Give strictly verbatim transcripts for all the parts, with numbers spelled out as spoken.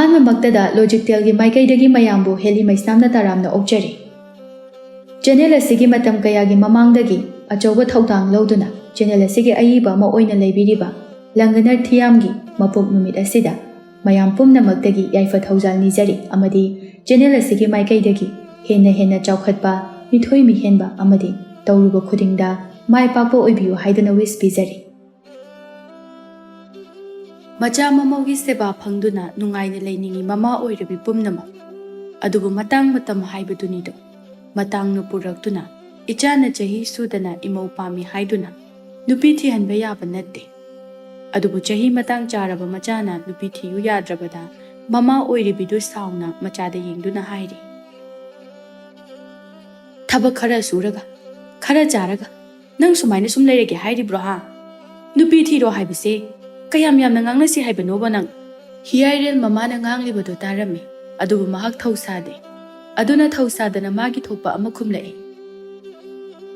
ꯑꯍꯥꯟꯕꯃꯛꯇꯗ ꯂꯣꯖꯤꯛꯇꯦꯜꯒꯤ ꯃꯥꯏꯀꯩꯗꯒꯤ ꯃꯌꯥꯝꯕꯨ ꯍꯦꯂꯤ ꯃꯩꯁꯅꯥꯝꯅ ꯇꯔꯥꯝꯅ ꯑꯣꯛꯆꯔꯤ꯫ ꯆꯦꯅꯦꯜ ꯑꯁꯤꯒꯤ ꯃꯇꯝ ꯀꯌꯥꯒꯤ ꯃꯃꯥꯡꯗꯒꯤ ꯑꯆꯧꯕ ꯊꯧꯗꯥꯡ ꯂꯧꯗꯨꯅ ꯆꯦꯅꯦꯜ ꯑꯁꯤꯒꯤ ꯑꯏꯕ ꯑꯃ ꯑꯣꯏꯅ ꯂꯩꯕꯤꯔꯤꯕ ꯂꯪꯒꯅꯔ ꯊꯤꯌꯥꯝꯒꯤ ꯃꯄꯣꯛ ꯅꯨꯃꯤꯠ ꯑꯁꯤꯗ ꯃꯌꯥꯝ ꯄꯨꯝꯅꯃꯛꯇꯒꯤ ꯌꯥꯏꯐ ꯊꯧꯖꯥꯜ ꯅꯤꯖꯔꯤ ꯑꯃꯗꯤ ꯆꯦꯅꯦꯜ ꯑꯁꯤꯒꯤ ꯃꯥꯏꯀꯩꯗꯒꯤ ꯍꯦꯟꯅ ꯍꯦꯟꯅ ꯆꯥꯎꯈꯠꯄ, ꯃꯤꯊꯣꯏ ꯃꯤꯍꯦꯟꯕ ꯑꯃꯗꯤ ꯇꯧꯔꯨꯕ ꯈꯨꯗꯤꯡꯗ ꯃꯥꯏ ꯄꯥꯛꯄ ꯑꯣꯏꯕꯤꯌꯨ ꯍꯥꯏꯗꯨꯅ ꯋꯤꯁ ꯄꯤꯖꯔꯤ꯫ ꯃꯆꯥ ꯃꯃꯧꯒꯤ ꯁꯦꯕꯥ ꯐꯪꯗꯨꯅ ꯅꯨꯡꯉꯥꯏꯅ ꯂꯩꯅꯤꯡꯉꯤ ꯃꯃꯥ ꯑꯣꯏꯔꯕꯤ ꯄꯨꯝꯅꯃꯛ꯫ ꯑꯗꯨꯕꯨ ꯃꯇꯥꯡ ꯃꯇꯝ ꯍꯥꯏꯕꯗꯨꯅꯤꯗꯣ꯫ ꯃꯇꯥꯡꯅ ꯄꯨꯔꯛꯇꯨꯅ ꯏꯆꯥꯅ ꯆꯍꯤ ꯁꯨꯗꯅ ꯏꯃꯧ ꯄꯥꯝꯃꯤ ꯍꯥꯏꯗꯨꯅ ꯅꯨꯄꯤ ꯊꯤꯍꯟꯕ ꯌꯥꯕ ꯅꯠꯇꯦ꯫ ꯑꯗꯨꯕꯨ ꯆꯍꯤ ꯃꯇꯥꯡ ꯆꯥꯔꯕ ꯃꯆꯥꯅ ꯅꯨꯄꯤ ꯊꯤꯌꯨ ꯌꯥꯗ꯭ꯔꯕꯗ ꯃꯃꯥ ꯑꯣꯏꯔꯤꯕꯤꯗꯨ ꯁꯥꯎꯅ ꯃꯆꯥꯗ ꯌꯦꯡꯗꯨꯅ ꯍꯥꯏꯔꯤ, "ꯊꯕꯛ ꯈꯔ ꯁꯨꯔꯒ, ꯈꯔ ꯆꯥꯔꯒ ꯅꯪ ꯁꯨꯃꯥꯏꯅ ꯁꯨꯝ ꯂꯩꯔꯒꯦ ꯍꯥꯏꯔꯤꯕ꯭ꯔꯣ ꯍꯥ? ꯅꯨꯄꯤ ꯊꯤꯔꯣ ꯍꯥꯏꯕꯁꯦ ꯀꯌꯥꯝ ꯌꯥꯝꯅ ꯉꯥꯡꯅꯁꯤ ꯍꯥꯏꯕꯅꯣꯕ ꯅꯪ?" ꯍꯤꯌꯥꯏꯔꯦꯜ ꯃꯃꯥꯅ ꯉꯥꯡꯂꯤꯕꯗꯨ ꯇꯥꯔꯝꯃꯤ, ꯑꯗꯨꯕꯨ ꯃꯍꯥꯛ ꯊꯧꯁꯥꯗꯦ꯫ ꯑꯗꯨꯅ ꯊꯧꯁꯥꯗꯅ ꯃꯥꯒꯤ ꯊꯣꯛꯄ ꯑꯃ ꯈꯨꯝꯂꯛꯏ,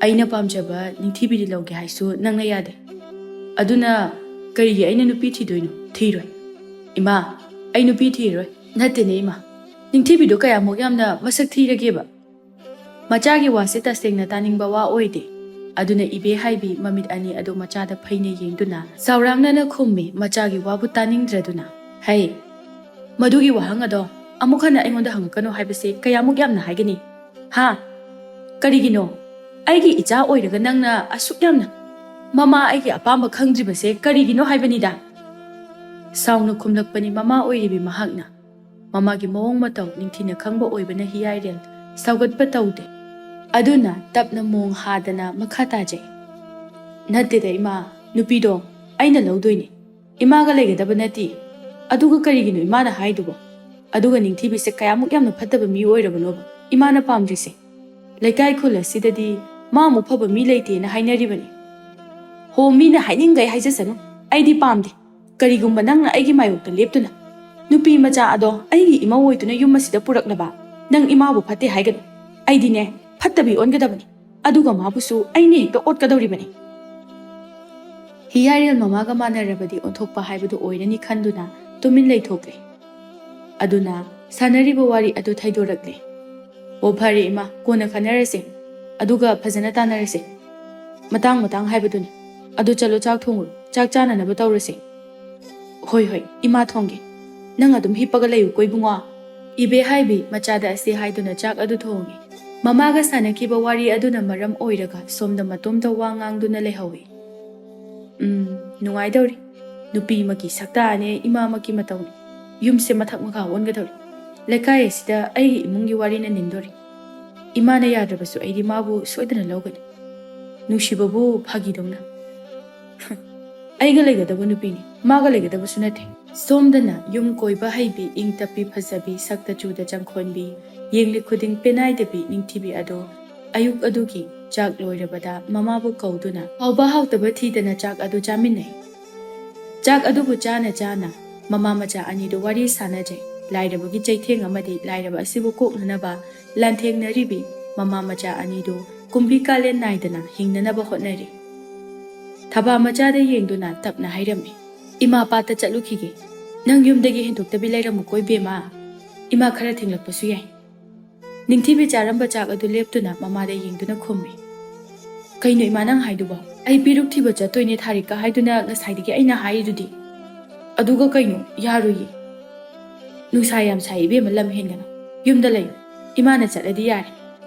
"ꯑꯩꯅ ꯄꯥꯝꯖꯕ ꯅꯤꯡꯊꯤꯕꯤꯗꯤ ꯂꯧꯒꯦ ꯍꯥꯏꯁꯨ ꯅꯪꯅ ꯌꯥꯗꯦ꯫ ꯑꯗꯨꯅ ꯀꯔꯤꯒꯤ ꯑꯩꯅ ꯅꯨꯄꯤ ꯊꯤꯗꯣꯏꯅꯣ? ꯊꯤꯔꯣꯏ꯫ ꯏꯃꯥ, ꯑꯩ ꯅꯨꯄꯤ ꯊꯤꯔꯣꯏ꯫" "ꯅꯠꯇꯦꯅꯦ ꯏꯃꯥ, ꯅꯤꯡꯊꯤꯕꯤꯗꯣ ꯀꯌꯥꯃꯨꯛ ꯌꯥꯝꯅ ꯃꯁꯛ ꯊꯤꯔꯒꯦꯕ?" ꯃꯆꯥꯒꯤ ꯋꯥꯁꯦ ꯇꯁꯦꯡꯅ ꯇꯥꯅꯤꯡꯕ ꯋꯥ ꯑꯣꯏꯗꯦ꯫ ꯑꯗꯨꯅ ꯏꯕꯦ ꯍꯥꯏꯕꯤ ꯃꯃꯤꯠ ꯑꯅꯤ ꯑꯗꯨ ꯃꯆꯥꯗ ꯐꯩꯅ ꯌꯦꯡꯗꯨꯅ ꯆꯥꯎꯔꯥꯛꯅꯅ ꯈꯨꯝꯃꯤ, ꯃꯆꯥꯒꯤ ꯋꯥꯕꯨ ꯇꯥꯅꯤꯡꯗ꯭ꯔꯗꯨꯅ꯫ "ꯍꯩ, ꯃꯗꯨꯒꯤ ꯋꯥꯍꯪ ꯑꯗꯣ ꯑꯃꯨꯛ ꯍꯟꯅ ꯑꯩꯉꯣꯟꯗ ꯍꯪꯉꯛꯀꯅꯨ ꯍꯥꯏꯕꯁꯦ ꯀꯌꯥꯃꯨꯛ ꯌꯥꯝꯅ ꯍꯥꯏꯒꯅꯤ? ꯍꯥ? ꯀꯔꯤꯒꯤꯅꯣ? ꯑꯩꯒꯤ ꯏꯆꯥ ꯑꯣꯏꯔꯒ ꯅꯪꯅ ꯑꯁꯨꯛ ꯌꯥꯝꯅ ꯃꯃꯥ ꯑꯩꯒꯤ ꯑꯄꯥꯝꯕ ꯈꯪꯗ꯭ꯔꯤꯕꯁꯦ ꯀꯔꯤꯒꯤꯅꯣ ꯍꯥꯏꯕꯅꯤꯗ?" ꯁꯥꯎꯅ ꯈꯨꯝꯂꯛꯄꯅꯤ ꯃꯃꯥ ꯑꯣꯏꯔꯤꯕꯤ ꯃꯍꯥꯛꯅ꯫ ꯃꯃꯥꯒꯤ ꯃꯑꯣꯡ ꯃꯇꯧ ꯅꯤꯡꯊꯤꯅ ꯈꯪꯕ ꯑꯣꯏꯕꯅ ꯍꯤꯌꯥꯏꯔꯦꯜ ꯁꯧꯒꯠꯄ ꯇꯧꯗꯦ꯫ ꯑꯗꯨꯅ ꯇꯞꯅ ꯃꯣꯡ ꯍꯥꯗꯅ ꯃꯈꯥ ꯇꯥꯖꯩ, "ꯅꯠꯇꯦꯗ ꯏꯃꯥ, ꯅꯨꯄꯤꯗꯣ ꯑꯩꯅ ꯂꯧꯗꯣꯏꯅꯤ꯫ ꯏꯃꯥꯒ ꯂꯩꯒꯗꯕ ꯅꯠꯇꯦ꯫ ꯑꯗꯨꯒ ꯀꯔꯤꯒꯤꯅꯣ ꯏꯃꯥꯅ ꯍꯥꯏꯗꯨꯕꯣ? ꯑꯗꯨꯒ ꯅꯤꯡꯊꯤꯕꯤꯁꯦ ꯀꯌꯥꯃꯨꯛ ꯌꯥꯝꯅ ꯐꯠꯇꯕ ꯃꯤ ꯑꯣꯏꯔꯕꯅꯣꯕ ꯏꯃꯥꯅ ꯄꯥꯝꯗ꯭ꯔꯤꯁꯦ? ꯂꯩꯀꯥꯏ ꯈꯨꯜ ꯑꯁꯤꯗꯗꯤ ꯃꯥꯃꯨꯛ ꯐꯕ ꯃꯤ ꯂꯩꯇꯦꯅ ꯍꯥꯏꯅꯔꯤꯕꯅꯤ꯫ ꯍꯣ, ꯃꯤꯅ ꯍꯥꯏꯅꯤꯡꯈꯩ ꯍꯥꯏꯖꯁꯅꯨ, ꯑꯩꯗꯤ ꯄꯥꯝꯗꯦ꯫ ꯀꯔꯤꯒꯨꯝꯕ ꯅꯪꯅ ꯑꯩꯒꯤ ꯃꯥꯌꯣꯛꯇ ꯂꯦꯞꯇꯨꯅ ꯅꯨꯄꯤ ꯃꯆꯥ ꯑꯗꯣ ꯑꯩꯒꯤ ꯏꯃꯧ ꯑꯣꯏꯗꯨꯅ ꯌꯨꯝ ꯑꯁꯤꯗ ꯄꯨꯔꯛꯂꯕ, ꯅꯪ ꯏꯃꯥꯕꯨ ꯐꯠꯇꯦ ꯍꯥꯏꯒꯅꯨ꯫ ꯑꯩꯗꯤꯅꯦ, ꯐꯠꯇꯕꯤ ꯑꯣꯟꯒꯗꯕꯅꯤ꯫ ꯑꯗꯨꯒ ꯃꯥꯕꯨꯁꯨ ꯑꯩꯅ ꯍꯦꯛꯇ ꯑꯣꯠꯀꯗꯧꯔꯤꯕꯅꯤ꯫" ꯍꯤꯌꯥꯏꯔꯦꯜ ꯃꯃꯥꯒ ꯃꯥꯟꯅꯔꯕꯗꯤ ꯑꯣꯟꯊꯣꯛꯄ ꯍꯥꯏꯕꯗꯨ ꯑꯣꯏꯔꯅꯤ ꯈꯟꯗꯨꯅ ꯇꯨꯃꯤꯟ ꯂꯩꯊꯣꯛꯂꯦ꯫ ꯑꯗꯨꯅ ꯁꯥꯟꯅꯔꯤꯕ ꯋꯥꯔꯤ ꯑꯗꯨ ꯊꯩꯗꯣꯔꯛꯂꯦ꯫ "ꯑꯣ, ꯐꯔꯦ ꯏꯃꯥ, ꯀꯣꯟꯅ ꯈꯟꯅꯔꯁꯦ, ꯑꯗꯨꯒ ꯐꯖꯅ ꯇꯥꯟꯅꯔꯁꯦ꯫ ꯃꯇꯥꯡ ꯃꯇꯥꯡ ꯍꯥꯏꯕꯗꯨꯅꯤ꯫ ꯑꯗꯨ ꯆꯠꯂꯣ, ꯆꯥꯛ ꯊꯣꯡꯉꯨꯔꯣ, ꯆꯥꯛ ꯆꯥꯅꯅꯕ ꯇꯧꯔꯁꯦ꯫" "ꯍꯣꯏ, ꯍꯣꯏ, ꯏꯃꯥ ꯊꯣꯡꯒꯦ꯫ ꯅꯪ ꯑꯗꯨꯝ ꯍꯤꯞꯄꯒ ꯂꯩꯌꯨꯀꯣ ꯏꯕꯨꯡꯉꯣ꯫" ꯏꯕꯦꯍꯥꯏꯕꯤ ꯃꯆꯥꯗ ꯑꯁꯤ ꯍꯥꯏꯗꯨꯅ ꯆꯥꯛ ꯑꯗꯨ ꯊꯣꯡꯉꯤ꯫ ꯃꯃꯥꯒ ꯁꯥꯟꯅꯈꯤꯕ ꯋꯥꯔꯤ ꯑꯗꯨꯅ ꯃꯔꯝ ꯑꯣꯏꯔꯒ ꯁꯣꯝꯗ ꯃꯇꯣꯝꯇ ꯋꯥ ꯉꯥꯡꯗꯨꯅ ꯂꯩꯍꯧꯏ꯫ "ꯎꯝ, ꯅꯨꯡꯉꯥꯏꯗꯧꯔꯤ꯫ ꯅꯨꯄꯤꯃꯛꯀꯤ ꯁꯛꯇꯥꯅꯦ, ꯏꯃꯥꯃꯛꯀꯤ ꯃꯇꯧꯅꯦ꯫ ꯌꯨꯝꯁꯦ ꯃꯊꯛ ꯃꯈꯥ ꯑꯣꯟꯒꯗꯧꯔꯤ꯫ ꯂꯩꯀꯥꯏ ꯑꯁꯤꯗ ꯑꯩꯒꯤ ꯏꯃꯨꯡꯒꯤ ꯋꯥꯔꯤꯅ ꯅꯤꯟꯗꯣꯔꯤ꯫ ꯏꯃꯥꯅ ꯌꯥꯗ꯭ꯔꯕꯁꯨ ꯑꯩꯗꯤ ꯃꯥꯕꯨ ꯁꯣꯏꯗꯅ ꯂꯧꯒꯅꯤ꯫ ꯅꯨꯡꯁꯤꯕꯕꯨ ꯐꯥꯒꯤꯗꯧꯅ꯫" "ꯑꯩꯒ ꯂꯩꯒꯗꯕ ꯅꯨꯄꯤꯅꯤ, ꯃꯥꯒ ꯂꯩꯒꯗꯕꯁꯨ ꯅꯠꯇꯦ꯫" ꯁꯣꯝꯗꯅ ꯌꯨꯝ ꯀꯣꯏꯕ ꯍꯩꯕꯤ, ꯏꯪ ꯇꯞꯄꯤ, ꯐꯖꯕꯤ, ꯁꯛꯇ ꯆꯨꯗ ꯆꯪꯈꯣꯟꯕꯤ, ꯌꯦꯡꯂꯤ ꯈꯨꯗꯤꯡ ꯄꯦꯅꯥꯏꯗꯕꯤ ꯅꯤꯡꯊꯤꯕꯤ ꯑꯗꯣ ꯑꯌꯨꯛ ꯑꯗꯨꯒꯤ ꯆꯥꯛ ꯂꯣꯏꯔꯕꯗ ꯃꯃꯥꯕꯨ ꯀꯧꯗꯨꯅ ꯍꯥꯎꯕ ꯍꯥꯎꯇꯕ ꯊꯤꯗꯅ ꯆꯥꯛ ꯑꯗꯨ ꯆꯥꯃꯤꯟꯅꯩ꯫ ꯆꯥꯛ ꯑꯗꯨꯕꯨ ꯆꯥꯅ ꯆꯥꯅ ꯃꯃꯥ ꯃꯆꯥ ꯑꯅꯤꯗꯨ ꯋꯥꯔꯤ ꯁꯥꯟꯅꯖꯩ꯫ ꯂꯥꯏꯔꯕꯒꯤ ꯆꯩꯊꯦꯡ ꯑꯃꯗꯤ ꯂꯥꯏꯔꯕ ꯑꯁꯤꯕꯨ ꯀꯣꯛꯅꯅꯕ ꯂꯥꯟꯊꯦꯡꯅꯔꯤꯕꯤ ꯃꯃꯥ ꯃꯆꯥ ꯑꯅꯤꯗꯨ ꯀꯨꯝꯕꯤ ꯀꯥꯂꯦꯟ ꯅꯥꯏꯗꯅ ꯍꯤꯡꯅꯅꯕ ꯍꯣꯠꯅꯔꯤ꯫ ꯊꯕꯥ ꯃꯆꯥꯗ ꯌꯦꯡꯗꯨꯅ ꯇꯞꯅ ꯍꯥꯏꯔꯝꯃꯤ, "ꯏꯃꯥ ꯄꯥꯠꯇ ꯆꯠꯂꯨꯈꯤꯒꯦ꯫ ꯅꯪ ꯌꯨꯝꯗꯒꯤ ꯍꯦꯟꯗꯣꯛꯇꯕꯤ ꯂꯩꯔꯝꯃꯨꯀꯣ ꯏꯕꯦꯝꯃ꯫ ꯏꯃꯥ ꯈꯔ ꯊꯦꯡꯂꯛꯄꯁꯨ ꯌꯥꯏ꯫" ꯅꯤꯡꯊꯤꯕꯤ ꯆꯥꯔꯝꯕ ꯆꯥꯛ ꯑꯗꯨ ꯂꯦꯞꯇꯨꯅ ꯃꯃꯥꯗ ꯌꯦꯡꯗꯨꯅ ꯈꯨꯝꯃꯤ꯫ "ꯀꯩꯅꯣ ꯏꯃꯥ ꯅꯪ ꯍꯥꯏꯗꯨꯕꯣ? ꯑꯩ ꯄꯤꯔꯨꯛ ꯊꯤꯕ ꯆꯠꯇꯣꯏꯅꯦ ꯊꯥꯔꯤꯛꯀ ꯍꯥꯏꯗꯨꯅ ꯉꯁꯥꯏꯗꯒꯤ ꯑꯩꯅ ꯍꯥꯏꯔꯤꯗꯨꯗꯤ꯫ ꯑꯗꯨꯒ ꯀꯩꯅꯣ, ꯌꯥꯔꯣꯏꯌꯦ꯫ ꯅꯨꯡꯁꯥ ꯌꯥꯝ ꯁꯥꯏ ꯏꯕꯦꯝꯃ, ꯂꯝ ꯍꯦꯟꯒꯅꯨ꯫ ꯌꯨꯝꯗ ꯂꯩꯌꯨ꯫ ꯏꯃꯥꯅ ꯆꯠꯂꯗꯤ ꯌꯥꯔꯦ꯫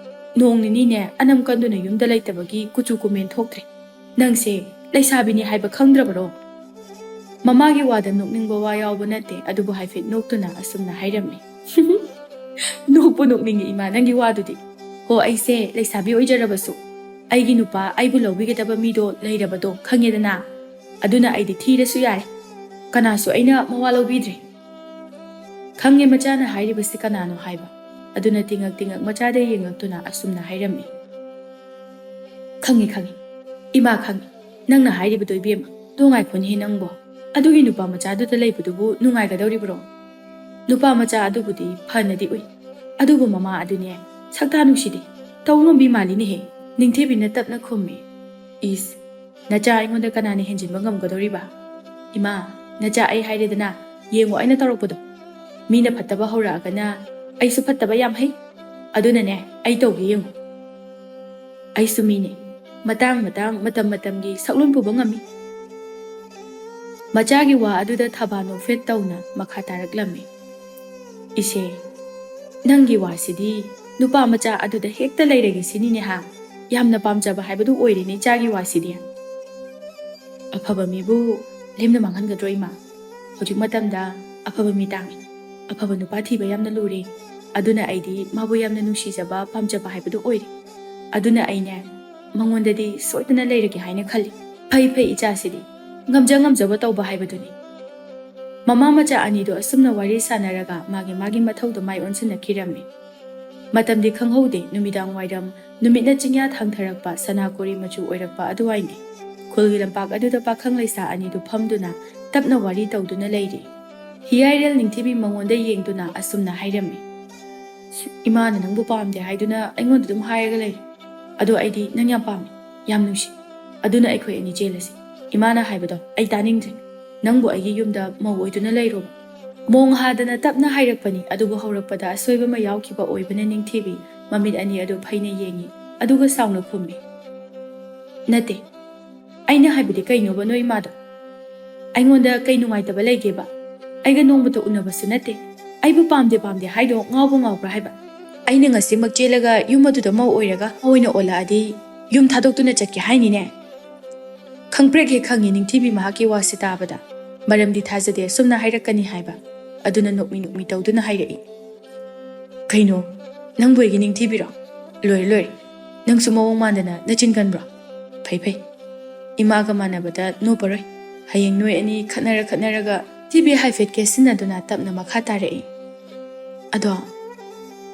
ꯅꯣꯡ ꯅꯤꯅꯤꯅꯦ ꯑꯅꯝ ꯀꯟꯗꯨꯅ ꯌꯨꯝꯗ ꯂꯩꯇꯕꯒꯤ ꯀꯨꯆꯨ ꯀꯨꯃꯦꯟ ꯊꯣꯛꯇ꯭ꯔꯦ꯫ ꯅꯪꯁꯦ ꯂꯩꯁꯥꯕꯤꯅꯤ ꯍꯥꯏꯕ ꯈꯪꯗ꯭ꯔꯕꯔꯣ?" ꯃꯃꯥꯒꯤ ꯋꯥꯗ ꯅꯣꯛꯅꯤꯡꯕ ꯋꯥ ꯌꯥꯎꯕ ꯅꯠꯇꯦ, ꯑꯗꯨꯕꯨ ꯍꯥꯏꯐꯦꯠ ꯅꯣꯛꯇꯨꯅ ꯑꯁꯨꯝꯅ ꯍꯥꯏꯔꯝꯃꯤ꯫ "ꯅꯣꯛꯄꯨ ꯅꯣꯛꯅꯤꯡꯉꯤ ꯏꯃꯥ, ꯅꯪꯒꯤ ꯋꯥꯗꯨꯗꯤ꯫ ꯍꯣ, ꯑꯩꯁꯦ ꯂꯩꯁꯥꯕꯤ ꯑꯣꯏꯖꯔꯕꯁꯨ ꯑꯩꯒꯤ ꯅꯨꯄꯥ, ꯑꯩꯕꯨ ꯂꯧꯕꯤꯒꯗꯕ ꯃꯤꯗꯣ ꯂꯩꯔꯕꯗꯣ ꯈꯪꯉꯦꯗꯅ꯫ ꯑꯗꯨꯅ ꯑꯩꯗꯤ ꯊꯤꯔꯁꯨ ꯌꯥꯔꯦ꯫ ꯀꯅꯥꯁꯨ ꯑꯩꯅ ꯃꯋꯥ ꯂꯧꯕꯤꯗ꯭ꯔꯦ꯫" ꯈꯪꯉꯦ ꯃꯆꯥꯅ ꯍꯥꯏꯔꯤꯕꯁꯤ ꯀꯅꯥꯅꯣ ꯍꯥꯏꯕ꯫ ꯑꯗꯨꯅ ꯇꯤꯉꯛ ꯇꯤꯉꯛ ꯃꯆꯥꯗ ꯌꯦꯡꯉꯛꯇꯨꯅ ꯑꯁꯨꯝꯅ ꯍꯥꯏꯔꯝꯃꯤ꯫ "ꯈꯪꯉꯤ, ꯈꯪꯉꯤ꯫ ꯏꯃꯥ ꯈꯪꯉꯤ꯫ ꯅꯪꯅ ꯍꯥꯏꯔꯤꯕꯗꯣ ꯏꯕꯦꯝꯃ꯫ ꯑꯗꯣ ꯉꯥꯏꯈꯣꯅꯦꯍꯦ ꯅꯪꯕꯣ꯫ ꯑꯗꯨꯒꯤ ꯅꯨꯄꯥ ꯃꯆꯥꯗꯨꯗ ꯂꯩꯕꯗꯨꯕꯨ ꯅꯨꯡꯉꯥꯏꯒꯗꯧꯔꯤꯕ꯭ꯔꯣ?" "ꯅꯨꯄꯥ ꯃꯆꯥ ꯑꯗꯨꯕꯨꯗꯤ ꯐꯅꯗꯤ ꯎꯏ꯫ ꯑꯗꯨꯕꯨ ꯃꯃꯥ ꯑꯗꯨꯅꯦ ꯁꯛꯇꯥ ꯅꯨꯡꯁꯤꯗꯦ꯫ ꯇꯧ ꯉꯝꯕꯤ ꯃꯥꯜꯂꯤꯅꯦꯍꯦ꯫" ꯅꯤꯡꯊꯤꯕꯤꯅ ꯇꯞꯅ ꯈꯨꯝꯃꯤ꯫ "ꯏꯁ, ꯅꯆꯥ ꯑꯩꯉꯣꯟꯗ ꯀꯅꯥꯅ ꯍꯦꯟꯖꯤꯟꯕ ꯉꯝꯒꯗꯧꯔꯤꯕ? ꯏꯃꯥ, ꯅꯆꯥ ꯑꯩ ꯍꯥꯏꯔꯦꯗꯅ, ꯌꯦꯡꯉꯣ ꯑꯩꯅ ꯇꯧꯔꯛꯄꯗꯣ꯫" ꯃꯤꯅ ꯐꯠꯇꯕ ꯍꯧꯔꯛꯑꯒꯅ ꯑꯩꯁꯨ ꯐꯠꯇꯕ ꯌꯥꯝ ꯍꯩ꯫ ꯑꯗꯨꯅꯅꯦ, ꯑꯩ ꯇꯧꯒꯦ ꯌꯦꯡꯉꯨ꯫ ꯑꯩꯁꯨ ꯃꯤꯅꯦ꯫ ꯃꯇꯥꯡ ꯃꯇꯥꯡ, ꯃꯇꯝ ꯃꯇꯝꯒꯤ ꯁꯛꯂꯣꯟ ꯄꯨꯕ ꯉꯝꯃꯤ꯫ ꯃꯆꯥꯒꯤ ꯋꯥ ꯑꯗꯨꯗ ꯊꯕꯥ ꯅꯣꯛꯐꯦꯠ ꯇꯧꯅ ꯃꯈꯥ ꯇꯥꯔꯛꯂꯝꯃꯤ꯫ "ꯏꯆꯦ, ꯅꯪꯒꯤ ꯋꯥꯁꯤꯗꯤ ꯅꯨꯄꯥ ꯃꯆꯥ ꯑꯗꯨꯗ ꯍꯦꯛꯇ ꯂꯩꯔꯒꯦ ꯁꯤꯅꯤꯅꯦ ꯍꯥ? ꯌꯥꯝꯅ ꯄꯥꯝꯖꯕ ꯍꯥꯏꯕꯗꯨ ꯑꯣꯏꯔꯦꯅꯦ ꯏꯆꯥꯒꯤ ꯋꯥꯁꯤꯗꯤ꯫ ꯑꯐꯕ ꯃꯤꯕꯨ ꯂꯦꯝꯅ ꯃꯥꯡꯍꯟꯒꯗ꯭ꯔꯣ ꯏꯃꯥ? ꯍꯧꯖꯤꯛ ꯃꯇꯝꯗ ꯑꯐꯕ ꯃꯤ ꯇꯥꯡꯉꯤ꯫ ꯑꯐꯕ ꯅꯨꯄꯥ ꯊꯤꯕ ꯌꯥꯝꯅ ꯂꯨꯔꯦ꯫ ꯑꯗꯨꯅ ꯑꯩꯗꯤ ꯃꯥꯕꯨ ꯌꯥꯝꯅ ꯅꯨꯡꯁꯤꯖꯕ, ꯄꯥꯝꯖꯕ ꯍꯥꯏꯕꯗꯨ ꯑꯣꯏꯔꯦ꯫ ꯑꯗꯨꯅ ꯑꯩꯅꯦ, ꯃꯉꯣꯟꯗꯗꯤ ꯁꯣꯏꯗꯅ ꯂꯩꯔꯒꯦ ꯍꯥꯏꯅ ꯈꯜꯂꯤ꯫ ꯐꯩ ꯐꯩ ꯏꯆꯥꯁꯤꯗꯤ, ꯉꯝꯖ ꯉꯝꯖꯕ ꯇꯧꯕ ꯍꯥꯏꯕꯗꯨꯅꯤ꯫" ꯃꯃꯥ ꯃꯆꯥ ꯑꯅꯤꯗꯨ ꯑꯁꯨꯝꯅ ꯋꯥꯔꯤ ꯁꯥꯟꯅꯔꯒ ꯃꯥꯒꯤ ꯃꯥꯒꯤ ꯃꯊꯧꯗ ꯃꯥꯏ ꯑꯣꯟꯁꯤꯟꯅꯈꯤꯔꯝꯃꯤ꯫ ꯃꯇꯝꯗꯤ ꯈꯪꯍꯧꯗꯦ꯫ ꯅꯨꯃꯤꯗꯥꯡ ꯋꯥꯏꯔꯝ, ꯅꯨꯃꯤꯠꯅ ꯆꯤꯡꯌꯥ ꯊꯥꯡꯊꯔꯛꯄ, ꯁꯅꯥ ꯀꯣꯔꯤ ꯃꯆꯨ ꯑꯣꯏꯔꯛꯄ ꯑꯗꯨꯋꯥꯏꯅꯤ꯫ ꯈꯨꯜꯒꯤ ꯂꯝꯄꯥꯛ ꯑꯗꯨꯗ ꯄꯥꯈꯪ ꯂꯩꯁꯥ ꯑꯅꯤꯗꯨ ꯐꯝꯗꯨꯅ ꯇꯞꯅ ꯋꯥꯔꯤ ꯇꯧꯗꯨꯅ ꯂꯩꯔꯤ꯫ ꯍꯤꯌꯥꯏꯔꯦꯜ ꯅꯤꯡꯊꯤꯕꯤ ꯃꯉꯣꯟꯗ ꯌꯦꯡꯗꯨꯅ ꯑꯁꯨꯝꯅ ꯍꯥꯏꯔꯝꯃꯤ, "ꯏꯃꯥꯅ ꯅꯪꯕꯨ ꯄꯥꯝꯗꯦ ꯍꯥꯏꯗꯨꯅ ꯑꯩꯉꯣꯟꯗ ꯑꯗꯨꯝ ꯍꯥꯏꯔꯒ ꯂꯩꯔꯦ꯫ ꯑꯗꯣ ꯑꯩꯗꯤ ꯅꯪ ꯌꯥꯝ ꯄꯥꯝꯃꯤ, ꯌꯥꯝ ꯅꯨꯡꯁꯤ꯫ ꯑꯗꯨꯅ ꯑꯩꯈꯣꯏ ꯑꯅꯤ ꯆꯦꯜꯂꯁꯤ꯫ ꯏꯃꯥꯅ ꯍꯥꯏꯕꯗꯣ ꯑꯩ ꯇꯥꯅꯤꯡꯗ꯭ꯔꯦ꯫ ꯅꯪꯕꯨ ꯑꯩꯒꯤ ꯌꯨꯝꯗ ꯃꯧ ꯑꯣꯏꯗꯨꯅ ꯂꯩꯔꯣꯕ꯫" ꯃꯣꯡ ꯍꯥꯗꯅ ꯇꯞꯅ ꯍꯥꯏꯔꯛꯄꯅꯤ, ꯑꯗꯨꯕꯨ ꯍꯧꯔꯛꯄꯗ ꯑꯁꯣꯏꯕ ꯑꯃ ꯌꯥꯎꯈꯤꯕ ꯑꯣꯏꯕꯅ ꯅꯤꯡꯊꯤꯕꯤ ꯃꯃꯤꯠ ꯑꯅꯤ ꯑꯗꯨ ꯐꯩꯅ ꯌꯦꯡꯉꯤ, ꯑꯗꯨꯒ ꯁꯥꯎꯅ ꯈꯨꯝꯃꯤ, "ꯅꯠꯇꯦ, ꯑꯩꯅ ꯍꯥꯏꯕꯗꯤ ꯀꯩꯅꯣꯕ ꯅꯣꯏ ꯏꯃꯥꯗꯣ? ꯑꯩꯉꯣꯟꯗ ꯀꯩ ꯅꯨꯡꯉꯥꯏꯇꯕ ꯂꯩꯒꯦꯕ? ꯑꯩꯒ ꯅꯣꯡꯃꯇ ꯎꯅꯕꯁꯨ ꯅꯠꯇꯦ꯫ ꯑꯩꯕꯨ ꯄꯥꯝꯗꯦ ꯄꯥꯝꯗꯦ ꯍꯥꯏꯗꯣ ꯉꯥꯎꯕ ꯉꯥꯎꯕ꯭ꯔꯥ ꯍꯥꯏꯕ? ꯑꯩꯅ ꯉꯁꯤꯃꯛ ꯆꯦꯜꯂꯒ ꯌꯨꯝ ꯑꯗꯨꯗ ꯃꯧ ꯑꯣꯏꯔꯒ ꯃꯧ ꯑꯣꯏꯅ ꯑꯣꯜꯂꯛꯑꯗꯤ ꯌꯨꯝ ꯊꯥꯗꯣꯛꯇꯨꯅ ꯆꯠꯀꯦ ꯍꯥꯏꯅꯤꯅꯦ?" ꯈꯪꯄ꯭ꯔꯦꯛ ꯍꯦꯛ ꯈꯪꯉꯤ ꯅꯤꯡꯊꯤꯕꯤ ꯃꯍꯥꯛꯀꯤ ꯋꯥꯁꯤ ꯇꯥꯕꯗ, ꯃꯔꯝꯗꯤ ꯊꯥꯖꯗꯦ ꯑꯁꯨꯝꯅ ꯍꯥꯏꯔꯛꯀꯅꯤ ꯍꯥꯏꯕ꯫ ꯑꯗꯨꯅ ꯅꯣꯛꯃꯤ ꯅꯣꯛꯃꯤ ꯇꯧꯗꯨꯅ ꯍꯥꯏꯔꯛꯏ, "ꯀꯩꯅꯣ, ꯅꯪꯕꯨ ꯑꯩꯒꯤ ꯅꯤꯡꯊꯤꯕꯤꯔꯣ? ꯂꯣꯏꯔꯦ ꯂꯣꯏꯔꯦ, ꯅꯪꯁꯨ ꯃꯑꯣꯡ ꯃꯥꯟꯗꯅ ꯅꯆꯤꯟ ꯀꯟꯕ꯭ꯔꯣ? ꯐꯩ ꯐꯩ, ꯏꯃꯥꯒ ꯃꯥꯟꯅꯕꯗ ꯅꯣꯞꯄꯔꯣꯏ꯫ ꯍꯌꯦꯡ ꯅꯣꯏ ꯑꯅꯤ ꯈꯠꯅꯔ ꯈꯠꯅꯔꯒ" ꯅꯤꯡꯊꯤꯕꯤ ꯍꯥꯏꯐꯦꯠ ꯀꯦꯁꯤꯟꯅꯗꯨꯅ ꯇꯞꯅ ꯃꯈꯥ ꯇꯥꯔꯛꯏ, "ꯑꯗꯣ,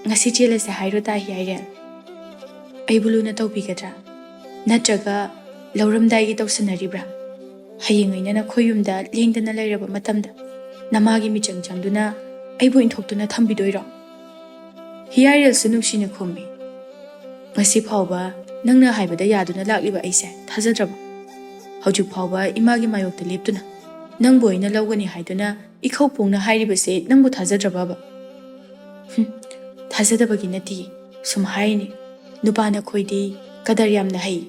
ꯉꯁꯤ ꯆꯦꯜꯂꯁꯦ ꯍꯥꯏꯔꯣ ꯇꯥ ꯍꯤꯌꯥꯏꯔꯦꯜ? ꯑꯩꯕꯨ ꯂꯨꯅ ꯇꯧꯕꯤꯒꯗ꯭ꯔꯥ? ꯅꯠꯇ꯭ꯔꯒ ꯂꯧꯔꯝꯗꯥꯏꯒꯤ ꯇꯧꯁꯟꯅꯔꯤꯕ꯭ꯔꯥ? ꯍꯌꯦꯡ ꯑꯩꯅ ꯅꯈꯣꯏ ꯌꯨꯝꯗ ꯂꯦꯡꯗꯅ ꯂꯩꯔꯕ ꯃꯇꯝꯗ ꯅꯃꯥꯒꯤ ꯃꯤꯆꯪ ꯆꯪꯗꯨꯅ ꯑꯩꯕꯨ ꯏꯟꯊꯣꯛꯇꯨꯅ ꯊꯝꯕꯤꯗꯣꯏꯔꯣ?" ꯍꯤꯌꯥꯏꯔꯦꯜꯁꯨ ꯅꯨꯡꯁꯤꯅ ꯈꯨꯝꯃꯤ, "ꯉꯁꯤ ꯐꯥꯎꯕ ꯅꯪꯅ ꯍꯥꯏꯕꯗ ꯌꯥꯗꯨꯅ ꯂꯥꯛꯂꯤꯕ ꯑꯩꯁꯦ ꯊꯥꯖꯗ꯭ꯔꯕ? ꯍꯧꯖꯤꯛ ꯐꯥꯎꯕ ꯏꯃꯥꯒꯤ ꯃꯥꯌꯣꯛꯇ ꯂꯦꯞꯇꯨꯅ ꯅꯪꯕꯨ ꯑꯩꯅ ꯂꯧꯒꯅꯤ ꯍꯥꯏꯗꯨꯅ ꯏꯈꯧ ꯄꯣꯡꯅ ꯍꯥꯏꯔꯤꯕꯁꯦ ꯅꯪꯕꯨ ꯊꯥꯖꯗ꯭ꯔꯕꯕ? ꯍꯨꯝ, ꯊꯥꯖꯗꯕꯒꯤ ꯅꯠꯇꯦ, ꯁꯨꯝ ꯍꯥꯏꯔꯤꯅꯤ꯫ ꯅꯨꯄꯥ ꯅꯈꯣꯏꯗꯤ ꯀꯗꯔ ꯌꯥꯝꯅ ꯍꯩ꯫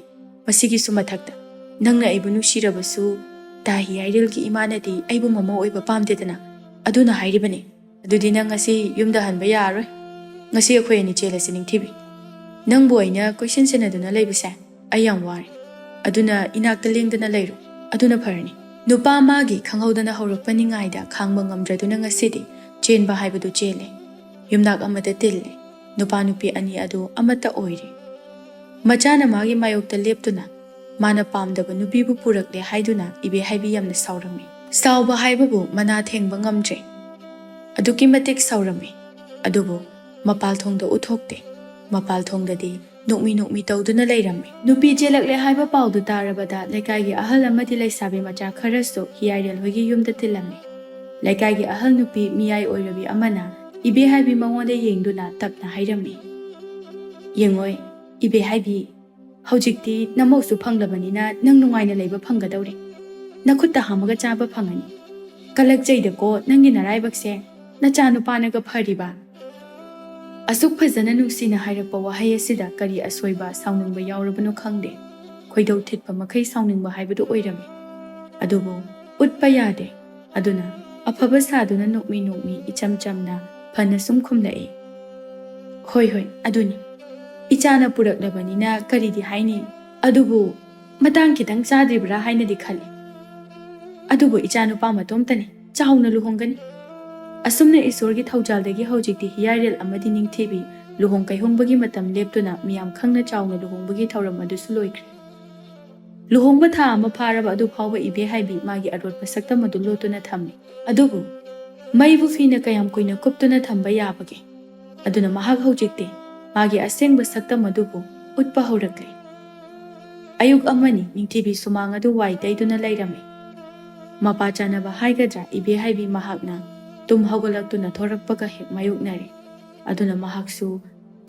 ꯃꯁꯤꯒꯤꯁꯨ ꯃꯊꯛꯇ, ꯅꯪꯅ ꯑꯩꯕꯨ ꯅꯨꯡꯁꯤꯔꯕꯁꯨ, ꯇꯥ ꯍꯤꯌꯥꯏꯔꯦꯜꯒꯤ ꯏꯃꯥꯅꯗꯤ ꯑꯩꯕꯨ ꯃꯃꯧ ꯑꯣꯏꯕ ꯄꯥꯝꯗꯦꯗꯅ, ꯑꯗꯨꯅ ꯍꯥꯏꯔꯤꯕꯅꯤ꯫ ꯑꯗꯨꯗꯤ ꯅꯪ ꯉꯁꯤ ꯌꯨꯝꯗ ꯍꯟꯕ ꯌꯥꯔꯔꯣꯏ꯫ ꯉꯁꯤ ꯑꯩꯈꯣꯏ ꯑꯅꯤ ꯆꯦꯜꯂꯁꯤ, ꯅꯤꯡꯊꯤꯕꯤ꯫ ꯅꯪꯕꯨ ꯑꯩꯅ ꯀꯣꯏꯁꯦꯟ ꯁꯦꯟꯅꯗꯨꯅ ꯂꯩꯕꯁꯦ ꯑꯩ ꯌꯥꯝ ꯋꯥꯔꯦ꯫ ꯑꯗꯨꯅ ꯏꯅꯥꯛꯇ ꯂꯦꯡꯗꯅ ꯂꯩꯔꯣ, ꯑꯗꯨꯅ ꯐꯔꯅꯤ꯫ ꯅꯨꯄꯥ ꯃꯥꯒꯤ ꯈꯪꯍꯧꯗꯅ ꯍꯧꯔꯛꯄ ꯅꯤꯡꯉꯥꯏꯗ ꯈꯥꯡꯕ ꯉꯝꯗ꯭ꯔꯗꯨꯅ ꯉꯁꯤꯗꯤ ꯆꯦꯟꯕ ꯍꯥꯏꯕꯗꯨ ꯆꯦꯜꯂꯦ꯫ ꯌꯨꯝꯅꯥꯛ ꯑꯃꯗ ꯇꯤꯜꯂꯦ꯫ ꯅꯨꯄꯥ ꯅꯨꯄꯤ ꯑꯅꯤ ꯑꯗꯨ ꯑꯃꯠꯇ ꯑꯣꯏꯔꯦ꯫ ꯃꯆꯥꯅ ꯃꯥꯒꯤ ꯃꯥꯌꯣꯛꯇ ꯂꯦꯞꯇꯨꯅ ꯃꯥꯅ ꯄꯥꯝꯗꯕ ꯅꯨꯄꯤꯕꯨ ꯄꯨꯔꯛꯂꯦ ꯍꯥꯏꯗꯨꯅ ꯏꯕꯦ ꯍꯥꯏꯕꯤ ꯌꯥꯝꯅ ꯁꯥꯎꯔꯝꯃꯤ꯫ ꯁꯥꯎꯕ ꯍꯥꯏꯕꯕꯨ ꯃꯅꯥ ꯊꯦꯡꯕ ꯉꯝꯗ꯭ꯔꯦ꯫ ꯑꯗꯨꯛꯀꯤ ꯃꯇꯤꯛ ꯁꯥꯎꯔꯝꯃꯤ꯫ ꯑꯗꯨꯕꯨ ꯃꯄꯥꯜ ꯊꯣꯡꯗ ꯎꯠꯊꯣꯛꯇꯦ꯫ ꯃꯄꯥꯜ ꯊꯣꯡꯗꯗꯤ ꯅꯣꯛꯃꯤ ꯅꯣꯛꯃꯤ ꯇꯧꯗꯨꯅ ꯂꯩꯔꯝꯃꯤ꯫ ꯅꯨꯄꯤ ꯆꯦꯜꯂꯛꯂꯦ ꯍꯥꯏꯕ ꯄꯥꯎꯗꯨ ꯇꯥꯔꯕꯗ ꯂꯩꯀꯥꯏꯒꯤ ꯑꯍꯜ ꯑꯃꯗꯤ ꯂꯩꯁꯥꯕꯤ ꯃꯆꯥ ꯈꯔꯁꯨ ꯍꯤꯌꯥꯏꯔꯦꯜ ꯍꯣꯏꯒꯤ ꯌꯨꯝꯗ ꯇꯤꯜꯂꯝꯃꯤ꯫ ꯂꯩꯀꯥꯏꯒꯤ ꯑꯍꯜ ꯅꯨꯄꯤ ꯃꯤꯌꯥꯏ ꯑꯣꯏꯔꯕꯤ ꯑꯃꯅ ꯏꯕꯦ ꯍꯥꯏꯕꯤ ꯃꯉꯣꯟꯗ ꯌꯦꯡꯗꯨꯅ ꯇꯞꯅ ꯍꯥꯏꯔꯝꯃꯤ, "ꯌꯦꯡꯉꯣꯏ, ꯏꯕꯦ ꯍꯥꯏꯕꯤ, ꯍꯧꯖꯤꯛꯇꯤ ꯅꯃꯧꯁꯨ ꯐꯪꯂꯕꯅꯤꯅ ꯅꯪ ꯅꯨꯡꯉꯥꯏꯅ ꯂꯩꯕ ꯐꯪꯒꯗꯧꯔꯦ꯫ ꯅꯈꯨꯠꯇ ꯍꯥꯝꯃꯒ ꯆꯥꯕ ꯐꯪꯉꯅꯤ꯫ ꯀꯂꯛꯆꯩꯗꯀꯣ ꯅꯪꯒꯤ ꯅꯔꯥꯏꯕꯛꯁꯦ, ꯅꯆꯥ ꯅꯨꯄꯥꯅꯒ ꯐꯔꯤꯕ꯫ ꯑꯁꯨꯛ ꯐꯖꯅ ꯅꯨꯡꯁꯤꯅ ꯍꯥꯏꯔꯛꯄ ꯋꯥꯍꯩ ꯑꯁꯤꯗ ꯀꯔꯤ ꯑꯁꯣꯏꯕ, ꯁꯥꯎꯅꯤꯡꯕ ꯌꯥꯎꯔꯕꯅꯣ ꯈꯪꯗꯦ꯫ ꯈꯣꯏꯗꯧ ꯊꯤꯠꯄ ꯃꯈꯩ ꯁꯥꯎꯅꯤꯡꯕ ꯍꯥꯏꯕꯗꯨ ꯑꯣꯏꯔꯝꯃꯤ꯫ ꯑꯗꯨꯕꯨ ꯎꯠꯄ ꯌꯥꯗꯦ꯫ ꯑꯗꯨꯅ ꯑꯐꯕ ꯁꯥꯗꯨꯅ ꯅꯣꯛꯃꯤ ꯅꯣꯛꯃꯤ ꯏꯆꯝ ꯆꯝꯅ ꯐꯅ ꯁꯨꯝ ꯈꯨꯝꯂꯛꯏ, "ꯍꯣꯏ, ꯍꯣꯏ, ꯑꯗꯨꯅꯤ꯫ ꯏꯆꯥꯅ ꯄꯨꯔꯛꯂꯕꯅꯤꯅ ꯀꯔꯤꯗꯤ ꯍꯥꯏꯅꯤ? ꯑꯗꯨꯕꯨ ꯃꯇꯥꯡ ꯈꯤꯇꯪ ꯆꯥꯗ꯭ꯔꯤꯕ꯭ꯔꯥ ꯍꯥꯏꯅꯗꯤ ꯈꯜꯂꯤ꯫ ꯑꯗꯨꯕꯨ ꯏꯆꯥ ꯅꯨꯄꯥ ꯃꯇꯣꯝꯇꯅꯤ, ꯆꯥꯎꯅ ꯂꯨꯍꯣꯡꯒꯅꯤ꯫" ꯑꯁꯨꯝꯅ ꯏꯁꯣꯔꯒꯤ ꯊꯧꯖꯥꯜꯗꯒꯤ ꯍꯧꯖꯤꯛꯇꯤ ꯍꯤꯌꯥꯏꯔꯦꯜ ꯑꯃꯗꯤ ꯅꯤꯡꯊꯤꯕꯤ ꯂꯨꯍꯣꯡ ꯀꯩꯍꯣꯡꯕꯒꯤ ꯃꯇꯝ ꯂꯦꯞꯇꯨꯅ ꯃꯤꯌꯥꯝ ꯈꯪꯅ ꯆꯥꯎꯅ ꯂꯨꯍꯣꯡꯕꯒꯤ ꯊꯧꯔꯝ ꯑꯗꯨꯁꯨ ꯂꯣꯏꯈ꯭ꯔꯦ꯫ ꯂꯨꯍꯣꯡꯕ ꯊꯥ ꯑꯃ ꯐꯥꯔꯕ ꯑꯗꯨ ꯐꯥꯎꯕ ꯏꯕꯦ ꯍꯥꯏꯕꯤ ꯃꯥꯒꯤ ꯑꯔꯣꯠꯄ ꯁꯛꯇꯝ ꯑꯗꯨ ꯂꯣꯠꯇꯨꯅ ꯊꯝꯃꯤ꯫ ꯑꯗꯨꯕꯨ ꯃꯩꯕꯨ ꯐꯤꯅ ꯀꯌꯥꯝ ꯀꯨꯏꯅ ꯀꯨꯞꯇꯨꯅ ꯊꯝꯕ ꯌꯥꯕꯒꯦ? ꯑꯗꯨꯅ ꯃꯍꯥꯛ ꯍꯧꯖꯤꯛꯇꯤ ꯃꯥꯒꯤ ꯑꯁꯦꯡꯕ ꯁꯛꯇꯝ ꯑꯗꯨꯕꯨ ꯎꯠꯄ ꯍꯧꯔꯛꯂꯦ꯫ ꯑꯌꯨꯛ ꯑꯃꯅꯤ ꯅꯤꯡꯊꯤꯕꯤ ꯁꯨꯃꯥꯡ ꯑꯗꯨ ꯋꯥꯏ ꯇꯩꯗꯨꯅ ꯂꯩꯔꯝꯃꯤ꯫ ꯃꯄꯥ ꯆꯥꯅꯕ ꯍꯥꯏꯒꯗ꯭ꯔꯥ, ꯏꯕꯦ ꯍꯥꯏꯕꯤ ꯃꯍꯥꯛꯅ ꯇꯨꯝ ꯍꯧꯒꯠꯂꯛꯇꯨꯅ ꯊꯣꯔꯛꯄꯒ ꯍꯦꯛ ꯃꯥꯌꯣꯛꯅꯔꯦ꯫ ꯑꯗꯨꯅ ꯃꯍꯥꯛꯁꯨ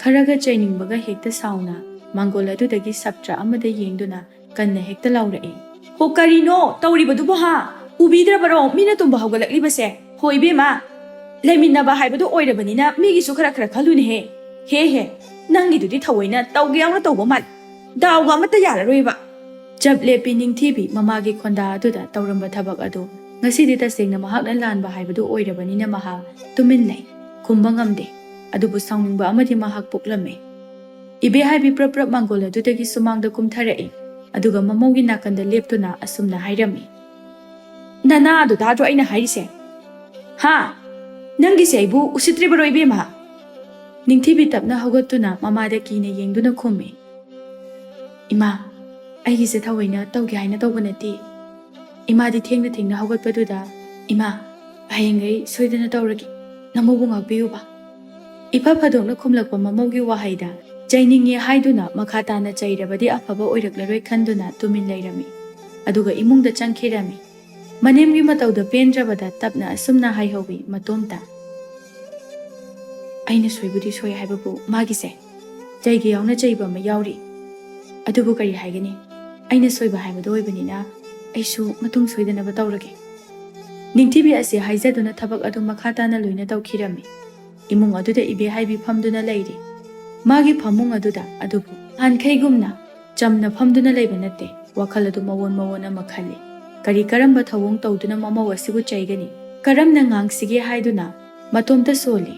ꯈꯔꯒ ꯆꯩꯅꯤꯡꯕꯒ ꯍꯦꯛꯇ ꯁꯥꯎꯅ ꯃꯥꯡꯒꯣꯜ ꯑꯗꯨꯗꯒꯤ ꯁꯞꯇ꯭ꯔ ꯑꯃꯗ ꯌꯦꯡꯗꯨꯅ ꯀꯟꯅ ꯍꯦꯛꯇ ꯂꯥꯎꯔꯛꯏ, "ꯍꯣ, ꯀꯔꯤꯅꯣ ꯇꯧꯔꯤꯕꯗꯨꯕꯨ ꯍꯥ?" ꯎꯕꯤꯗ꯭ꯔꯕꯔꯣ ꯃꯤꯅ ꯇꯨꯝꯕ ꯍꯧꯒꯠꯂꯛꯂꯤꯕꯁꯦ? ꯍꯣ ꯏꯕꯦꯝꯃ, ꯂꯩꯃꯤꯟꯅꯕ ꯍꯥꯏꯕꯗꯨ ꯑꯣꯏꯔꯕꯅꯤꯅ ꯃꯤꯒꯤꯁꯨ ꯈꯔ ꯈꯔ ꯈꯜꯂꯨꯅꯦꯍꯦ꯫ ꯍꯦ ꯍꯦ, ꯅꯪꯒꯤꯗꯨꯗꯤ ꯊꯑꯣꯏꯅ ꯇꯧꯒꯦ ꯌꯥꯎꯅ ꯇꯧꯕ ꯃꯥꯜꯂꯦ꯫ ꯗꯥꯎꯒ ꯑꯃꯠꯇ ꯌꯥꯔꯔꯣꯏꯕ꯫ ꯆꯞ ꯂꯦꯞꯄꯤ ꯅꯤꯡꯊꯤꯕꯤ ꯃꯃꯥꯒꯤ ꯈꯣꯟꯗꯥ ꯑꯗꯨꯗ ꯇꯧꯔꯝꯕ ꯊꯕꯛ ꯑꯗꯨ꯫ ꯉꯁꯤꯗꯤ ꯇꯁꯦꯡꯅ ꯃꯍꯥꯛꯅ ꯂꯥꯟꯕ ꯍꯥꯏꯕꯗꯨ ꯑꯣꯏꯔꯕꯅꯤꯅ ꯃꯍꯥꯛ ꯇꯨꯃꯤꯟ ꯂꯩ, ꯈꯨꯝꯕ ꯉꯝꯗꯦ꯫ ꯑꯗꯨꯕꯨ ꯁꯥꯎꯅꯤꯡꯕ ꯑꯃꯗꯤ ꯃꯍꯥꯛ ꯄꯣꯛꯂꯝꯃꯤ꯫ ꯏꯕꯦꯍꯥꯏꯕꯤ ꯄ꯭ꯔꯞ ꯄ꯭ꯔꯞ ꯃꯥꯡꯒꯣꯜ ꯑꯗꯨꯗꯒꯤ ꯁꯨꯃꯥꯡꯗ ꯀꯨꯝꯊꯔꯛꯏ, ꯑꯗꯨꯒ ꯃꯃꯧꯒꯤ ꯅꯥꯀꯟꯗ ꯂꯦꯞꯇꯨꯅ ꯑꯁꯨꯝꯅ ꯍꯥꯏꯔꯝꯃꯤ, "ꯅꯅꯥꯗꯣ ꯇꯥꯗ꯭ꯔꯣ ꯑꯩꯅ ꯍꯥꯏꯔꯤꯁꯦ? ꯍꯥ? ꯅꯪꯒꯤꯁꯦ ꯑꯩꯕꯨ ꯎꯁꯤꯠꯇ꯭ꯔꯤꯕꯔꯣ ꯏꯕꯦꯝꯃ?" ꯅꯤꯡꯊꯤꯕꯤ ꯇꯞꯅ ꯍꯧꯒꯠꯇꯨꯅ ꯃꯃꯥꯗ ꯀꯤꯅ ꯌꯦꯡꯗꯨꯅ ꯈꯨꯝꯃꯤ, "ꯏꯃꯥ, ꯑꯩꯒꯤꯁꯦ ꯊꯑꯣꯏꯅ ꯇꯧꯒꯦ ꯍꯥꯏꯅ ꯇꯧꯕ ꯅꯠꯇꯦ꯫ ꯏꯃꯥꯗꯤ ꯊꯦꯡꯅ ꯊꯦꯡꯅ ꯍꯧꯒꯠꯄꯗꯨꯗ, ꯏꯃꯥ, ꯍꯌꯦꯡꯈꯩ ꯁꯣꯏꯗꯅ ꯇꯧꯔꯒꯦ, ꯅꯃꯧꯕꯨ ꯉꯥꯛꯄꯤꯌꯨꯕ"꯫ ꯏꯐ ꯐꯗꯣꯛꯅ ꯈꯨꯝꯂꯛꯄ ꯃꯃꯧꯒꯤ ꯋꯥꯍꯩꯗ ꯆꯩꯅꯤꯡꯉꯦ ꯍꯥꯏꯗꯨꯅ ꯃꯈꯥ ꯇꯥꯅ ꯆꯩꯔꯕꯗꯤ ꯑꯐꯕ ꯑꯣꯏꯔꯛꯂꯔꯣꯏ ꯈꯟꯗꯨꯅ ꯇꯨꯃꯤꯟ ꯂꯩꯔꯝꯃꯤ꯫ ꯑꯗꯨꯒ ꯏꯃꯨꯡꯗ ꯆꯪꯈꯤꯔꯝꯃꯤ꯫ ꯃꯅꯦꯝꯒꯤ ꯃꯇꯧꯗ ꯄꯦꯟꯗ꯭ꯔꯕꯗ ꯇꯞꯅ ꯑꯁꯨꯝꯅ ꯍꯥꯏꯍꯧꯋꯤ ꯃꯇꯣꯝꯇ, "ꯑꯩꯅ ꯁꯣꯏꯕꯨꯗꯤ ꯁꯣꯏ ꯍꯥꯏꯕꯕꯨ ꯃꯥꯒꯤꯁꯦ ꯆꯩꯒꯦ ꯌꯥꯎꯅ ꯆꯩꯕ ꯑꯃ ꯌꯥꯎꯔꯤ꯫ ꯑꯗꯨꯕꯨ ꯀꯔꯤ ꯍꯥꯏꯒꯅꯤ? ꯑꯩꯅ ꯁꯣꯏꯕ ꯍꯥꯏꯕꯗꯣ ꯑꯣꯏꯕꯅꯤꯅ ꯑꯩꯁꯨ ꯃꯇꯨꯡ ꯁꯣꯏꯗꯅꯕ ꯇꯧꯔꯒꯦ"꯫ ꯅꯤꯡꯊꯤꯕꯤ ꯑꯁꯤ ꯍꯥꯏꯖꯗꯨꯅ ꯊꯕꯛ ꯑꯗꯨ ꯃꯈꯥ ꯇꯥꯅ ꯂꯣꯏꯅ ꯇꯧꯈꯤꯔꯝꯃꯤ꯫ ꯏꯃꯨꯡ ꯑꯗꯨꯗ ꯏꯕꯦꯍꯥꯏꯕꯤ ꯐꯝꯗꯨꯅ ꯂꯩꯔꯤ꯫ ꯃꯥꯒꯤ ꯐꯃꯨꯡ ꯑꯗꯨꯗ ꯑꯗꯨꯕꯨ ꯅꯍꯥꯟꯈꯩꯒꯨꯝꯅ ꯆꯝꯅ ꯐꯝꯗꯨꯅ ꯂꯩꯕ ꯅꯠꯇꯦ꯫ ꯋꯥꯈꯜ ꯑꯗꯨ ꯃꯑꯣꯟ ꯃꯑꯣꯟ ꯑꯃ ꯈꯜꯂꯤ꯫ ꯀꯔꯤ ꯀꯔꯝꯕ ꯊꯧꯑꯣꯡ ꯇꯧꯗꯨꯅ ꯃꯃꯧ ꯑꯁꯤꯕꯨ ꯆꯩꯒꯅꯤ? ꯀꯔꯝꯅ ꯉꯥꯡꯁꯤꯒꯦ ꯍꯥꯏꯗꯨꯅ ꯃꯇꯣꯝꯇ ꯁꯣꯜꯂꯤ꯫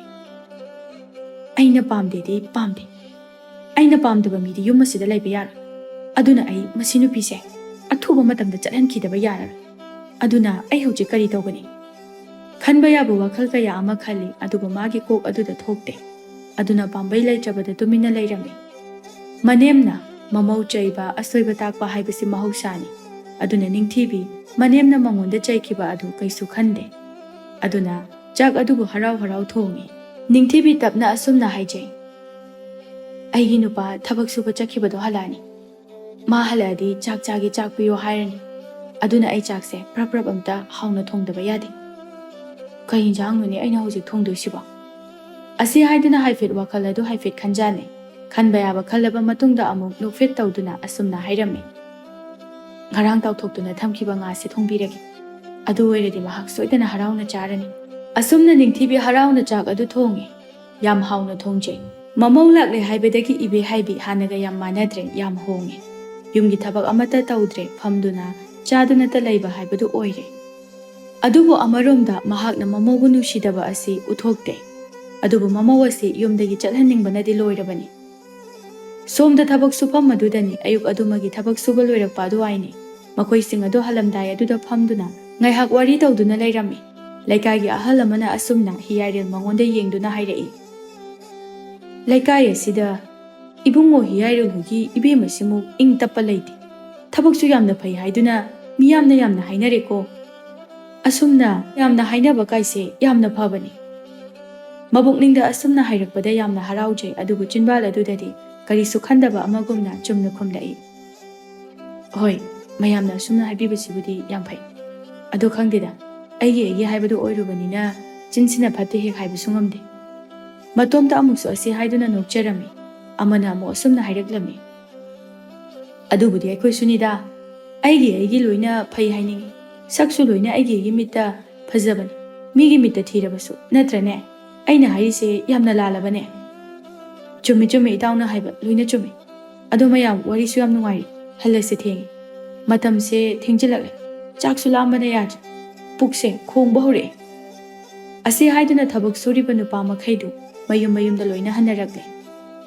"ꯑꯩꯅ ꯄꯥꯝꯗꯦꯗꯤ ꯄꯥꯝꯗꯦ꯫ ꯑꯩꯅ ꯄꯥꯝꯗꯕ ꯃꯤꯗꯤ ꯌꯨꯝ ꯑꯁꯤꯗ ꯂꯩꯕ ꯌꯥꯔꯣꯏ꯫ ꯑꯗꯨꯅ ꯑꯩ ꯃꯁꯤ ꯅꯨꯄꯤꯁꯦ ꯑꯊꯨꯕ ꯃꯇꯝꯗ ꯆꯠꯍꯟꯈꯤꯗꯕ ꯌꯥꯔꯔꯣꯏ꯫ ꯑꯗꯨꯅ ꯑꯩ ꯍꯧꯖꯤꯛ ꯀꯔꯤ ꯇꯧꯒꯅꯤ?" ꯈꯟꯕ ꯌꯥꯕ ꯋꯥꯈꯜ ꯀꯌꯥ ꯑꯃ ꯈꯜꯂꯤ, ꯑꯗꯨꯕꯨ ꯃꯥꯒꯤ ꯀꯣꯛ ꯑꯗꯨꯗ ꯊꯣꯛꯇꯦ꯫ ꯑꯗꯨꯅ ꯄꯥꯝꯕꯩ ꯂꯩꯇ꯭ꯔꯕꯗ ꯇꯨꯃꯤꯟꯅ ꯂꯩꯔꯝꯃꯤ꯫ ꯃꯅꯦꯝꯅ ꯃꯃꯧ ꯆꯩꯕ, ꯑꯁꯣꯏꯕ ꯇꯥꯛꯄ ꯍꯥꯏꯕꯁꯤ ꯃꯍꯧꯁꯥꯅꯤ꯫ ꯑꯗꯨꯅ ꯅꯤꯡꯊꯤꯕꯤ ꯃꯅꯦꯝꯅ ꯃꯉꯣꯟꯗ ꯆꯩꯈꯤꯕ ꯑꯗꯨ ꯀꯩꯁꯨ ꯈꯟꯗꯦ꯫ ꯑꯗꯨꯅ ꯆꯥꯛ ꯑꯗꯨꯕꯨ ꯍꯔꯥꯎ ꯍꯔꯥꯎ ꯊꯣꯡꯉꯤ꯫ ꯅꯤꯡꯊꯤꯕꯤ ꯇꯞꯅ ꯑꯁꯨꯝꯅ ꯍꯥꯏꯖꯩ, "ꯑꯩꯒꯤ ꯅꯨꯄꯥ ꯊꯕꯛ ꯁꯨꯕ ꯆꯠꯈꯤꯕꯗꯣ ꯍꯜꯂꯛꯑꯅꯤ꯫ ꯃꯥ ꯍꯜꯂꯛꯑꯗꯤ ꯆꯥꯛ ꯆꯥꯒꯦ, ꯆꯥꯛ ꯄꯤꯌꯣ ꯍꯥꯏꯔꯅꯤ꯫ ꯑꯗꯨꯅ ꯑꯩ ꯆꯥꯛꯁꯦ ꯄ꯭ꯔꯞ ꯄ꯭ꯔꯞ ꯑꯝꯇ ꯍꯥꯎꯅ ꯊꯣꯡꯗꯕ ꯌꯥꯗꯦ꯫ ꯀꯩ ꯏꯟꯖꯥꯡꯅꯣꯅꯦ ꯑꯩꯅ ꯍꯧꯖꯤꯛ ꯊꯣꯡꯗꯣꯏꯁꯤꯕꯣ?" ꯑꯁꯤ ꯍꯥꯏꯗꯨꯅ ꯍꯥꯏꯐꯦꯠ ꯋꯥꯈꯜ ꯑꯗꯨ ꯍꯥꯏꯐꯦꯠ ꯈꯟꯖꯥꯟꯅꯩ꯫ ꯈꯟꯕ ꯌꯥꯕ ꯈꯜꯂꯕ ꯃꯇꯨꯡꯗ ꯑꯃꯨꯛ ꯅꯣꯛꯐꯦꯠ ꯇꯧꯗꯨꯅ ꯑꯁꯨꯝꯅ ꯍꯥꯏꯔꯝꯃꯤ, "ꯉꯔꯥꯡ ꯇꯥꯎꯊꯣꯛꯇꯨꯅ ꯊꯝꯈꯤꯕ ꯉꯥꯁꯦ ꯊꯣꯡꯕꯤꯔꯒꯦ"꯫ ꯑꯗꯨ ꯑꯣꯏꯔꯗꯤ ꯃꯍꯥꯛ ꯁꯣꯏꯗꯅ ꯍꯔꯥꯎꯅ ꯆꯥꯔꯅꯤ꯫ ꯑꯁꯨꯝꯅ ꯅꯤꯡꯊꯤꯕꯤ ꯍꯔꯥꯎꯅ ꯆꯥꯛ ꯑꯗꯨ ꯊꯣꯡꯉꯤ꯫ ꯌꯥꯝ ꯍꯥꯎꯅ ꯊꯣꯡꯖꯩ꯫ ꯃꯃꯧ ꯂꯥꯛꯂꯦ ꯍꯥꯏꯕꯗꯒꯤ ꯏꯕꯦꯍꯥꯏꯕꯤ ꯍꯥꯟꯅꯒ ꯌꯥꯝ ꯃꯥꯟꯅꯗ꯭ꯔꯦ, ꯌꯥꯝ ꯍꯣꯡꯉꯦ꯫ ꯌꯨꯝꯒꯤ ꯊꯕꯛ ꯑꯃꯠꯇ ꯇꯧꯗ꯭ꯔꯦ, ꯐꯝꯗꯨꯅ ꯆꯥꯗꯨꯅꯇ ꯂꯩꯕ ꯍꯥꯏꯕꯗꯨ ꯑꯣꯏꯔꯦ꯫ ꯑꯗꯨꯕꯨ ꯑꯃꯔꯣꯝꯗ ꯃꯍꯥꯛꯅ ꯃꯃꯧꯕꯨ ꯅꯨꯡꯁꯤꯗꯕ ꯑꯁꯤ ꯎꯠꯊꯣꯛꯇꯦ꯫ ꯑꯗꯨꯕꯨ ꯃꯃꯧ ꯑꯁꯤ ꯌꯨꯝꯗꯒꯤ ꯆꯠꯍꯟꯅꯤꯡꯕꯅꯗꯤ ꯂꯣꯏꯔꯕꯅꯤ꯫ ꯁꯣꯝꯗ ꯊꯕꯛ ꯁꯨꯐꯝ ꯑꯗꯨꯗꯅꯤ ꯑꯌꯨꯛ ꯑꯗꯨꯃꯒꯤ ꯊꯕꯛ ꯁꯨꯕ ꯂꯣꯏꯔꯛꯄ ꯑꯗꯨꯋꯥꯏꯅꯤ꯫ ꯃꯈꯣꯏꯁꯤꯡ ꯑꯗꯨ ꯍꯜꯂꯝꯗꯥꯏ ꯑꯗꯨꯗ ꯐꯝꯗꯨꯅ ꯉꯥꯏꯍꯥꯛ ꯋꯥꯔꯤ ꯇꯧꯗꯨꯅ ꯂꯩꯔꯝꯃꯤ꯫ ꯂꯩꯀꯥꯏꯒꯤ ꯑꯍꯜ ꯑꯃꯅ ꯑꯁꯨꯝꯅ ꯍꯤꯌꯥꯏꯔꯦꯜ ꯃꯉꯣꯟꯗ ꯌꯦꯡꯗꯨꯅ ꯍꯥꯏꯔꯛꯏ, "ꯂꯩꯀꯥꯏ ꯑꯁꯤꯗ ꯏꯕꯨꯡꯉꯣ ꯍꯤꯌꯥꯏꯔꯦꯜ ꯍꯣꯏꯒꯤ ꯏꯕꯦꯝ ꯑꯁꯤꯃꯨꯛ ꯏꯪ ꯇꯞꯄ ꯂꯩꯇꯦ꯫ ꯊꯕꯛꯁꯨ ꯌꯥꯝꯅ ꯐꯩ ꯍꯥꯏꯗꯨꯅ ꯃꯤꯌꯥꯝꯅ ꯌꯥꯝꯅ ꯍꯥꯏꯅꯔꯦꯀꯣ꯫ ꯑꯁꯨꯝꯅ ꯌꯥꯝꯅ ꯍꯥꯏꯅꯕ ꯀꯥꯏꯁꯦ ꯌꯥꯝꯅ ꯐꯕꯅꯤ"꯫ ꯃꯕꯨꯛꯅꯤꯡꯗ ꯑꯁꯨꯝꯅ ꯍꯥꯏꯔꯛꯄꯗ ꯌꯥꯝꯅ ꯍꯔꯥꯎꯖꯩ, ꯑꯗꯨꯕꯨ ꯆꯤꯟꯕꯥꯜ ꯑꯗꯨꯗꯗꯤ ꯀꯔꯤꯁꯨ ꯈꯟꯗꯕ ꯑꯃꯒꯨꯝꯅ ꯆꯨꯝꯅ ꯈꯨꯝꯂꯛꯏ, "ꯍꯣꯏ, ꯃꯌꯥꯝꯅ ꯑꯁꯨꯝꯅ ꯍꯥꯏꯕꯤꯕꯁꯤꯕꯨꯗꯤ ꯌꯥꯝ ꯐꯩ꯫ ꯑꯗꯣ ꯈꯪꯗꯦꯗ, ꯑꯩꯒꯤ ꯑꯩꯒꯤ ꯍꯥꯏꯕꯗꯨ ꯑꯣꯏꯔꯨꯕꯅꯤꯅ ꯆꯤꯟꯁꯤꯅ ꯐꯠꯇꯦ ꯍꯦꯛ ꯍꯥꯏꯕꯁꯨ ꯉꯝꯗꯦ"꯫ ꯃꯇꯣꯝꯇ ꯑꯃꯨꯛꯁꯨ ꯑꯁꯤ ꯍꯥꯏꯗꯨꯅ ꯅꯣꯛꯆꯔꯝꯃꯤ꯫ ꯑꯃꯅ ꯑꯃꯨꯛ ꯑꯁꯨꯝꯅ ꯍꯥꯏꯔꯛꯂꯝꯃꯤ, "ꯑꯗꯨꯕꯨꯗꯤ ꯑꯩꯈꯣꯏꯁꯨꯅꯤꯗ꯫ ꯑꯩꯒꯤ ꯑꯩꯒꯤ ꯂꯣꯏꯅ ꯐꯩ ꯍꯥꯏꯅꯤꯡꯉꯤ꯫ ꯁꯛꯁꯨ ꯂꯣꯏꯅ ꯑꯩꯒꯤ ꯑꯩꯒꯤ ꯃꯤꯠꯇ ꯐꯖꯕꯅꯤ, ꯃꯤꯒꯤ ꯃꯤꯠꯇ ꯊꯤꯔꯕꯁꯨ, ꯅꯠꯇ꯭ꯔꯅꯦ? ꯑꯩꯅ ꯍꯥꯏꯔꯤꯁꯦ ꯌꯥꯝꯅ ꯂꯥꯜꯂꯕꯅꯦ?" "ꯆꯨꯝꯃꯤ, ꯆꯨꯝꯃꯤ, ꯏꯇꯥꯎꯅ ꯍꯥꯏꯕ ꯂꯣꯏꯅ ꯆꯨꯝꯃꯤ꯫ ꯑꯗꯣ ꯃꯌꯥꯝ, ꯋꯥꯔꯤꯁꯨ ꯌꯥꯝ ꯅꯨꯡꯉꯥꯏꯔꯤ, ꯍꯜꯂꯁꯦ, ꯊꯦꯡꯉꯦ꯫ ꯃꯇꯝꯁꯦ ꯊꯦꯡꯖꯤꯜꯂꯛꯂꯦ꯫ ꯆꯥꯛꯁꯨ ꯂꯥꯝꯕꯅ ꯌꯥꯗ꯭ꯔꯦ꯫ ꯄꯨꯛꯁꯦ ꯈꯣꯡꯕ ꯍꯧꯔꯛꯑꯦ"꯫ ꯑꯁꯤ ꯍꯥꯏꯗꯨꯅ ꯊꯕꯛ ꯁꯨꯔꯤꯕ ꯅꯨꯄꯥ ꯃꯈꯩꯗꯨ ꯃꯌꯨꯝ ꯃꯌꯨꯝꯗ ꯂꯣꯏꯅ ꯍꯟꯅꯔꯛꯂꯦ꯫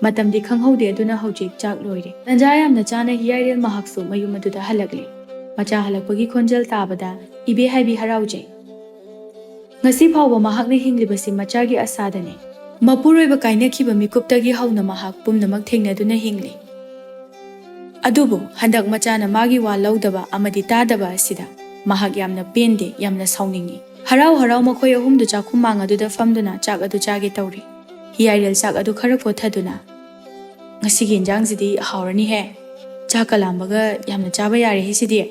ꯃꯇꯝꯗꯤ ꯈꯪꯍꯧꯗꯦ, ꯑꯗꯨꯅ ꯍꯧꯖꯤꯛ ꯆꯥꯛ ꯂꯣꯏꯔꯦ꯫ ꯇꯟꯖꯥ ꯌꯥꯝꯅ ꯆꯥꯅ ꯍꯤꯌꯥꯏꯔꯦꯜ ꯃꯍꯥꯛꯁꯨ ꯃꯌꯨꯝ ꯑꯗꯨꯗ ꯍꯜꯂꯛꯂꯦ꯫ ꯃꯆꯥ ꯍꯜꯂꯛꯄꯒꯤ ꯈꯣꯟꯖꯦꯜ ꯇꯥꯕꯗ ꯏꯕꯦ ꯍꯥꯏꯕꯤ ꯍꯔꯥꯎꯖꯩ꯫ ꯉꯁꯤ ꯐꯥꯎꯕ ꯃꯍꯥꯛꯅ ꯍꯤꯡꯂꯤꯕꯁꯤ ꯃꯆꯥꯒꯤ ꯑꯁꯥꯗꯅꯤ꯫ ꯃꯄꯨꯔꯣꯏꯕ ꯀꯥꯏꯅꯈꯤꯕ ꯃꯤꯀꯨꯞꯇꯒꯤ ꯍꯧꯅ ꯃꯍꯥꯛ ꯄꯨꯝꯅꯃꯛ ꯊꯦꯡꯅꯗꯨꯅ ꯍꯤꯡꯂꯤ꯫ ꯑꯗꯨꯕꯨ ꯍꯟꯗꯛ ꯃꯆꯥꯅ ꯃꯥꯒꯤ ꯋꯥ ꯂꯧꯗꯕ ꯑꯃꯗꯤ ꯇꯥꯗꯕ ꯑꯁꯤꯗ ꯃꯍꯥꯛ ꯌꯥꯝꯅ ꯄꯦꯟꯗꯦ, ꯌꯥꯝꯅ ꯁꯥꯎꯅꯤꯡꯏ꯫ ꯍꯔꯥꯎ ꯍꯔꯥꯎ ꯃꯈꯣꯏ ꯑꯍꯨꯝꯗꯨ ꯆꯥꯛꯈꯨꯝ ꯃꯥꯡ ꯑꯗꯨꯗ ꯐꯝꯗꯨꯅ ꯆꯥꯛ ꯑꯗꯨ ꯆꯥꯒꯦ ꯇꯧꯔꯤ꯫ ꯍꯤꯌꯥꯏꯔꯦꯜ ꯆꯥꯛ ꯑꯗꯨ ꯈꯔ ꯀꯣꯠꯊꯗꯨꯅ, "ꯉꯁꯤꯒꯤ ꯏꯟꯖꯥꯡꯁꯤꯗꯤ ꯍꯥꯎꯔꯅꯤꯍꯦ꯫ ꯆꯥꯛꯀ ꯂꯥꯝꯕꯒ ꯌꯥꯝꯅ ꯆꯥꯕ ꯌꯥꯔꯦꯍꯦ ꯁꯤꯗꯤ"꯫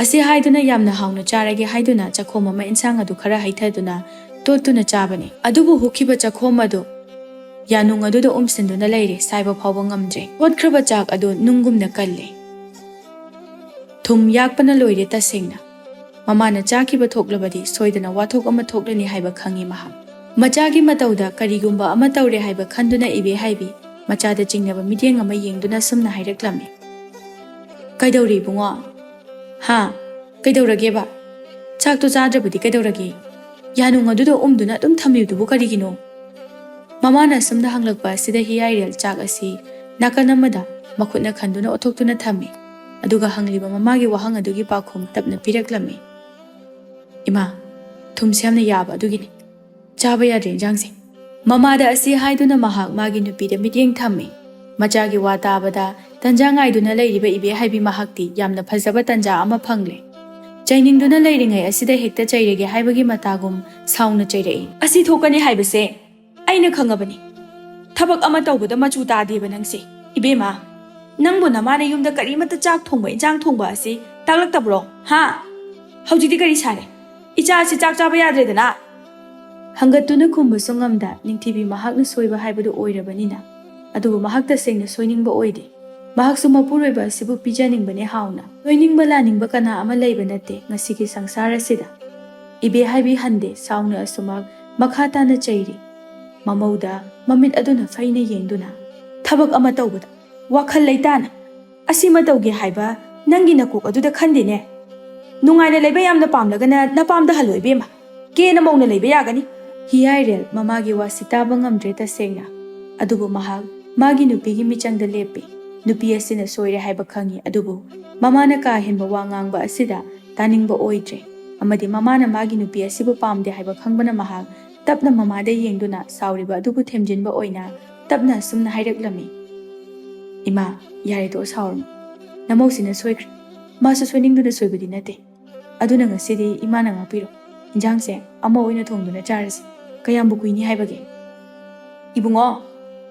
ꯑꯁꯤ ꯍꯥꯏꯗꯨꯅ ꯌꯥꯝꯅ ꯍꯥꯎꯅ ꯆꯥꯔꯒꯦ ꯍꯥꯏꯗꯨꯅ ꯆꯥꯛꯈꯣꯝ ꯑꯃ ꯏꯟꯁꯥꯡ ꯑꯗꯨ ꯈꯔ ꯍꯩꯊꯗꯨꯅ ꯇꯣꯠꯇꯨꯅ ꯆꯥꯕꯅꯤ꯫ ꯑꯗꯨꯕꯨ ꯍꯨꯛꯈꯤꯕ ꯆꯥꯛꯈꯣꯝ ꯑꯗꯨ ꯌꯥꯅꯨꯡ ꯑꯗꯨꯗ ꯎꯝꯁꯤꯟꯗꯨꯅ ꯂꯩꯔꯦ, ꯁꯥꯏꯕ ꯐꯥꯎꯕ ꯉꯝꯗ꯭ꯔꯦ꯫ ꯇꯣꯠꯈ꯭ꯔꯕ ꯆꯥꯛ ꯑꯗꯨ ꯅꯨꯡꯒꯨꯝꯅ ꯀꯜꯂꯦ꯫ ꯊꯨꯝ ꯌꯥꯛꯄꯅ ꯂꯣꯏꯔꯦ ꯇꯁꯦꯡꯅ꯫ ꯃꯃꯥꯅ ꯆꯥꯈꯤꯕ ꯊꯣꯛꯂꯕꯗꯤ ꯁꯣꯏꯗꯅ ꯋꯥꯊꯣꯛ ꯑꯃ ꯊꯣꯛꯂꯅꯤ ꯍꯥꯏꯕ ꯈꯪꯏ ꯃꯍꯥꯛ꯫ ꯃꯆꯥꯒꯤ ꯃꯇꯧꯗ ꯀꯔꯤꯒꯨꯝꯕ ꯑꯃ ꯇꯧꯔꯦ ꯍꯥꯏꯕ ꯈꯟꯗꯨꯅ ꯏꯕꯦꯍꯥꯏꯕꯤ ꯃꯆꯥꯗ ꯆꯤꯡꯅꯕ ꯃꯤꯠꯌꯦꯡ ꯑꯃ ꯌꯦꯡꯗꯨꯅ ꯑꯁꯨꯝꯅ ꯍꯥꯏꯔꯛꯂꯝꯃꯤ꯫ "ꯀꯩꯗꯧꯔꯦ ꯏꯕꯨꯡꯉꯣ? ꯍꯥ? ꯀꯩꯗꯧꯔꯒꯦꯕ? ꯆꯥꯛꯇꯣ ꯆꯥꯗ꯭ꯔꯕꯗꯤ ꯀꯩꯗꯧꯔꯒꯦ? ꯌꯥꯅꯨꯡ ꯑꯗꯨꯗ ꯎꯝꯗꯨꯅ ꯑꯗꯨꯝ ꯊꯝꯂꯤꯕꯗꯨꯕꯨ ꯀꯔꯤꯒꯤꯅꯣ?" ꯃꯃꯥꯅ ꯑꯁꯨꯝꯅ ꯍꯪꯂꯛꯄ ꯑꯁꯤꯗ ꯍꯤꯌꯥꯏꯔꯦꯜ ꯆꯥꯛ ꯑꯁꯤ ꯅꯥꯀꯟ ꯑꯃꯗ ꯃꯈꯨꯠꯅ ꯈꯟꯗꯨꯅ ꯑꯣꯠꯊꯣꯛꯇꯨꯅ ꯊꯝꯃꯤ꯫ ꯑꯗꯨꯒ ꯍꯪꯂꯤꯕ ꯃꯃꯥꯒꯤ ꯋꯥꯍꯪ ꯑꯗꯨꯒꯤ ꯄꯥꯎꯈꯨꯝ ꯇꯞꯅ ꯄꯤꯔꯛꯂꯝꯃꯤ꯫ "ꯏꯃꯥ, ꯊꯨꯝꯁꯦ ꯌꯥꯝꯅ ꯌꯥꯕ ꯑꯗꯨꯒꯤꯅꯤ꯫ ꯆꯥꯕ ꯌꯥꯗ꯭ꯔꯦ ꯏꯟꯖꯥꯡꯁꯦ꯫" ꯃꯃꯥꯗ ꯑꯁꯤ ꯍꯥꯏꯗꯨꯅ ꯃꯍꯥꯛ ꯃꯥꯒꯤ ꯅꯨꯄꯤꯗ ꯃꯤꯠꯌꯦꯡ ꯊꯝꯃꯤ꯫ ꯃꯆꯥꯒꯤ ꯋꯥ ꯇꯥꯕꯗ ꯇꯟꯖꯥ ꯉꯥꯏꯗꯨꯅ ꯂꯩꯔꯤꯕ ꯏꯕꯦ ꯍꯥꯏꯕꯤ ꯃꯍꯥꯛꯇꯤ ꯌꯥꯝꯅ ꯐꯖꯕ ꯇꯟꯖꯥ ꯑꯃ ꯐꯪꯂꯦ꯫ ꯆꯩꯅꯤꯡꯗꯨꯅ ꯂꯩꯔꯤꯉꯩ ꯑꯁꯤꯗ ꯍꯦꯛꯇ ꯆꯩꯔꯒꯦ ꯍꯥꯏꯕꯒꯤ ꯃꯇꯥꯒꯨꯝ ꯁꯥꯎꯅ ꯆꯩꯔꯛꯏ꯫ "ꯑꯁꯤ ꯊꯣꯛꯀꯅꯤ ꯍꯥꯏꯕꯁꯦ ꯑꯩꯅ ꯈꯪꯉꯕꯅꯤ꯫ ꯊꯕꯛ ꯑꯃ ꯇꯧꯕꯗ ꯃꯆꯨ ꯇꯥꯗꯦꯕ ꯅꯪꯁꯦ꯫ ꯏꯕꯦꯝꯃ, ꯅꯪꯕꯨ ꯅꯃꯥꯅ ꯌꯨꯝꯗ ꯀꯔꯤꯃꯠꯇ ꯆꯥꯛ ꯊꯣꯡꯕ, ꯏꯟꯖꯥꯡ ꯊꯣꯡꯕ ꯑꯁꯤ ꯇꯥꯛꯂꯛꯇꯕ꯭ꯔꯣ? ꯍꯥ? ꯍꯧꯖꯤꯛꯇꯤ ꯀꯔꯤ ꯁꯥꯔꯦ? ꯏꯆꯥ ꯑꯁꯤ ꯆꯥꯛ ꯆꯥꯕ ꯌꯥꯗ꯭ꯔꯦꯗꯅ?" ꯍꯪꯒꯠꯇꯨꯅ ꯈꯨꯝꯕꯁꯨ ꯉꯝꯗ ꯅꯤꯡꯊꯤꯕꯤ ꯃꯍꯥꯛꯅ ꯁꯣꯏꯕ ꯍꯥꯏꯕꯗꯨ ꯑꯣꯏꯔꯕꯅꯤꯅ꯫ ꯑꯗꯨꯕꯨ ꯃꯍꯥꯛ ꯇꯁꯦꯡꯅ ꯁꯣꯏꯅꯤꯡꯕ ꯑꯣꯏꯗꯦ꯫ ꯃꯍꯥꯛꯁꯨ ꯃꯄꯨꯔꯣꯏꯕ ꯑꯁꯤꯕꯨ ꯄꯤꯖꯅꯤꯡꯕꯅꯦ ꯍꯥꯎꯅ꯫ ꯁꯣꯏꯅꯤꯡꯕ ꯂꯥꯅꯤꯡꯕ ꯀꯅꯥ ꯑꯃ ꯂꯩꯕ ꯅꯠꯇꯦ ꯉꯁꯤꯒꯤ ꯁꯪꯁꯥꯔ ꯑꯁꯤꯗ꯫ ꯏꯕꯦ ꯍꯥꯏꯕꯤ ꯍꯟꯗꯦ ꯁꯥꯎꯅ ꯑꯁꯨꯃꯛ ꯃꯈꯥ ꯇꯥꯅ ꯆꯩꯔꯤ꯫ ꯃꯃꯧꯗ ꯃꯃꯤꯠ ꯑꯗꯨꯅ ꯐꯩꯅ ꯌꯦꯡꯗꯨꯅ, "ꯊꯕꯛ ꯑꯃ ꯇꯧꯕꯗ ꯋꯥꯈꯜ ꯂꯩꯇꯥꯅ ꯑꯁꯤꯃ ꯇꯧꯒꯦ ꯍꯥꯏꯕ ꯅꯪꯒꯤ ꯅꯀꯣꯛ ꯑꯗꯨꯗ ꯈꯟꯗꯦꯅꯦ꯫ ꯅꯨꯡꯉꯥꯏꯅ ꯂꯩꯕ ꯌꯥꯝꯅ ꯄꯥꯝꯂꯒꯅ ꯅꯄꯥꯝꯗ ꯍꯜꯂꯣ ꯏꯕꯦꯝꯃ꯫ ꯀꯦꯅ ꯃꯧꯅ ꯂꯩꯕ ꯌꯥꯒꯅꯤ꯫" ꯍꯤꯌꯥꯏꯔꯦꯜ ꯃꯃꯥꯒꯤ ꯋꯥꯁꯤ ꯇꯥꯕ ꯉꯝꯗ꯭ꯔꯦ ꯇꯁꯦꯡꯅ꯫ ꯑꯗꯨꯕꯨ ꯃꯍꯥꯛ ꯃꯥꯒꯤ ꯅꯨꯄꯤꯒꯤ ꯃꯤꯆꯪꯗ ꯂꯦꯞꯄꯤ꯫ ꯅꯨꯄꯤ ꯑꯁꯤꯅ ꯁꯣꯏꯔꯦ ꯍꯥꯏꯕ ꯈꯪꯏ, ꯑꯗꯨꯕꯨ ꯃꯃꯥꯅ ꯀꯥ ꯍꯦꯟꯕ ꯋꯥ ꯉꯥꯡꯕ ꯑꯁꯤꯗ ꯇꯥꯅꯤꯡꯕ ꯑꯣꯏꯗ꯭ꯔꯦ꯫ ꯑꯃꯗꯤ ꯃꯃꯥꯅ ꯃꯥꯒꯤ ꯅꯨꯄꯤ ꯑꯁꯤꯕꯨ ꯄꯥꯝꯗꯦ ꯍꯥꯏꯕ ꯈꯪꯕꯅ ꯃꯍꯥꯛ ꯇꯞꯅ ꯃꯃꯥꯗ ꯌꯦꯡꯗꯨꯅ ꯁꯥꯎꯔꯤꯕ ꯑꯗꯨꯕꯨ ꯊꯦꯝꯖꯤꯟꯕ ꯑꯣꯏꯅ ꯇꯞꯅ ꯑꯁꯨꯝꯅ ꯍꯥꯏꯔꯛꯂꯝꯃꯤ꯫ "ꯏꯃꯥ, ꯌꯥꯔꯦ, ꯇꯣꯛꯑꯣ, ꯁꯥꯎꯔꯅꯨ꯫ ꯅꯃꯧꯁꯤꯅ ꯁꯣꯏꯈ꯭ꯔꯦ꯫ ꯃꯥꯁꯨ ꯁꯣꯏꯅꯤꯡꯗꯨꯅ ꯁꯣꯏꯕꯗꯤ ꯅꯠꯇꯦ꯫ ꯑꯗꯨꯅ ꯉꯁꯤꯗꯤ ꯏꯃꯥꯅ ꯉꯥꯛꯄꯤꯔꯣ꯫ ꯏꯟꯖꯥꯡꯁꯦ ꯑꯃ ꯑꯣꯏꯅ ꯊꯣꯡꯗꯨꯅ ꯆꯥꯔꯁꯤ꯫ ꯀꯌꯥꯝꯕꯨ ꯀꯨꯏꯅꯤ ꯍꯥꯏꯕꯒꯦ?" "ꯏꯕꯨꯡꯉꯣ,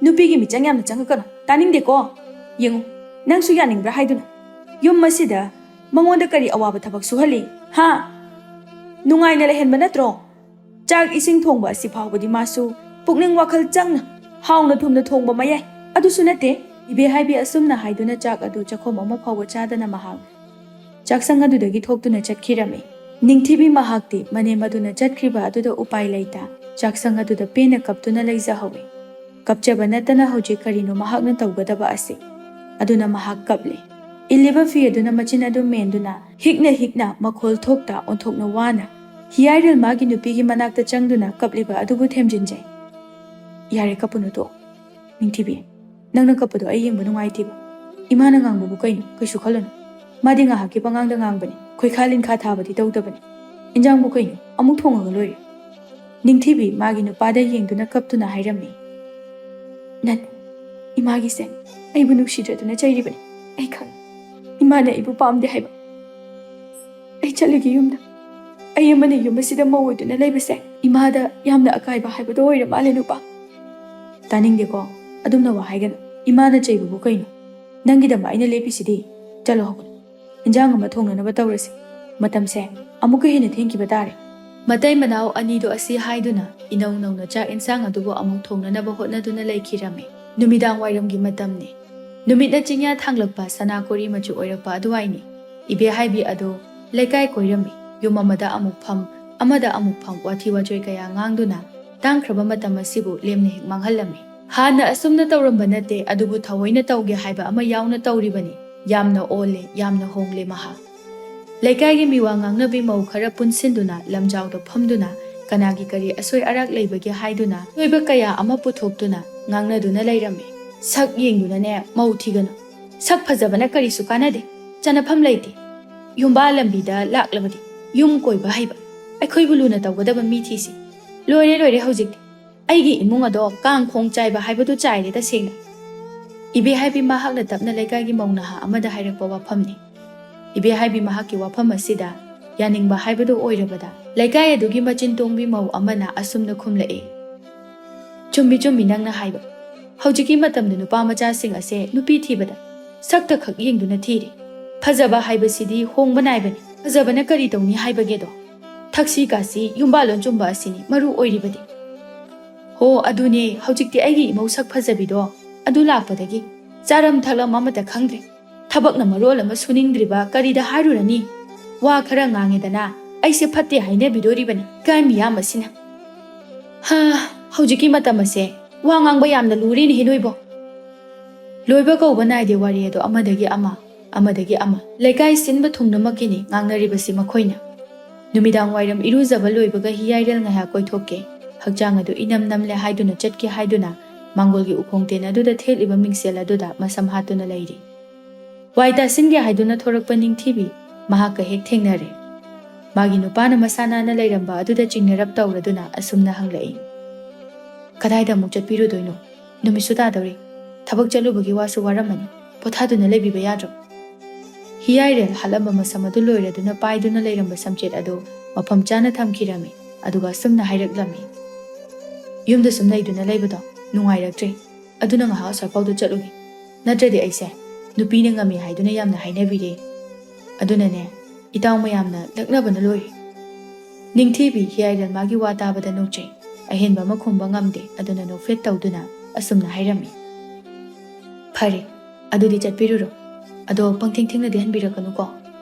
ꯅꯨꯄꯤꯒꯤ ꯃꯤꯆꯪ ꯌꯥꯝꯅ ꯆꯪꯉꯛꯀꯅꯨ꯫ ꯇꯥꯅꯤꯡꯗꯦꯀꯣ꯫ ꯌꯦꯡꯉꯨ, ꯅꯪꯁꯨ ꯌꯥꯅꯤꯡꯕ꯭ꯔꯥ ꯍꯥꯏꯗꯨꯅ? ꯌꯨꯝ ꯑꯁꯤꯗ ꯃꯉꯣꯟꯗ ꯀꯔꯤ ꯑꯋꯥꯕ ꯊꯕꯛ ꯁꯨꯍꯜꯂꯤ? ꯍꯥ? ꯅꯨꯡꯉꯥꯏꯅ ꯂꯩꯍꯟꯕ ꯅꯠꯇ꯭ꯔꯣ? ꯆꯥꯛ ꯏꯁꯤꯡ ꯊꯣꯡꯕ ꯑꯁꯤ ꯐꯥꯎꯕꯗꯤ ꯃꯥꯁꯨ ꯄꯨꯛꯅꯤꯡ ꯋꯥꯈꯜ ꯆꯪꯅ ꯍꯥꯎꯅ ꯊꯨꯝꯅ ꯊꯣꯡꯕ ꯃꯌꯥꯏ꯫ ꯑꯗꯨꯁꯨ ꯅꯠꯇꯦ꯫" ꯏꯕꯦ ꯍꯥꯏꯕꯤ ꯑꯁꯨꯝꯅ ꯍꯥꯏꯗꯨꯅ ꯆꯥꯛ ꯑꯗꯨ ꯆꯥꯛꯈꯣꯝ ꯑꯃ ꯐꯥꯎꯕ ꯆꯥꯗꯅ ꯃꯍꯥꯛ ꯆꯥꯛꯁꯪ ꯑꯗꯨꯗꯒꯤ ꯊꯣꯛꯇꯨꯅ ꯆꯠꯈꯤꯔꯝꯃꯤ꯫ ꯅꯤꯡꯊꯤꯕꯤ ꯃꯍꯥꯛꯇꯤ ꯃꯅꯦꯝ ꯑꯗꯨꯅ ꯆꯠꯈ꯭ꯔꯤꯕ ꯑꯗꯨꯗ ꯎꯄꯥꯏ ꯂꯩꯇ ꯆꯥꯛꯁꯪ ꯑꯗꯨꯗ ꯄꯦꯟꯅ ꯀꯞꯇꯨꯅ ꯂꯩꯖꯍꯧꯏ꯫ ꯀꯞꯆꯕ ꯅꯠꯇꯅ ꯍꯧꯖꯤꯛ ꯀꯔꯤꯅꯣ ꯃꯍꯥꯛꯅ ꯇꯧꯒꯗꯕ ꯑꯁꯤ꯫ ꯑꯗꯨꯅ ꯃꯍꯥꯛ ꯀꯞꯂꯤ꯫ ꯏꯜꯂꯤꯕ ꯐꯤ ꯑꯗꯨꯅ ꯃꯆꯤꯟ ꯑꯗꯨ ꯃꯦꯟꯗꯨꯅ ꯍꯤꯛꯅ ꯍꯤꯛꯅ ꯃꯈꯣꯜ ꯊꯣꯛꯇ ꯑꯣꯟꯊꯣꯛꯅ ꯋꯥꯅ ꯍꯤꯌꯥꯏꯔꯦꯜ ꯃꯥꯒꯤ ꯅꯨꯄꯤꯒꯤ ꯃꯅꯥꯛꯇ ꯆꯪꯗꯨꯅ ꯀꯞꯂꯤꯕ ꯑꯗꯨꯕꯨ ꯊꯦꯝꯖꯤꯟꯖꯩ꯫ "ꯌꯥꯔꯦ, ꯀꯞꯄꯨꯅꯨ, ꯇꯣꯛꯑꯣ꯫ ꯅꯤꯡꯊꯤꯕꯤ, ꯅꯪꯅ ꯀꯞꯄꯗꯣ ꯑꯩ ꯌꯦꯡꯕ ꯅꯨꯡꯉꯥꯏꯇꯦꯕ꯫ ꯏꯃꯥꯅ ꯉꯥꯡꯕꯕꯨ ꯀꯩꯅꯣ? ꯀꯩꯁꯨ ꯈꯜꯂꯨꯅꯨ꯫ ꯃꯥꯗꯤ ꯉꯥꯏꯍꯥꯛꯀꯤ ꯄꯉꯥꯡꯗ ꯉꯥꯡꯕꯅꯤ, ꯈꯣꯏꯈꯥ ꯂꯤꯟꯈꯥ ꯊꯥꯕꯗꯤ ꯇꯧꯗꯕꯅꯤ꯫ ꯏꯟꯖꯥꯡꯕꯨ ꯀꯩꯅꯣ? ꯑꯃꯨꯛ ꯊꯣꯡꯉꯒ ꯂꯣꯏꯔꯦ꯫" ꯅꯤꯡꯊꯤꯕꯤ ꯃꯥꯒꯤ ꯅꯨꯄꯥꯗ ꯌꯦꯡꯗꯨꯅ ꯀꯞꯇꯨꯅ ꯍꯥꯏꯔꯝꯃꯤ꯫ "ꯅꯠ, ꯏꯃꯥꯒꯤꯁꯦ ꯑꯩꯕꯨ ꯅꯨꯡꯁꯤꯗ꯭ꯔꯗꯨꯅ ꯆꯩꯔꯤꯕꯅꯤ꯫ ꯑꯩ ꯈꯪꯉꯤ꯫ ꯏꯃꯥꯅ ꯑꯩꯕꯨ ꯄꯥꯝꯗꯦ ꯍꯥꯏꯕ꯫ ꯑꯩ ꯆꯠꯂꯒꯦ ꯌꯨꯝꯗ꯫ ꯑꯩ ꯑꯃꯅ ꯌꯨꯝ ꯑꯁꯤꯗ ꯃꯧ ꯑꯣꯏꯗꯨꯅ ꯂꯩꯕꯁꯦ ꯏꯃꯥꯗ ꯌꯥꯝꯅ ꯑꯀꯥꯏꯕ ꯍꯥꯏꯕꯗꯣ ꯑꯣꯏꯔ ꯃꯥꯜꯂꯦ, ꯅꯨꯄꯥ꯫" "ꯇꯥꯅꯤꯡꯗꯦꯀꯣ, ꯑꯗꯨꯝꯅ ꯋꯥ ꯍꯥꯏꯒꯅꯨ꯫ ꯏꯃꯥꯅ ꯆꯩꯕꯕꯨ ꯀꯩꯅꯣ? ꯅꯪꯒꯤꯗꯃꯛ ꯑꯩꯅ ꯂꯦꯞꯄꯤꯁꯤꯗꯤ꯫ ꯆꯠꯂꯣ, ꯍꯧꯒꯠꯂꯣ꯫ ꯏꯟꯖꯥꯡ ꯑꯃ ꯊꯣꯡꯅꯅꯕ ꯇꯧꯔꯁꯤ꯫ ꯃꯇꯝꯁꯦ ꯑꯃꯨꯛꯀ ꯍꯦꯟꯅ ꯊꯦꯡꯈꯤꯕ ꯇꯥꯔꯦ꯫" ꯃꯇꯩ ꯃꯅꯥꯎ ꯑꯅꯤꯗꯣ ꯑꯁꯤ ꯍꯥꯏꯗꯨꯅ ꯏꯅꯧ ꯅꯧꯅ ꯆꯥꯛ ꯏꯟꯁꯥꯡ ꯑꯗꯨꯕꯨ ꯑꯃꯨꯛ ꯊꯣꯡꯅꯅꯕ ꯍꯣꯠꯅꯗꯨꯅ ꯂꯩꯈꯤꯔꯝꯃꯤ꯫ ꯅꯨꯃꯤꯗꯥꯡ ꯋꯥꯏꯔꯝꯒꯤ ꯃꯇꯝꯅꯤ꯫ ꯅꯨꯃꯤꯠꯅ ꯆꯤꯡꯌꯥ ꯊꯥꯡꯂꯛꯄ ꯁꯅꯥ ꯀꯣꯔꯤ ꯃꯆꯨ ꯑꯣꯏꯔꯛꯄ ꯑꯗꯨꯋꯥꯏꯅꯤ꯫ ꯏꯕꯦꯍꯥꯏꯕꯤ ꯑꯗꯣ ꯂꯩꯀꯥꯏ ꯀꯣꯏꯔꯝꯃꯤ꯫ ꯌꯨꯝ ꯑꯃꯗ ꯑꯃꯨꯛ ꯐꯝ, ꯑꯃꯗ ꯑꯃꯨꯛ ꯐꯝ, ꯋꯥꯊꯤ ꯋꯥꯆꯣꯏ ꯀꯌꯥ ꯉꯥꯡꯗꯨꯅ ꯇꯥꯡꯈ꯭ꯔꯕ ꯃꯇꯝ ꯑꯁꯤꯕꯨ ꯂꯦꯝꯅ ꯍꯦꯛ ꯃꯥꯡꯍꯜꯂꯝꯃꯤ꯫ ꯍꯥꯟꯅ ꯑꯁꯨꯝꯅ ꯇꯧꯔꯝꯕ ꯅꯠꯇꯦ, ꯑꯗꯨꯕꯨ ꯊꯑꯣꯏꯅ ꯇꯧꯒꯦ ꯍꯥꯏꯕ ꯑꯃ ꯌꯥꯎꯅ ꯇꯧꯔꯤꯕꯅꯤ꯫ ꯌꯥꯝꯅ ꯑꯣꯜꯂꯦ, ꯌꯥꯝꯅ ꯍꯣꯡꯂꯦ ꯃꯍꯥꯛ꯫ ꯂꯩꯀꯥꯏꯒꯤ ꯃꯤꯋꯥ ꯉꯥꯡꯅꯕꯤ ꯃꯧ ꯈꯔ ꯄꯨꯟꯁꯤꯟꯗꯨꯅ ꯂꯝꯖꯥꯎꯗ ꯐꯝꯗꯨꯅ ꯀꯅꯥꯒꯤ ꯀꯔꯤ ꯑꯁꯣꯏ ꯑꯔꯥꯛ ꯂꯩꯕꯒꯦ ꯍꯥꯏꯗꯨꯅ ꯁꯣꯏꯕ ꯀꯌꯥ ꯑꯃ ꯄꯨꯊꯣꯛꯇꯨꯅ ꯉꯥꯡꯅꯗꯨꯅ ꯂꯩꯔꯝꯃꯤ꯫ "ꯁꯛ ꯌꯦꯡꯗꯨꯅꯅꯦ ꯃꯧ ꯊꯤꯒꯅꯨ꯫ ꯁꯛ ꯐꯖꯕꯅ ꯀꯔꯤꯁꯨ ꯀꯥꯟꯅꯗꯦ꯫ ꯆꯠꯅꯐꯝ ꯂꯩꯇꯦ꯫ ꯌꯨꯝꯕꯥ ꯂꯝꯕꯤꯗ ꯂꯥꯛꯂꯕꯗꯤ ꯌꯨꯝ ꯀꯣꯏꯕ ꯍꯩꯕ, ꯑꯩꯈꯣꯏꯕꯨ ꯂꯨꯅ ꯇꯧꯒꯗꯕ ꯃꯤ ꯊꯤꯁꯤ꯫ ꯂꯣꯏꯔꯦ, ꯂꯣꯏꯔꯦ ꯍꯧꯖꯤꯛꯇꯤ꯫ ꯑꯩꯒꯤ ꯏꯃꯨꯡ ꯑꯗꯣ ꯀꯥꯡ ꯈꯣꯡ ꯆꯥꯏꯕ ꯍꯥꯏꯕꯗꯨ ꯆꯥꯏꯔꯦ ꯇꯁꯦꯡꯅ꯫" ꯏꯕꯦꯍꯥꯏꯕꯤ ꯃꯍꯥꯛꯅ ꯇꯞꯅ ꯂꯩꯀꯥꯏꯒꯤ ꯃꯧ ꯅꯍꯥ ꯑꯃꯗ ꯍꯥꯏꯔꯛꯄ ꯋꯥꯐꯝꯅꯤ꯫ ꯏꯕꯦꯍꯥꯏꯕꯤ ꯃꯍꯥꯛꯀꯤ ꯋꯥꯐꯝ ꯑꯁꯤꯗ ꯌꯥꯅꯤꯡꯕ ꯍꯥꯏꯕꯗꯨ ꯑꯣꯏꯔꯕꯗ ꯂꯩꯀꯥꯏ ꯑꯗꯨꯒꯤ ꯃꯆꯤꯟ ꯇꯣꯡꯕꯤ ꯃꯧ ꯑꯃꯅ ꯑꯁꯨꯝꯅ ꯈꯨꯝꯂꯛꯏ꯫ "ꯆꯨꯝꯃꯤ, ꯆꯨꯝꯃꯤ ꯅꯪꯅ ꯍꯥꯏꯕ꯫ ꯍꯧꯖꯤꯛꯀꯤ ꯃꯇꯝꯗ ꯅꯨꯄꯥ ꯃꯆꯥꯁꯤꯡ ꯑꯁꯦ ꯅꯨꯄꯤ ꯊꯤꯕꯗ ꯁꯛꯇ ꯈꯛ ꯌꯦꯡꯗꯨꯅ ꯊꯤꯔꯤ꯫ ꯐꯖꯕ ꯍꯥꯏꯕꯁꯤꯗꯤ ꯍꯣꯡꯕ ꯅꯥꯏꯕꯅꯤ꯫ ꯐꯖꯕꯅ ꯀꯔꯤ ꯇꯧꯅꯤ ꯍꯥꯏꯕꯒꯦꯗꯣ? ꯊꯛꯁꯤ ꯈꯥꯁꯤ, ꯌꯨꯝꯕꯥꯂꯣꯟ ꯆꯨꯝꯕ ꯑꯁꯤꯅꯤ ꯃꯔꯨ ꯑꯣꯏꯔꯤꯕꯗꯤ꯫" "ꯍꯣ, ꯑꯗꯨꯅꯦ, ꯍꯧꯖꯤꯛꯇꯤ ꯑꯩꯒꯤ ꯏꯃꯧ ꯁꯛ ꯐꯖꯕꯤꯗꯣ ꯑꯗꯨ ꯂꯥꯛꯄꯗꯒꯤ ꯆꯥꯔꯝ ꯊꯛꯂꯝ ꯑꯃꯠꯇ ꯈꯪꯗ꯭ꯔꯦ꯫ ꯊꯕꯛꯅ ꯃꯔꯣꯜ ꯑꯃ ꯁꯨꯅꯤꯡꯗ꯭ꯔꯤꯕ, ꯀꯔꯤꯗ ꯍꯥꯏꯔꯨꯔꯅꯤ? ꯋꯥ ꯈꯔ ꯉꯥꯡꯉꯦꯗꯅ, ꯑꯩꯁꯦ ꯐꯠꯇꯦ ꯍꯥꯏꯅꯕꯤꯗꯣꯔꯤꯕꯅꯤ, ꯏꯀꯥꯏ ꯃꯤꯌꯥꯝ ꯑꯁꯤꯅ꯫ ꯍꯥ, ꯍꯧꯖꯤꯛꯀꯤ ꯃꯇꯝ ꯑꯁꯦ ꯋꯥ ꯉꯥꯡꯕ ꯌꯥꯝꯅ ꯂꯨꯔꯦꯅꯦꯍꯦ ꯅꯣꯏꯕꯣ꯫ ꯂꯣꯏꯕ ꯀꯧꯕ ꯅꯥꯏꯗꯦ ꯋꯥꯔꯤ ꯑꯗꯣ, ꯑꯃꯗꯒꯤ ꯑꯃ, ꯑꯃꯗꯒꯤ ꯑꯃ꯫ ꯂꯩꯀꯥꯏ ꯁꯤꯟꯕ ꯊꯨꯡꯅꯃꯛꯀꯤꯅꯤ ꯉꯥꯡꯅꯔꯤꯕꯁꯤ ꯃꯈꯣꯏꯅ꯫ ꯅꯨꯃꯤꯗꯥꯡ ꯋꯥꯏꯔꯝ ꯏꯔꯨꯖꯕ ꯂꯣꯏꯕꯒ ꯍꯤꯌꯥꯏꯔꯦꯜ ꯉꯥꯏꯍꯥꯛ ꯀꯣꯏꯊꯣꯛꯀꯦ, ꯍꯛꯆꯥꯡ ꯑꯗꯨ ꯏꯅꯝ ꯅꯝꯂꯦ ꯍꯥꯏꯗꯨꯅ ꯆꯠꯀꯦ ꯍꯥꯏꯗꯨꯅ ꯃꯥꯡꯒꯣꯜꯒꯤ ꯎꯈꯣꯡ ꯇꯦꯟ ꯑꯗꯨꯗ ꯊꯦꯠꯂꯤꯕ ꯃꯤꯡꯁꯦꯜ ꯑꯗꯨꯗ ꯃꯁꯝ ꯍꯥꯠꯇꯨꯅ ꯂꯩꯔꯤ꯫ ꯋꯥꯏ ꯇꯥꯁꯤꯟꯒꯦ ꯍꯥꯏꯗꯨꯅ ꯊꯣꯔꯛꯄ ꯅꯤꯡꯊꯤꯕꯤ ꯃꯍꯥꯛꯀ ꯍꯦꯛ ꯊꯦꯡꯅꯔꯦ꯫ ꯃꯥꯒꯤ ꯅꯨꯄꯥꯅ ꯃꯁꯥ ꯅꯥꯟꯅ ꯂꯩꯔꯝꯕ ꯑꯗꯨꯗ ꯆꯤꯡꯅꯔꯞ ꯇꯧꯔꯗꯨꯅ ꯑꯁꯨꯝꯅ ꯍꯪꯂꯛꯏ, "ꯀꯗꯥꯏꯗ ꯑꯃꯨꯛ ꯆꯠꯄꯤꯔꯨꯗꯣꯏꯅꯣ? ꯅꯨꯃꯤꯠꯁꯨ ꯇꯥꯗꯧꯔꯤ꯫ ꯊꯕꯛ ꯆꯠꯂꯨꯕꯒꯤ ꯋꯥꯁꯨ ꯋꯥꯔꯝꯃꯅꯤ꯫ ꯄꯣꯊꯥꯗꯨꯅ ꯂꯩꯕꯤꯕ ꯌꯥꯗ꯭ꯔꯣ?" ꯍꯤꯌꯥꯏꯔꯦꯜ ꯍꯥꯠꯂꯝꯕ ꯃꯁꯝ ꯑꯗꯨ ꯂꯣꯏꯔꯗꯨꯅ ꯄꯥꯏꯗꯨꯅ ꯂꯩꯔꯝꯕ ꯁꯝꯆꯦꯠ ꯑꯗꯨ ꯃꯐꯝ ꯆꯥꯅ ꯊꯝꯈꯤꯔꯝꯃꯤ, ꯑꯗꯨꯒ ꯑꯁꯨꯝꯅ ꯍꯥꯏꯔꯛꯂꯝꯃꯤ, "ꯌꯨꯝꯗ ꯁꯨꯝ ꯂꯩꯗꯨꯅ ꯂꯩꯕꯗꯣ ꯅꯨꯡꯉꯥꯏꯔꯛꯇ꯭ꯔꯦ꯫ ꯑꯗꯨꯅ ꯉꯥꯏꯍꯥꯛ ꯑꯁ꯭ꯋꯥꯏꯐꯥꯎꯗ ꯆꯠꯂꯨꯒꯦ꯫ ꯅꯠꯇ꯭ꯔꯗꯤ ꯑꯩꯁꯦ ꯅꯨꯄꯤꯅ ꯉꯝꯃꯤ ꯍꯥꯏꯗꯨꯅ ꯌꯥꯝꯅ ꯍꯥꯏꯅꯕꯤꯔꯦ꯫ ꯑꯗꯨꯅꯅꯦ, ꯏꯇꯥꯎ ꯃꯌꯥꯝꯅ ꯂꯛꯅꯕꯅ ꯂꯣꯏꯔꯦ꯫" ꯅꯤꯡꯊꯤꯕꯤ ꯍꯤꯌꯥꯏꯔꯦꯜ ꯃꯥꯒꯤ ꯋꯥ ꯇꯥꯕꯗ ꯅꯣꯛꯆꯩ꯫ ꯑꯍꯦꯟꯕ ꯑꯃ ꯈꯨꯝꯕ ꯉꯝꯗꯦ, ꯑꯗꯨꯅ ꯅꯣꯛꯐꯦꯠ ꯇꯧꯗꯨꯅ ꯑꯁꯨꯝꯅ ꯍꯥꯏꯔꯝꯃꯤ, "ꯐꯔꯦ, ꯑꯗꯨꯗꯤ ꯆꯠꯄꯤꯔꯨꯔꯣ꯫ ꯑꯗꯣ ꯄꯪꯊꯦꯡ ꯊꯦꯡꯅꯗꯤ ꯍꯟꯕꯤꯔꯛꯀꯅꯨꯀꯣ꯫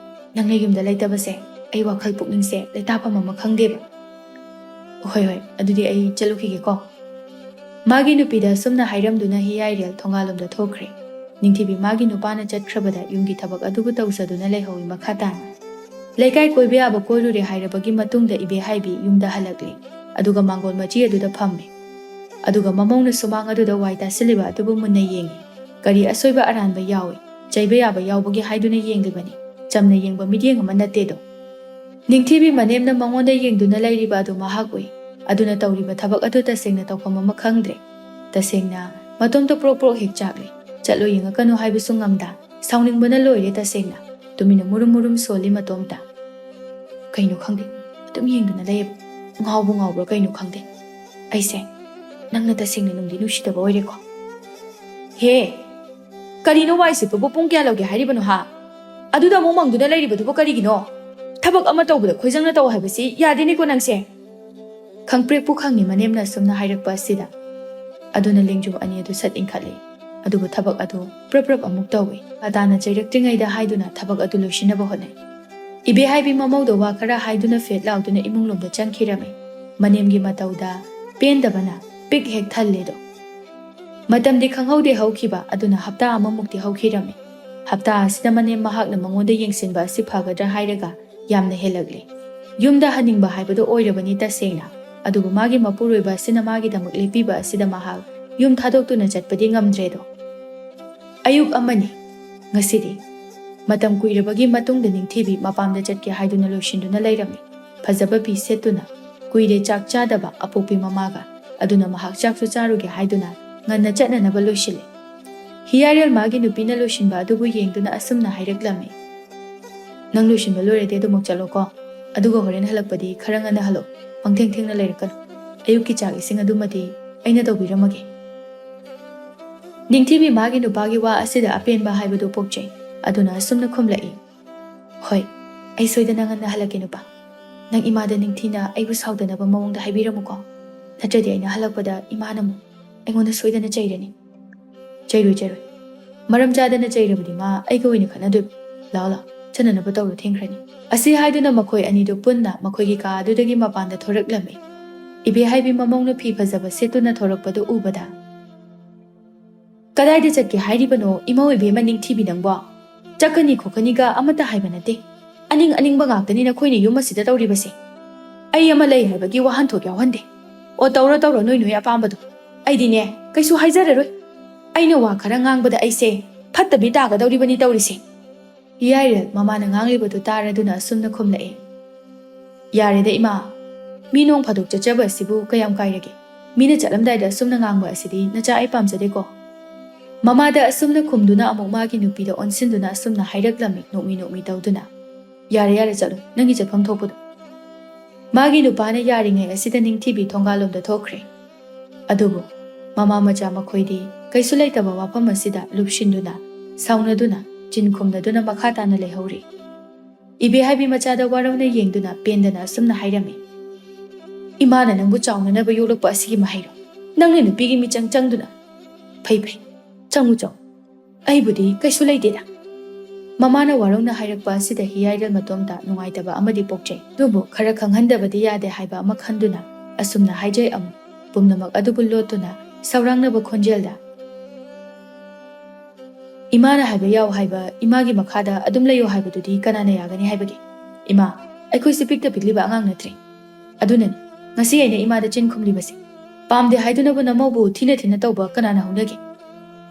ꯅꯪꯅ ꯌꯨꯝꯗ ꯂꯩꯇꯕꯁꯦ ꯑꯩ ꯋꯥꯈꯜ ꯄꯨꯛꯅꯤꯡꯁꯦ ꯂꯩꯇꯥꯐꯝ ꯑꯃ ꯈꯪꯗꯦꯕ꯫ ꯍꯣꯏ, ꯍꯣꯏ, ꯑꯗꯨꯗꯤ ꯑꯩ ꯆꯠꯂꯨꯈꯤꯒꯦꯀꯣ꯫" ꯃꯥꯒꯤ ꯅꯨꯄꯤꯗ ꯑꯁꯨꯝꯅ ꯍꯥꯏꯔꯝꯗꯨꯅ ꯍꯤꯌꯥꯏꯔꯦꯜ ꯊꯣꯡꯒꯥꯜꯂꯣꯝꯗ ꯊꯣꯛꯈ꯭ꯔꯦ꯫ ꯅꯤꯡꯊꯤꯕꯤ ꯃꯥꯒꯤ ꯅꯨꯄꯥꯅ ꯆꯠꯈ꯭ꯔꯕꯗ ꯌꯨꯝꯒꯤ ꯊꯕꯛ ꯑꯗꯨꯕꯨ ꯇꯧꯖꯗꯨꯅ ꯂꯩꯍꯧꯏ ꯃꯈꯥ ꯇꯥꯅ꯫ ꯂꯩꯀꯥꯏ ꯀꯣꯏꯕ ꯌꯥꯕ ꯀꯣꯏꯔꯨꯔꯦ ꯍꯥꯏꯔꯕꯒꯤ ꯃꯇꯨꯡꯗ ꯏꯕꯦ ꯍꯥꯏꯕꯤ ꯌꯨꯝꯗ ꯍꯜꯂꯛꯂꯦ꯫ ꯑꯗꯨꯒ ꯃꯥꯡꯒꯣꯜ ꯃꯆꯤ ꯑꯗꯨꯗ ꯐꯝꯃꯦ꯫ ꯑꯗꯨꯒ ꯃꯃꯧꯅ ꯁꯨꯃꯥꯡ ꯑꯗꯨꯗ ꯋꯥꯏ ꯇꯥꯁꯤꯜꯂꯤꯕ ꯑꯗꯨꯕꯨ ꯃꯨꯟꯅ ꯌꯦꯡꯉꯤ꯫ ꯀꯔꯤ ꯑꯁꯣꯏꯕ ꯑꯔꯥꯟꯕ ꯌꯥꯎꯏ, ꯆꯩꯕ ꯌꯥꯕ ꯌꯥꯎꯕꯒꯦ ꯍꯥꯏꯗꯨꯅ ꯌꯦꯡꯂꯤꯕꯅꯤ꯫ ꯆꯝꯅ ꯌꯦꯡꯕ ꯃꯤꯠꯌꯦꯡ ꯑꯃ ꯅꯠꯇꯦꯗꯣ꯫ ꯅꯤꯡꯊꯤꯕꯤ ꯃꯅꯦꯝꯅ ꯃꯉꯣꯟꯗ ꯌꯦꯡꯗꯨꯅ ꯂꯩꯔꯤꯕ ꯑꯗꯨ ꯃꯍꯥꯛ ꯎꯏ꯫ ꯑꯗꯨꯅ ꯇꯧꯔꯤꯕ ꯊꯕꯛ ꯑꯗꯨ ꯇꯁꯦꯡꯅ ꯇꯧꯐꯝ ꯑꯃ ꯈꯪꯗ꯭ꯔꯦ꯫ ꯇꯁꯦꯡꯅ ꯃꯇꯣꯝꯇ ꯄ꯭ꯔꯣꯛ ꯄ꯭ꯔꯣꯛ ꯍꯦꯛ ꯆꯥꯛꯂꯤ꯫ ꯆꯠꯂꯣ ꯌꯦꯡꯉꯛꯀꯅꯨ ꯍꯥꯏꯕꯁꯨ ꯉꯝꯗ꯫ ꯁꯥꯎꯅꯤꯡꯕꯅ ꯂꯣꯏꯔꯦ ꯇꯁꯦꯡꯅ꯫ ꯇꯨꯃꯤꯟꯅ ꯃꯨꯔꯨꯝ ꯃꯨꯔꯨꯝ ꯁꯣꯜꯂꯤ ꯃꯇꯣꯝꯇ꯫ ꯀꯩꯅꯣ ꯈꯪꯗꯦ, ꯑꯗꯨꯝ ꯌꯦꯡꯗꯨꯅ ꯂꯩꯌꯦꯕ꯫ ꯉꯥꯎꯕꯨ ꯉꯥꯎꯕ꯭ꯔꯥ ꯀꯩꯅꯣ ꯈꯪꯗꯦ꯫ ꯑꯩꯁꯦ ꯅꯪꯅ ꯇꯁꯦꯡꯅ ꯅꯨꯡꯗꯤ ꯅꯨꯡꯁꯤꯗꯕ ꯑꯣꯏꯔꯦꯀꯣ꯫ ꯍꯦ, ꯀꯔꯤꯅꯣ ꯋꯥꯏ ꯁꯤꯠꯄꯕꯨ ꯄꯨꯡ ꯀꯌꯥ ꯂꯧꯒꯦ ꯍꯥꯏꯔꯤꯕꯅꯣ ꯍꯥ? ꯑꯗꯨꯗ ꯑꯃꯨꯛ ꯃꯪꯗꯨꯅ ꯂꯩꯔꯤꯕꯗꯨꯕꯨ ꯀꯔꯤꯒꯤꯅꯣ? ꯊꯕꯛ ꯑꯃ ꯇꯧꯕꯗ ꯈꯣꯏꯖꯪꯅ ꯇꯧ ꯍꯥꯏꯕꯁꯤ ꯌꯥꯗꯦꯅꯦꯀꯣ ꯅꯪꯁꯦ꯫ ꯈꯪꯄ꯭ꯔꯦꯛꯄꯨ ꯈꯪꯉꯤ ꯃꯅꯦꯝꯅ ꯑꯁꯨꯝꯅ ꯍꯥꯏꯔꯛꯄ ꯑꯁꯤꯗ꯫ ꯑꯗꯨꯅ ꯂꯦꯡꯖꯨꯝ ꯑꯅꯤ ꯑꯗꯨ ꯁꯠ ꯏꯟꯈꯠꯂꯤ꯫ ꯑꯗꯨꯕꯨ ꯊꯕꯛ ꯑꯗꯨ ꯄ꯭ꯔꯞ ꯄ꯭ꯔꯞ ꯑꯃꯨꯛ ꯇꯧꯏ꯫ ꯑꯇꯥꯅ ꯆꯩꯔꯛꯇ꯭ꯔꯤꯉꯩꯗ ꯍꯥꯏꯗꯨꯅ ꯊꯕꯛ ꯑꯗꯨ ꯂꯣꯏꯁꯤꯟꯅꯕ ꯍꯣꯠꯅꯩ꯫ ꯏꯕꯦꯍꯥꯏꯕꯤ ꯃꯃꯧꯗ ꯋꯥ ꯈꯔ ꯍꯥꯏꯗꯨꯅ ꯐꯦꯠ ꯂꯥꯎꯗꯨꯅ ꯏꯃꯨꯡꯂꯣꯝꯗ ꯆꯪꯈꯤꯔꯝꯃꯤ꯫ ꯃꯅꯦꯝꯒꯤ ꯃꯇꯧꯗ ꯄꯦꯟꯗꯕꯅ ꯄꯤꯛ ꯍꯦꯛ ꯊꯜꯂꯦꯗꯣ꯫ ꯃꯇꯝꯗꯤ ꯈꯪꯍꯧꯗꯦ ꯍꯧꯈꯤꯕ, ꯑꯗꯨꯅ ꯍꯞꯇꯥ ꯑꯃꯃꯨꯛꯇꯤ ꯍꯧꯈꯤꯔꯝꯃꯤ꯫ ꯍꯞꯇꯥ ꯑꯁꯤꯗ ꯃꯅꯦꯝ ꯃꯍꯥꯛꯅ ꯃꯉꯣꯟꯗ ꯌꯦꯡꯁꯤꯟꯕ ꯑꯁꯤ ꯐꯒꯗ꯭ꯔꯥ ꯍꯥꯏꯔꯒ ꯌꯥꯝꯅ ꯍꯦꯜꯂꯛꯂꯦ꯫ ꯌꯨꯝꯗ ꯍꯟꯅꯤꯡꯕ ꯍꯥꯏꯕꯗꯨ ꯑꯣꯏꯔꯕꯅꯤ ꯇꯁꯦꯡꯅ, ꯑꯗꯨꯕꯨ ꯃꯥꯒꯤ ꯃꯄꯨꯔꯣꯏꯕ ꯑꯁꯤꯅ ꯃꯥꯒꯤꯗꯃꯛ ꯂꯦꯞꯄꯤꯕ ꯑꯁꯤꯗ ꯃꯍꯥꯛ ꯌꯨꯝ ꯊꯥꯗꯣꯛꯇꯨꯅ ꯆꯠꯄꯗꯤ ꯉꯝꯗ꯭ꯔꯦꯗꯣ꯫ ꯑꯌꯨꯛ ꯑꯃꯅꯤ꯫ ꯉꯁꯤꯗꯤ ꯃꯇꯝ ꯀꯨꯏꯔꯕꯒꯤ ꯃꯇꯨꯡꯗ ꯅꯤꯡꯊꯤꯕꯤ ꯃꯄꯥꯝꯗ ꯆꯠꯀꯦ ꯍꯥꯏꯗꯨꯅ ꯂꯣꯏꯁꯤꯟꯗꯨꯅ ꯂꯩꯔꯝꯃꯤ꯫ ꯐꯖꯕ ꯐꯤ ꯁꯦꯠꯇꯨꯅ, ꯀꯨꯏꯔꯦ ꯆꯥꯛ ꯆꯥꯗꯕ ꯑꯄꯣꯛꯄꯤ ꯃꯃꯥꯒ, ꯑꯗꯨꯅ ꯃꯍꯥꯛ ꯆꯥꯛꯁꯨ ꯆꯥꯔꯨꯒꯦ ꯍꯥꯏꯗꯨꯅ ꯉꯟꯅ ꯆꯠꯅꯅꯕ ꯂꯣꯏꯁꯤꯜꯂꯤ꯫ ꯍꯤꯌꯥꯔꯦꯜ ꯃꯥꯒꯤ ꯅꯨꯄꯤꯅ ꯂꯣꯏꯁꯤꯟꯕ ꯑꯗꯨꯕꯨ ꯌꯦꯡꯗꯨꯅ ꯑꯁꯨꯝꯅ ꯍꯥꯏꯔꯛꯂꯝꯃꯤ, "ꯅꯪ ꯂꯣꯏꯁꯤꯟꯕ ꯂꯣꯏꯔꯗꯤ ꯑꯗꯨꯃꯛ ꯆꯠꯂꯣꯀꯣ, ꯑꯗꯨꯒ ꯍꯣꯔꯦꯟ ꯍꯜꯂꯛꯄꯗꯤ ꯈꯔ ꯉꯟꯅ ꯍꯜꯂꯛꯑꯣ, ꯄꯪꯊꯦꯡ ꯊꯦꯡꯅ ꯂꯩꯔꯛꯀꯅꯨ꯫ ꯑꯌꯨꯛꯀꯤ ꯆꯥꯛ ꯏꯁꯤꯡ ꯑꯗꯨꯃꯗꯤ ꯑꯩꯅ ꯇꯧꯕꯤꯔꯝꯃꯒꯦ"꯫ ꯅꯤꯡꯊꯤꯕꯤ ꯃꯥꯒꯤ ꯅꯨꯄꯥꯒꯤ ꯋꯥ ꯑꯁꯤꯗ ꯑꯄꯦꯟꯕ ꯍꯥꯏꯕꯗꯨ ꯄꯣꯛꯆꯩ꯫ ꯑꯗꯨꯅ ꯑꯁꯨꯝꯅ ꯈꯨꯝꯂꯛꯏ, "ꯍꯣꯏ, ꯑꯩ ꯁꯣꯏꯗꯅ ꯉꯟꯅ ꯍꯜꯂꯛꯀꯦ ꯅꯨꯄꯥ꯫ ꯅꯪ ꯏꯃꯥꯗ ꯅꯤꯡꯊꯤꯅ ꯑꯩꯕꯨ ꯁꯥꯎꯗꯅꯕ ꯃꯑꯣꯡꯗ ꯍꯥꯏꯕꯤꯔꯝꯃꯨꯀꯣ꯫ ꯅꯠꯇ꯭ꯔꯗꯤ ꯑꯩꯅ ꯍꯜꯂꯛꯄꯗ ꯏꯃꯥꯅ ꯑꯃꯨꯛ ꯑꯩꯉꯣꯟꯗ ꯁꯣꯏꯗꯅ ꯆꯩꯔꯅꯤ"꯫ "ꯆꯩꯔꯣꯏ, ꯆꯩꯔꯣꯏ꯫ ꯃꯔꯝ ꯆꯥꯗꯅ ꯆꯩꯔꯕꯗꯤ ꯃꯥ ꯑꯩꯒ ꯑꯣꯏꯅ ꯈꯠꯅꯗꯣꯏꯕ꯫ ꯂꯥꯛꯑꯣ, ꯂꯥꯛꯑꯣ, ꯆꯠꯅꯅꯕ ꯇꯧꯔꯣ, ꯊꯦꯡꯈ꯭ꯔꯅꯤ"꯫ ꯑꯁꯤ ꯍꯥꯏꯗꯨꯅ ꯃꯈꯣꯏ ꯑꯅꯤꯗꯨ ꯄꯨꯟꯅ ꯃꯈꯣꯏꯒꯤ ꯀꯥ ꯑꯗꯨꯗꯒꯤ ꯃꯄꯥꯟꯗ ꯊꯣꯔꯛꯂꯝꯃꯤ꯫ ꯏꯕꯦꯍꯥꯏꯕꯤ ꯃꯃꯧꯅ ꯐꯤ ꯐꯖꯕ ꯁꯦꯠꯇꯨꯅ ꯊꯣꯔꯛꯄꯗꯨ ꯎꯕꯗ, "ꯀꯗꯥꯏꯗ ꯆꯠꯀꯦ ꯍꯥꯏꯔꯤꯕꯅꯣ, ꯏꯃꯧ ꯏꯕꯦꯝꯃ ꯅꯤꯡꯊꯤꯕꯤ ꯅꯪꯕꯣ? ꯆꯠꯀꯅꯤ ꯈꯣꯠꯀꯅꯤꯒ ꯑꯃꯠꯇ ꯍꯥꯏꯕ ꯅꯠꯇꯦ꯫ ꯑꯅꯤꯡ ꯑꯅꯤꯡꯕ ꯉꯥꯛꯇꯅꯤ ꯅꯈꯣꯏꯅ ꯌꯨꯝ ꯑꯁꯤꯗ ꯇꯧꯔꯤꯕꯁꯦ꯫ ꯑꯩ ꯑꯃ ꯂꯩ ꯍꯥꯏꯕꯒꯤ ꯋꯥꯍꯟꯊꯣꯛ ꯌꯥꯎꯍꯟꯗꯦ꯫ ꯑꯣ, ꯇꯧꯔꯣ, ꯇꯧꯔꯣ, ꯅꯣꯏ ꯅꯣꯏ ꯑꯄꯥꯝꯕꯗꯣ꯫ ꯑꯩꯗꯤꯅꯦ, ꯀꯩꯁꯨ ꯍꯥꯏꯖꯔꯔꯣꯏ꯫ ꯑꯩꯅ ꯋꯥ ꯈꯔ ꯉꯥꯡꯕꯗ ꯑꯩꯁꯦ ꯐꯠꯇꯕꯤ ꯇꯥꯒꯗꯧꯔꯤꯕꯅꯤ ꯇꯧꯔꯤꯁꯦ"꯫ ꯌꯥꯏꯔꯦꯜ ꯃꯃꯥꯅ ꯉꯥꯡꯂꯤꯕꯗꯨ ꯇꯥꯔꯗꯨꯅ ꯑꯁꯨꯝꯅ ꯈꯨꯝꯂꯛꯏ, "ꯌꯥꯔꯦꯗ ꯏꯃꯥ, ꯃꯤ ꯅꯣꯡ ꯐꯥꯗꯣꯛ ꯆꯠꯆꯕ ꯑꯁꯤꯕꯨ ꯀꯌꯥꯝ ꯀꯥꯏꯔꯒꯦ? ꯃꯤꯅ ꯆꯠꯂꯝꯗꯥꯏꯗ ꯑꯁꯨꯝꯅ ꯉꯥꯡꯕ ꯑꯁꯤꯗꯤ ꯅꯆꯥ ꯑꯩ ꯄꯥꯝꯖꯗꯦꯀꯣ"꯫ ꯃꯃꯥꯗ ꯑꯁꯨꯝꯅ ꯈꯨꯝꯗꯨꯅ ꯑꯃꯨꯛ ꯃꯥꯒꯤ ꯅꯨꯄꯤꯗ ꯑꯣꯟꯁꯤꯟꯗꯨꯅ ꯑꯁꯨꯝꯅ ꯍꯥꯏꯔꯛꯂꯝꯃꯤ, ꯅꯣꯛꯃꯤ ꯅꯣꯛꯃꯤ ꯇꯧꯗꯨꯅ, "ꯌꯥꯔꯦ, ꯌꯥꯔꯦ, ꯆꯠꯂꯣ, ꯅꯪꯒꯤ ꯆꯠꯐꯝ ꯊꯣꯛꯄꯗꯣ"꯫ ꯃꯥꯒꯤ ꯅꯨꯄꯥꯅ ꯌꯥꯔꯤꯉꯩ ꯑꯁꯤꯗ ꯅꯤꯡꯊꯤꯕꯤ ꯊꯣꯡꯒꯥꯜꯂꯣꯝꯗ ꯊꯣꯛꯈ꯭ꯔꯦ꯫ ꯑꯗꯨꯕꯨ ꯃꯃꯥ ꯃꯆꯥ ꯃꯈꯣꯏꯗꯤ ꯀꯩꯁꯨ ꯂꯩꯇꯕ ꯋꯥꯐꯝ ꯑꯁꯤꯗ ꯂꯨꯞꯁꯤꯟꯗꯨꯅ, ꯁꯥꯎꯅꯗꯨꯅ, ꯆꯤꯟ ꯈꯨꯝꯅꯗꯨꯅ ꯃꯈꯥ ꯇꯥꯅ ꯂꯩꯍꯧꯔꯤ꯫ ꯏꯕꯦꯍꯥꯏꯕꯤ ꯃꯆꯥꯗ ꯋꯥꯔꯧꯅ ꯌꯦꯡꯗꯨꯅ ꯄꯦꯟꯗꯅ ꯑꯁꯨꯝꯅ ꯍꯥꯏꯔꯝꯃꯤ, "ꯏꯃꯥꯅ ꯅꯪꯕꯨ ꯆꯥꯎꯅꯅꯕ ꯌꯣꯛꯂꯛꯄ ꯑꯁꯤꯒꯤ ꯃꯍꯩꯔꯣ? ꯅꯪꯅ ꯅꯨꯄꯤꯒꯤ ꯃꯤꯆꯪ ꯆꯪꯗꯨꯅ꯫ ꯐꯩ, ꯐꯩ, ꯆꯪꯉꯨ, ꯆꯪꯉꯨ꯫ ꯑꯩꯕꯨꯗꯤ ꯀꯩꯁꯨ ꯂꯩꯇꯦꯗ"꯫ ꯃꯃꯥꯅ ꯋꯥꯔꯧꯅ ꯍꯥꯏꯔꯛꯄ ꯑꯁꯤꯗ ꯍꯤꯌꯥꯏꯔꯦꯜ ꯃꯇꯣꯝꯇ ꯅꯨꯡꯉꯥꯏꯇꯕ ꯑꯃꯗꯤ ꯄꯣꯛꯆꯩ꯫ ꯑꯗꯨꯕꯨ ꯈꯔ ꯈꯪꯍꯟꯗꯕꯗꯤ ꯌꯥꯗꯦ ꯍꯥꯏꯕ ꯑꯃ ꯈꯟꯗꯨꯅ ꯑꯁꯨꯝꯅ ꯍꯥꯏꯖꯩ ꯑꯃꯨꯛ꯫ ꯄꯨꯝꯅꯃꯛ ꯑꯗꯨꯕꯨ ꯂꯣꯠꯇꯨꯅ ꯁꯧꯔꯥꯡꯅꯕ ꯈꯣꯟꯖꯦꯜꯗ, "ꯏꯃꯥꯅ ꯍꯥꯏꯕ ꯌꯥꯎ ꯍꯥꯏꯕ, ꯏꯃꯥꯒꯤ ꯃꯈꯥꯗ ꯑꯗꯨꯝ ꯂꯩꯌꯨ ꯍꯥꯏꯕꯗꯨꯗꯤ ꯀꯅꯥꯅ ꯌꯥꯒꯅꯤ ꯍꯥꯏꯕꯒꯦ? ꯏꯃꯥ, ꯑꯩꯈꯣꯏꯁꯤ ꯄꯤꯛꯇ ꯄꯤꯛꯂꯤꯕ ꯑꯉꯥꯡ ꯅꯠꯇ꯭ꯔꯦ꯫ ꯑꯗꯨꯅꯅꯤ ꯉꯁꯤ ꯑꯩꯅ ꯏꯃꯥꯗ ꯆꯤꯟ ꯈꯨꯝꯂꯤꯕꯁꯦ꯫ ꯄꯥꯝꯗꯦ ꯍꯥꯏꯗꯨꯅꯕꯨ ꯅꯃꯧꯕꯨ ꯊꯤꯅ ꯊꯤꯅ ꯇꯧꯕ ꯀꯅꯥꯅ ꯍꯧꯅꯒꯦ?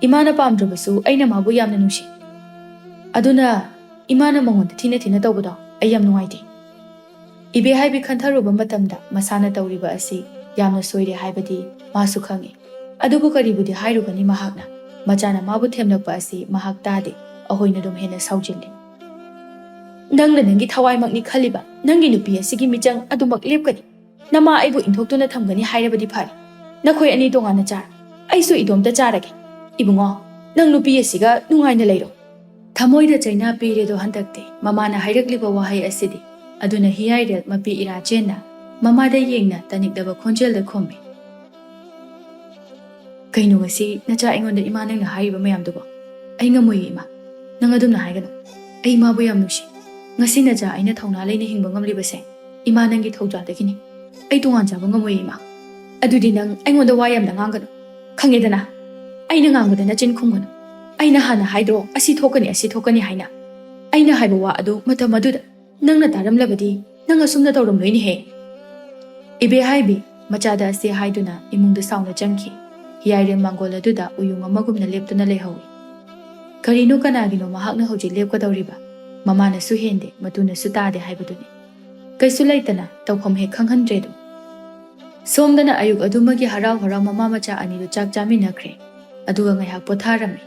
ꯏꯃꯥꯅ ꯄꯥꯝꯗ꯭ꯔꯕꯁꯨ ꯑꯩꯅ ꯃꯥꯕꯨ ꯌꯥꯝꯅ ꯅꯨꯡꯁꯤ꯫ ꯑꯗꯨꯅ ꯏꯃꯥꯅ ꯃꯉꯣꯟꯗ ꯊꯤꯅ ꯊꯤꯅ ꯇꯧꯕꯗꯣ ꯑꯩ ꯌꯥꯝ ꯅꯨꯡꯉꯥꯏꯇꯦ꯫" ꯏꯕꯦꯍꯥꯏꯕꯤ ꯈꯟꯊꯔꯨꯕ ꯃꯇꯝꯗ ꯃꯁꯥꯅ ꯇꯧꯔꯤꯕ ꯑꯁꯤ ꯌꯥꯝꯅ ꯁꯣꯏꯔꯦ ꯍꯥꯏꯕꯗꯤ ꯃꯥꯁꯨ ꯈꯪꯏ꯫ ꯑꯗꯨꯕꯨ ꯀꯔꯤꯕꯨꯗꯤ ꯍꯥꯏꯔꯨꯒꯅꯤ ꯃꯍꯥꯛꯅ? ꯃꯆꯥꯅ ꯃꯥꯕꯨ ꯊꯦꯝꯂꯛꯄ ꯑꯁꯤ ꯃꯍꯥꯛ ꯇꯥꯗꯦ, ꯑꯍꯣꯏꯅꯗꯨꯝ ꯍꯦꯟꯅ ꯁꯥꯎꯖꯤꯜꯂꯤ꯫ "ꯅꯪꯅ ꯅꯪꯒꯤ ꯊꯋꯥꯏꯃꯛꯅꯤ ꯈꯜꯂꯤꯕ ꯅꯪꯒꯤ ꯅꯨꯄꯤ ꯑꯁꯤꯒꯤ ꯃꯤꯆꯪ ꯑꯗꯨꯃꯛ ꯂꯦꯞꯀꯅꯤ꯫ ꯅꯃꯥ ꯑꯩꯕꯨ ꯏꯟꯊꯣꯛꯇꯨꯅ ꯊꯝꯒꯅꯤ ꯍꯥꯏꯔꯕꯗꯤ ꯐꯔꯦ꯫ ꯅꯈꯣꯏ ꯑꯅꯤ ꯇꯣꯉꯥꯟꯅ ꯆꯥꯔꯣ, ꯑꯩꯁꯨ ꯏꯇꯣꯝꯇ ꯆꯥꯔꯒꯦ꯫ ꯏꯕꯨꯡꯉꯣ, ꯅꯪ ꯅꯨꯄꯤ ꯑꯁꯤꯒ ꯅꯨꯡꯉꯥꯏꯅ ꯂꯩꯔꯣ꯫" ꯊꯃꯣꯏꯗ ꯆꯩꯅꯥ ꯄꯤꯔꯦꯗꯣ ꯍꯟꯗꯛꯇꯤ ꯃꯃꯥꯅ ꯍꯥꯏꯔꯛꯂꯤꯕ ꯋꯥꯍꯩ ꯑꯁꯤꯗꯤ꯫ ꯑꯗꯨꯅ ꯍꯤꯌꯥꯏꯔꯦꯜ ꯃꯄꯤ ꯏꯔꯥ ꯆꯦꯟꯅ ꯃꯃꯥꯗ ꯌꯦꯡꯅ ꯇꯥꯅꯤꯡꯗꯕ ꯈꯣꯟꯖꯦꯜꯗ ꯈꯨꯝꯃꯤ꯫ "ꯀꯩꯅꯣ ꯉꯁꯤ ꯅꯆꯥ ꯑꯩꯉꯣꯟꯗ ꯏꯃꯥ ꯅꯪꯅ ꯍꯥꯏꯔꯤꯕ ꯃꯌꯥꯝꯗꯨꯕꯣ? ꯑꯩ ꯉꯝꯃꯣꯏꯌꯦ ꯏꯃꯥ, ꯅꯪ ꯑꯗꯨꯝꯅ ꯍꯥꯏꯒꯅꯨ꯫ ꯑꯩ ꯏꯃꯥꯕꯨ ꯌꯥꯝ ꯅꯨꯡꯁꯤ꯫ ꯉꯁꯤ ꯅꯆꯥ ꯑꯩꯅ ꯊꯧꯅꯥ ꯂꯩꯅ ꯍꯤꯡꯕ ꯉꯝꯂꯤꯕꯁꯦ ꯏꯃꯥ ꯅꯪꯒꯤ ꯊꯧꯖꯥꯜꯗꯒꯤꯅꯤ꯫ ꯑꯩ ꯇꯣꯉꯥꯟ ꯆꯥꯕ ꯉꯝꯃꯣꯏꯌꯦ ꯏꯃꯥ꯫" "ꯑꯗꯨꯗꯤ ꯅꯪ ꯑꯩꯉꯣꯟꯗ ꯋꯥ ꯌꯥꯝꯅ ꯉꯥꯡꯒꯅꯨ꯫ ꯈꯪꯉꯦꯗꯅ, ꯑꯩꯅ ꯉꯥꯡꯕꯗ ꯅꯆꯤꯟ ꯈꯨꯝꯒꯅꯨ꯫ ꯑꯩꯅ ꯍꯥꯟꯅ ꯍꯥꯏꯗ꯭ꯔꯣ ꯑꯁꯤ ꯊꯣꯛꯀꯅꯤ, ꯑꯁꯤ ꯊꯣꯛꯀꯅꯤ ꯍꯥꯏꯅ? ꯑꯩꯅ ꯍꯥꯏꯕ ꯋꯥ ꯑꯗꯨ ꯃꯇꯝ ꯑꯗꯨꯗ ꯅꯪꯅ ꯇꯥꯔꯝꯂꯕꯗꯤ ꯅꯪ ꯑꯁꯨꯝꯅ ꯇꯧꯔꯝꯂꯣꯏꯅꯦꯍꯦ꯫" ꯏꯕꯦꯍꯥꯏꯕꯤ ꯃꯆꯥꯗ ꯑꯁꯤ ꯍꯥꯏꯗꯨꯅ ꯏꯃꯨꯡꯗ ꯁꯥꯎꯅ ꯆꯪꯈꯤ꯫ ꯍꯤꯌꯥꯏꯔꯦꯜ ꯃꯥꯡꯒꯣꯜ ꯑꯗꯨꯗ ꯎꯌꯨꯡ ꯑꯃꯒꯨꯝꯅ ꯂꯦꯞꯇꯨꯅ ꯂꯩꯍꯧꯏ꯫ ꯀꯔꯤꯅꯣ ꯀꯅꯥꯒꯤꯅꯣ ꯃꯍꯥꯛꯅ ꯍꯧꯖꯤꯛ ꯂꯦꯞꯀꯗꯧꯔꯤꯕ? ꯃꯃꯥꯅꯁꯨ ꯍꯦꯟꯗꯦ, ꯃꯇꯨꯅꯁꯨ ꯇꯥꯗꯦ ꯍꯥꯏꯕꯗꯨꯅꯤ꯫ ꯀꯩꯁꯨ ꯂꯩꯇꯅ ꯇꯧꯐꯝ ꯍꯦꯛ ꯈꯪꯍꯟꯗ꯭ꯔꯦꯗꯣ꯫ ꯁꯣꯝꯗꯅ ꯑꯌꯨꯛ ꯑꯗꯨꯃꯒꯤ ꯍꯔꯥꯎ ꯍꯔꯥꯎ ꯃꯃꯥ ꯃꯆꯥ ꯑꯅꯤꯗꯨ ꯆꯥꯛ ꯆꯥꯃꯤꯟꯅꯈ꯭ꯔꯦ꯫ ꯑꯗꯨꯒ ꯉꯥꯏꯍꯥꯛ ꯄꯣꯊꯥꯔꯝꯃꯤ꯫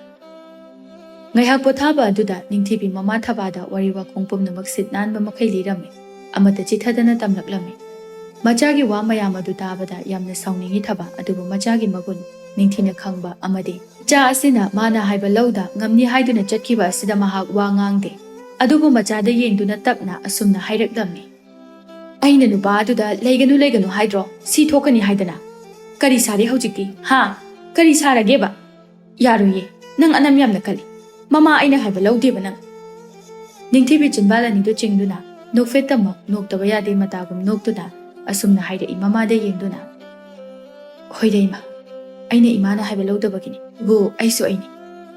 ꯉꯥꯏꯍꯥꯛ ꯄꯣꯊꯥꯕ ꯑꯗꯨꯗ ꯅꯤꯡꯊꯤꯕꯤ ꯃꯃꯥ ꯊꯕꯥꯗ ꯋꯥꯔꯤ ꯋꯥꯈꯣꯡ ꯄꯨꯝꯅꯃꯛ ꯁꯤꯠ ꯅꯥꯟꯕ ꯃꯈꯩ ꯂꯤꯔꯝꯃꯤ꯫ ꯑꯃꯠꯇ ꯆꯤꯊꯗꯅ ꯇꯝꯂꯛꯂꯝꯃꯤ꯫ ꯃꯆꯥꯒꯤ ꯋꯥ ꯃꯌꯥꯝ ꯑꯗꯨ ꯇꯥꯕꯗ ꯌꯥꯝꯅ ꯁꯥꯎꯅꯤꯡꯏ ꯊꯕꯥ, ꯑꯗꯨꯕꯨ ꯃꯆꯥꯒꯤ ꯃꯒꯨꯟ ꯅꯤꯡꯊꯤꯅ ꯈꯪꯕ ꯑꯃꯗꯤ ꯃꯆꯥ ꯑꯁꯤꯅ ꯃꯥꯅ ꯍꯥꯏꯕ ꯂꯧꯗ ꯉꯝꯅꯤ ꯍꯥꯏꯗꯨꯅ ꯆꯠꯈꯤꯕ ꯑꯁꯤꯗ ꯃꯍꯥꯛ ꯋꯥ ꯉꯥꯡꯗꯦ꯫ ꯑꯗꯨꯕꯨ ꯃꯆꯥꯗ ꯌꯦꯡꯗꯨꯅ ꯇꯞꯅ ꯑꯁꯨꯝꯅ ꯍꯥꯏꯔꯛꯂꯝꯃꯤ꯫ "ꯑꯩꯅ ꯅꯨꯄꯥ ꯑꯗꯨꯗ ꯂꯩꯒꯅꯨ, ꯂꯩꯒꯅꯨ ꯍꯥꯏꯗ꯭ꯔꯣ? ꯁꯤ ꯊꯣꯛꯀꯅꯤ ꯍꯥꯏꯗꯅ꯫ ꯀꯔꯤ ꯁꯥꯔꯦ ꯍꯧꯖꯤꯛꯇꯤ? ꯍꯥ? ꯀꯔꯤ ꯁꯥꯔꯒꯦꯕ? ꯌꯥꯔꯣꯏꯌꯦ꯫ ꯅꯪ ꯑꯅꯝ ꯌꯥꯝꯅ ꯀꯜꯂꯤ꯫ ꯃꯃꯥ ꯑꯩꯅ ꯍꯥꯏꯕ ꯂꯧꯗꯦꯕ ꯅꯪ꯫ ꯅꯤꯡꯊꯤꯕꯤ ꯆꯤꯟꯕꯥꯜ ꯑꯅꯤꯗꯨ ꯆꯤꯡꯗꯨꯅ, ꯅꯣꯛꯐꯦꯠꯇꯃꯛ ꯅꯣꯛꯇꯕ ꯌꯥꯗꯦ ꯃꯇꯥꯒꯨꯝ ꯅꯣꯛꯇꯨꯅ, ꯑꯁꯨꯝꯅ ꯍꯥꯏꯔꯛꯏ ꯃꯃꯥꯗ ꯌꯦꯡꯗꯨꯅ, "ꯍꯣꯏꯗ ꯏꯃꯥ, ꯑꯩꯅ ꯏꯃꯥꯅ ꯍꯥꯏꯕ ꯂꯧꯗꯕꯒꯤꯅꯤ꯫ ꯑꯗꯨꯕꯨ ꯑꯩꯁꯨ ꯑꯩꯅꯤ꯫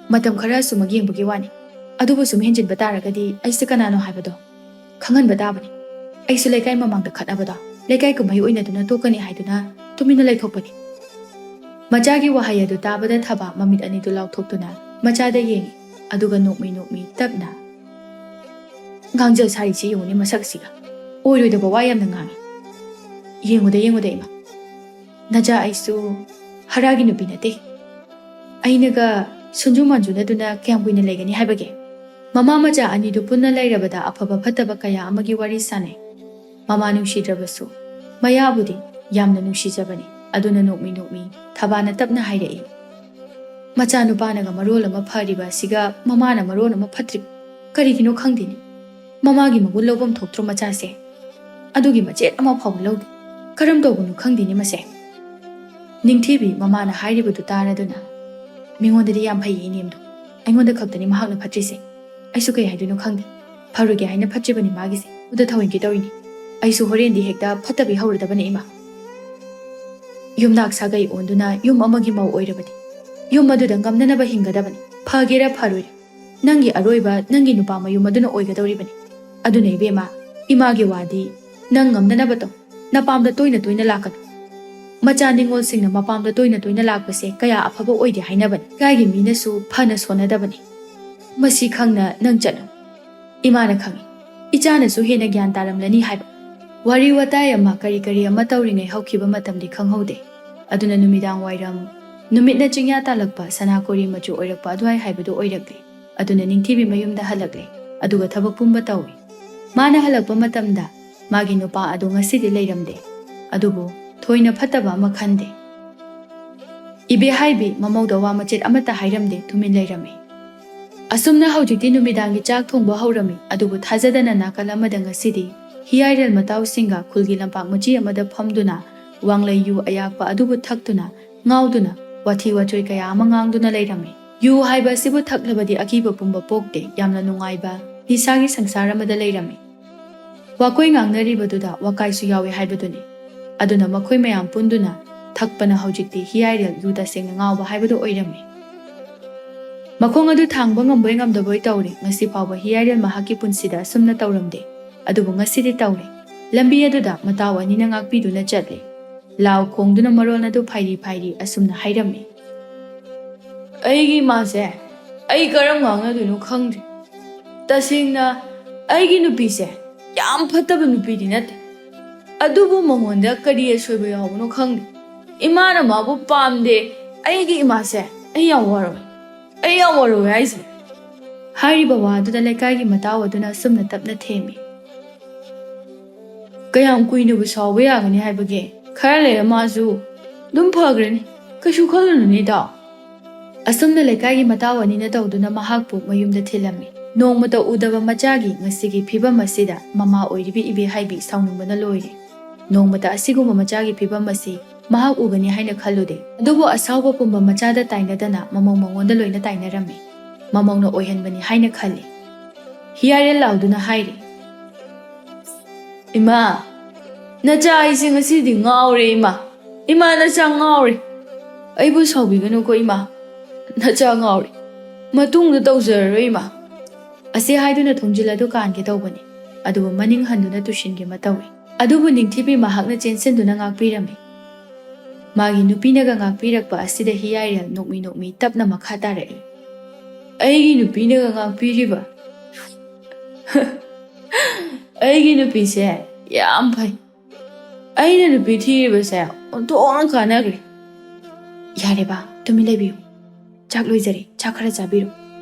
ꯃꯇꯝ ꯈꯔ ꯑꯁꯨꯃꯛ ꯌꯦꯡꯕꯒꯤ ꯋꯥꯅꯤ꯫ ꯑꯗꯨꯕꯨ ꯁꯨꯝ ꯍꯦꯟꯖꯤꯟꯕ ꯇꯥꯔꯒꯗꯤ ꯑꯩꯁꯦ ꯀꯅꯥꯅꯣ ꯍꯥꯏꯕꯗꯣ ꯈꯪꯍꯟꯕ ꯇꯥꯕꯅꯤ꯫ ꯑꯩꯁꯨ ꯂꯩꯀꯥꯏ ꯃꯃꯥꯡꯗ ꯈꯠꯅꯕꯗꯣ ꯂꯩꯀꯥꯏ ꯀꯨꯝꯍꯩ ꯑꯣꯏꯅꯗꯨꯅ ꯇꯣꯛꯀꯅꯤ ꯍꯥꯏꯗꯨꯅ ꯇꯨꯃꯤꯟꯅ ꯂꯩꯊꯣꯛꯄꯅꯤ"꯫ ꯃꯆꯥꯒꯤ ꯋꯥꯍꯩ ꯑꯗꯨ ꯇꯥꯕꯗ ꯊꯕꯥ ꯃꯃꯤꯠ ꯑꯅꯤꯗꯨ ꯂꯥꯎꯊꯣꯛꯇꯨꯅ ꯃꯆꯥꯗ ꯌꯦꯡꯉꯤ, ꯑꯗꯨꯒ ꯅꯣꯛꯃꯤ ꯅꯣꯛꯃꯤ ꯇꯞꯅ, "ꯉꯥꯡꯖ ꯁꯥꯔꯤꯁꯤ ꯌꯦꯡꯉꯨꯅꯦ ꯃꯁꯛꯁꯤꯒ꯫ ꯑꯣꯏꯔꯣꯏꯗꯕ ꯋꯥ ꯌꯥꯝꯅ ꯉꯥꯡꯉꯤ꯫ ꯌꯦꯡꯉꯨꯗ, ꯌꯦꯡꯉꯨꯗ ꯏꯃꯥ꯫ ꯅꯆꯥ ꯑꯩꯁꯨ ꯍꯔꯥꯒꯤ ꯅꯨꯄꯤ ꯅꯠꯇꯦ꯫ ꯑꯩꯅꯒ ꯁꯨꯟꯖꯨ ꯃꯥꯟꯖꯨꯅꯗꯨꯅ ꯀꯌꯥꯝ ꯀꯨꯏꯅ ꯂꯩꯒꯅꯤ ꯍꯥꯏꯕꯒꯦ?" ꯃꯃꯥ ꯃꯆꯥ ꯑꯅꯤꯗꯨ ꯄꯨꯟꯅ ꯂꯩꯔꯕꯗ ꯑꯐꯕ ꯐꯠꯇꯕ ꯀꯌꯥ ꯑꯃꯒꯤ ꯋꯥꯔꯤ ꯁꯥꯟꯅꯩ꯫ ꯃꯃꯥ ꯅꯨꯡꯁꯤꯗ꯭ꯔꯕꯁꯨ ꯃꯌꯥꯕꯨꯗꯤ ꯌꯥꯝꯅ ꯅꯨꯡꯁꯤꯖꯕꯅꯤ꯫ ꯑꯗꯨꯅ ꯅꯣꯛꯃꯤ ꯅꯣꯛꯃꯤ ꯊꯕꯥꯅ ꯇꯞꯅ ꯍꯥꯏꯔꯛꯏ, "ꯃꯆꯥꯅꯨꯄꯥꯅꯒ ꯃꯔꯣꯜ ꯑꯃ ꯐꯔꯤꯕ ꯑꯁꯤꯒ ꯃꯃꯥꯅ ꯃꯔꯣꯜ ꯑꯃ ꯐꯠꯇ꯭ꯔꯤꯕ꯫ ꯀꯔꯤꯒꯤꯅꯣ ꯈꯪꯗꯦꯅꯦ꯫ ꯃꯃꯥꯒꯤ ꯃꯒꯨꯟ ꯂꯧꯐꯝ ꯊꯣꯛꯇ꯭ꯔꯣ ꯃꯆꯥꯁꯦ? ꯑꯗꯨꯒꯤ ꯃꯆꯦꯠ ꯑꯃ ꯐꯥꯎꯕ ꯂꯧꯗꯦ꯫ ꯀꯔꯝ ꯇꯧꯕꯅꯣ ꯈꯪꯗꯦꯅꯦ ꯃꯁꯦ"꯫ ꯅꯤꯡꯊꯤꯕꯤ ꯃꯃꯥꯅ ꯍꯥꯏꯔꯤꯕꯗꯨ ꯇꯥꯔꯗꯨꯅ, "ꯃꯤꯉꯣꯟꯗꯗꯤ ꯌꯥꯝ ꯐꯩꯌꯦ ꯏꯅꯦꯝꯗꯣ꯫ ꯑꯩꯉꯣꯟꯗ ꯈꯛꯇꯅꯤ ꯃꯍꯥꯛꯅ ꯐꯠꯇ꯭ꯔꯤꯁꯦ꯫ ꯑꯩꯁꯨ ꯀꯩ ꯍꯥꯏꯗꯣꯏꯅꯣ ꯈꯪꯗꯦ꯫ ꯐꯔꯣꯏꯒꯦ ꯍꯥꯏꯅ ꯐꯠꯇ꯭ꯔꯤꯕꯅꯤ ꯃꯥꯒꯤꯁꯦ꯫ ꯑꯗꯨꯗ ꯊꯧꯑꯣꯏꯀꯤ ꯇꯧꯔꯤꯅꯤ꯫ ꯑꯩꯁꯨ ꯍꯣꯔꯦꯟꯗꯤ ꯍꯦꯛꯇ ꯐꯠꯇꯕꯤ ꯍꯧꯔꯗꯕꯅꯤ ꯏꯃꯥ꯫ ꯌꯨꯝꯅꯥꯛ ꯁꯥꯒꯩ ꯑꯣꯟꯗꯨꯅ ꯌꯨꯝ ꯑꯃꯒꯤ ꯃꯧ ꯑꯣꯏꯔꯕꯗꯤ ꯌꯨꯝ ꯑꯗꯨꯗ ꯉꯝꯅꯅꯕ ꯍꯤꯡꯒꯗꯕꯅꯤ꯫ ꯐꯒꯦꯔꯥ ꯐꯔꯣꯏꯔꯥ, ꯅꯪꯒꯤ ꯑꯔꯣꯏꯕ ꯅꯪꯒꯤ ꯅꯨꯄꯥ ꯃꯌꯨꯝ ꯑꯗꯨꯅ ꯑꯣꯏꯒꯗꯧꯔꯤꯕꯅꯤ꯫ ꯑꯗꯨꯅ ꯏꯕꯦꯝꯃ, ꯏꯃꯥꯒꯤ ꯋꯥꯗꯤ ꯅꯪ ꯉꯝꯅꯅꯕ ꯇꯧ꯫ ꯅꯄꯥꯝꯗ ꯇꯣꯏꯅ ꯇꯣꯏꯅ ꯂꯥꯛꯀꯅꯨ꯫ ꯃꯆꯥ ꯅꯤꯉꯣꯜꯁꯤꯡꯅ ꯃꯄꯥꯝꯗ ꯇꯣꯏꯅ ꯇꯣꯏꯅ ꯂꯥꯛꯄꯁꯦ ꯀꯌꯥ ꯑꯐꯕ ꯑꯣꯏꯗꯦ ꯍꯥꯏꯅꯕꯅꯤ꯫ ꯂꯩꯀꯥꯏꯒꯤ ꯃꯤꯅꯁꯨ ꯐꯅ ꯁꯣꯟꯅꯗꯕꯅꯤ꯫ ꯃꯁꯤ ꯈꯪꯅ ꯅꯪ ꯆꯠꯂꯨ꯫ ꯏꯃꯥꯅ ꯈꯪꯏ, ꯏꯆꯥꯅꯁꯨ ꯍꯦꯟꯅ ꯒ꯭ꯌꯥꯟ ꯇꯥꯔꯝꯂꯅꯤ ꯍꯥꯏꯕ꯫ ꯋꯥꯔꯤ ꯋꯥꯇꯥꯏ ꯑꯃ ꯀꯔꯤ ꯀꯔꯤ ꯑꯃ ꯇꯧꯔꯤꯉꯩ ꯍꯧꯈꯤꯕ ꯃꯇꯝꯗꯤ ꯈꯪꯍꯧꯗꯦ꯫ ꯑꯗꯨꯅ ꯅꯨꯃꯤꯗꯥꯡ ꯋꯥꯏꯔꯝ ꯅꯨꯃꯤꯠꯅ ꯆꯤꯡꯌꯥ ꯇꯥꯜꯂꯛꯄ ꯁꯅꯥ ꯀꯣꯔꯤ ꯃꯆꯨ ꯑꯣꯏꯔꯛꯄ ꯑꯗꯨꯋꯥꯏ ꯍꯥꯏꯕꯗꯨ ꯑꯣꯏꯔꯛꯂꯦ꯫ ꯑꯗꯨꯅ ꯅꯤꯡꯊꯤꯕꯤ ꯃꯌꯨꯝꯗ ꯍꯜꯂꯛꯂꯦ꯫ ꯑꯗꯨꯒ ꯊꯕꯛ ꯄꯨꯝꯕ ꯇꯧꯏ꯫ ꯃꯥꯅ ꯍꯜꯂꯛꯄ ꯃꯇꯝꯗ ꯃꯥꯒꯤ ꯅꯨꯄꯥ ꯑꯗꯨ ꯉꯁꯤꯗꯤ ꯂꯩꯔꯝꯗꯦ꯫ ꯑꯗꯨꯕꯨ ꯊꯣꯏꯅ ꯐꯠꯇꯕ ꯑꯃ ꯈꯟꯗꯦ꯫ ꯏꯕꯦꯍꯥꯏꯕꯤ ꯃꯃꯧꯗ ꯋꯥ ꯃꯆꯦꯠ ꯑꯃꯠꯇ ꯍꯥꯏꯔꯝꯗꯦ, ꯇꯨꯃꯤꯟ ꯂꯩꯔꯝꯃꯤ꯫ ꯑꯁꯨꯝꯅ ꯍꯧꯖꯤꯛꯇꯤ ꯅꯨꯃꯤꯗꯥꯡꯒꯤ ꯆꯥꯛ ꯊꯣꯡꯕ ꯍꯧꯔꯝꯃꯤ꯫ ꯑꯗꯨꯕꯨ ꯊꯥꯖꯗꯅ ꯅꯥꯀꯜ ꯑꯃꯗ ꯉꯁꯤꯗꯤ ꯍꯤꯌꯥꯏꯔꯦꯜ ꯃꯇꯥꯎꯁꯤꯡꯒ ꯈꯨꯜꯒꯤ ꯂꯝꯄꯥꯛ ꯃꯆꯤ ꯑꯃꯗ ꯐꯝꯗꯨꯅ ꯋꯥꯡꯂꯩ ꯌꯨ ꯑꯌꯥꯛꯄ ꯑꯗꯨꯕꯨ ꯊꯛꯇꯨꯅ ꯉꯥꯎꯗꯨꯅ ꯋꯥꯊꯤ ꯋꯥꯆꯣꯏ ꯀꯌꯥ ꯑꯃ ꯉꯥꯡꯗꯨꯅ ꯂꯩꯔꯝꯃꯤ꯫ ꯌꯨ ꯍꯥꯏꯕ ꯑꯁꯤꯕꯨ ꯊꯛꯂꯕꯗꯤ ꯑꯀꯤꯕ ꯄꯨꯝꯕ ꯄꯣꯛꯇꯦ, ꯌꯥꯝꯅ ꯅꯨꯡꯉꯥꯏꯕ, ꯅꯤꯁꯥꯒꯤ ꯁꯪꯁꯥꯔ ꯑꯃꯗ ꯂꯩꯔꯝꯃꯤ꯫ ꯋꯥꯀꯣꯏ ꯉꯥꯡꯅꯔꯤꯕꯗꯨꯗ ꯋꯥꯀꯥꯏꯁꯨ ꯌꯥꯎꯏ ꯍꯥꯏꯕꯗꯨꯅꯤ꯫ ꯑꯗꯨꯅ ꯃꯈꯣꯏ ꯃꯌꯥꯝ ꯄꯨꯟꯗꯨꯅ ꯊꯛꯄꯅ ꯍꯧꯖꯤꯛꯇꯤ ꯍꯤꯌꯥꯏꯔꯦꯜ ꯌꯨ ꯇꯁꯦꯡꯅ ꯉꯥꯎꯕ ꯍꯥꯏꯕꯗꯨ ꯑꯣꯏꯔꯝꯃꯤ꯫ ꯃꯈꯣꯡ ꯑꯗꯨ ꯊꯥꯡꯕ ꯉꯝꯕꯣꯏ ꯉꯝꯗꯕꯣꯏ ꯇꯧꯔꯦ꯫ ꯉꯁꯤ ꯐꯥꯎꯕ ꯍꯤꯌꯥꯏꯔꯦꯜ ꯃꯍꯥꯛꯀꯤ ꯄꯨꯟꯁꯤꯗ ꯑꯁꯨꯝꯅ ꯇꯧꯔꯝꯗꯦ꯫ ꯑꯗꯨꯕꯨ ꯉꯁꯤꯗꯤ ꯇꯧꯔꯦ꯫ ꯂꯝꯕꯤ ꯑꯗꯨꯗ ꯃꯇꯥꯎ ꯑꯅꯤꯅ ꯉꯥꯛꯄꯤꯗꯨꯅ ꯆꯠꯂꯦ꯫ ꯂꯥꯎ ꯈꯣꯡꯗꯨꯅ ꯃꯔꯣꯜ ꯑꯗꯨ ꯐꯥꯏꯔꯤ ꯐꯥꯏꯔꯤ ꯑꯁꯨꯝꯅ ꯍꯥꯏꯔꯝꯃꯤ꯫ ꯑꯩꯒꯤ ꯏꯃꯥꯁꯦ ꯑꯩ ꯀꯔꯝ ꯉꯥꯡꯅꯗꯣꯏꯅꯣ ꯈꯪꯗ꯭ꯔꯦ꯫ ꯇꯁꯦꯡꯅ ꯑꯩꯒꯤ ꯅꯨꯄꯤꯁꯦ ꯌꯥꯝ ꯐꯠꯇꯕ ꯅꯨꯄꯤꯗꯤ ꯅꯠꯇꯦ꯫ ꯑꯗꯨꯕꯨ ꯃꯉꯣꯟꯗ ꯀꯔꯤ ꯑꯁꯣꯏꯕ ꯌꯥꯎꯕꯅꯣ ꯈꯪꯗꯦ꯫ ꯏꯃꯥꯅ ꯃꯥꯕꯨ ꯄꯥꯝꯗꯦ꯫ ꯑꯩꯒꯤ ꯏꯃꯥꯁꯦ ꯑꯩ ꯌꯥꯝ ꯋꯥꯔꯧꯋꯦ꯫ ꯑꯩ ꯌꯥꯝ ꯋꯥꯔꯧꯋꯦ ꯍꯥꯏꯁꯦ꯫ ꯍꯥꯏꯔꯤꯕ ꯋꯥꯗꯨꯗ ꯂꯩꯀꯥꯏꯒꯤ ꯃꯇꯥꯎ ꯑꯗꯨꯅ ꯑꯁꯨꯝꯅ ꯇꯞꯅ ꯊꯦꯝꯃꯤ꯫ ꯀꯌꯥꯝ ꯀꯨꯏꯅꯕꯨ ꯁꯥꯎꯕ ꯌꯥꯒꯅꯤ ꯍꯥꯏꯕꯒꯦ? ꯈꯔ ꯂꯩꯔ ꯃꯥꯁꯨ ꯑꯗꯨꯝ ꯐꯈ꯭ꯔꯅꯤ꯫ ꯀꯩꯁꯨ ꯈꯜꯂꯨꯅꯨꯅꯦ ꯏꯇꯥꯎ꯫ ꯑꯁꯨꯝꯅ ꯂꯩꯀꯥꯏꯒꯤ ꯃꯇꯥꯎ ꯑꯅꯤꯅ ꯇꯧꯗꯨꯅ ꯃꯍꯥꯛꯄꯨ ꯃꯌꯨꯝꯗ ꯊꯤꯜꯂꯝꯃꯤ꯫ ꯅꯣꯡꯃꯇ ꯎꯗꯕ ꯃꯆꯥꯒꯤ ꯉꯁꯤꯒꯤ ꯐꯤꯕꯝ ꯑꯁꯤꯗ ꯃꯃꯥ ꯑꯣꯏꯔꯤꯕꯤ ꯏꯕꯦꯍꯥꯏꯕꯤ ꯁꯥꯎꯅꯤꯡꯕꯅ ꯂꯣꯏꯔꯦ꯫ ꯅꯣꯡꯃꯇ ꯑꯁꯤꯒꯨꯝꯕ ꯃꯆꯥꯒꯤ ꯐꯤꯕꯝ ꯑꯁꯤ ꯃꯍꯥꯛ ꯎꯒꯅꯤ ꯍꯥꯏꯅ ꯈꯜꯂꯨꯗꯦ꯫ ꯑꯗꯨꯕꯨ ꯑꯁꯥꯎꯕ ꯄꯨꯝꯕ ꯃꯆꯥꯗ ꯇꯥꯏꯅꯗꯅ ꯃꯃꯧ ꯃꯉꯣꯟꯗ ꯂꯣꯏꯅ ꯇꯥꯏꯅꯔꯝꯃꯤ꯫ ꯃꯃꯧꯅ ꯑꯣꯏꯍꯟꯕꯅꯤ ꯍꯥꯏꯅ ꯈꯜꯂꯤ꯫ ꯍꯤꯌꯥꯔꯦꯜ ꯂꯥꯎꯗꯨꯅ ꯍꯥꯏꯔꯤ, "ꯏꯃꯥ, ꯅꯆꯥ ꯑꯩꯁꯦ ꯉꯁꯤꯗꯤ ꯉꯥꯎꯔꯦ ꯏꯃꯥ꯫ ꯏꯃꯥ, ꯅꯆꯥ ꯉꯥꯎꯔꯦ꯫ ꯑꯩꯕꯨ ꯁꯥꯎꯕꯤꯒꯅꯨꯀꯣ ꯏꯃꯥ꯫ ꯅꯆꯥ ꯉꯥꯎꯔꯦ꯫ ꯃꯇꯨꯡꯗ ꯇꯧꯖꯔꯔꯣꯏ ꯏꯃꯥ"꯫ ꯑꯁꯤ ꯍꯥꯏꯗꯨꯅ ꯊꯣꯡꯖꯤꯜ ꯑꯗꯨ ꯀꯥꯟꯒꯦ ꯇꯧꯕꯅꯤ꯫ ꯑꯗꯨꯕꯨ ꯃꯅꯤꯡ ꯍꯟꯗꯨꯅ ꯇꯨꯁꯤꯟꯒꯦ ꯃꯇꯧꯏ꯫ ꯑꯗꯨꯕꯨ ꯅꯤꯡꯊꯤꯕꯤ ꯃꯍꯥꯛꯅ ꯆꯦꯟꯁꯤꯟꯗꯨꯅ ꯉꯥꯛꯄꯤꯔꯝꯃꯤ꯫ ꯃꯥꯒꯤ ꯅꯨꯄꯤꯅꯒ ꯉꯥꯛꯄꯤꯔꯛꯄ ꯑꯁꯤꯗ ꯍꯤꯌꯥꯏꯔꯦꯜ ꯅꯣꯛꯃꯤ ꯅꯣꯛꯃꯤ ꯇꯞꯅ ꯃꯈꯥ ꯇꯥꯔꯛꯏ꯫ ꯑꯩꯒꯤ ꯅꯨꯄꯤꯅꯒ ꯉꯥꯛꯄꯤꯔꯤꯕ? ꯑꯩꯒꯤ ꯅꯨꯄꯤꯁꯦ ꯌꯥꯝ ꯐꯩ꯫ ꯑꯩꯅ ꯅꯨꯄꯤ ꯊꯤꯔꯤꯕꯁꯦ ꯑꯣꯟꯊꯣꯛꯅ ꯀꯥꯟꯅꯈ꯭ꯔꯦ꯫ ꯌꯥꯔꯦ ꯕꯥ, ꯇꯨꯃꯤꯟ ꯂꯩꯕꯤꯌꯨ꯫ ꯆꯥꯛ ꯂꯣꯏꯖꯔꯦ, ꯆꯥꯛ ꯈꯔ ꯆꯥꯕꯤꯔꯣ꯫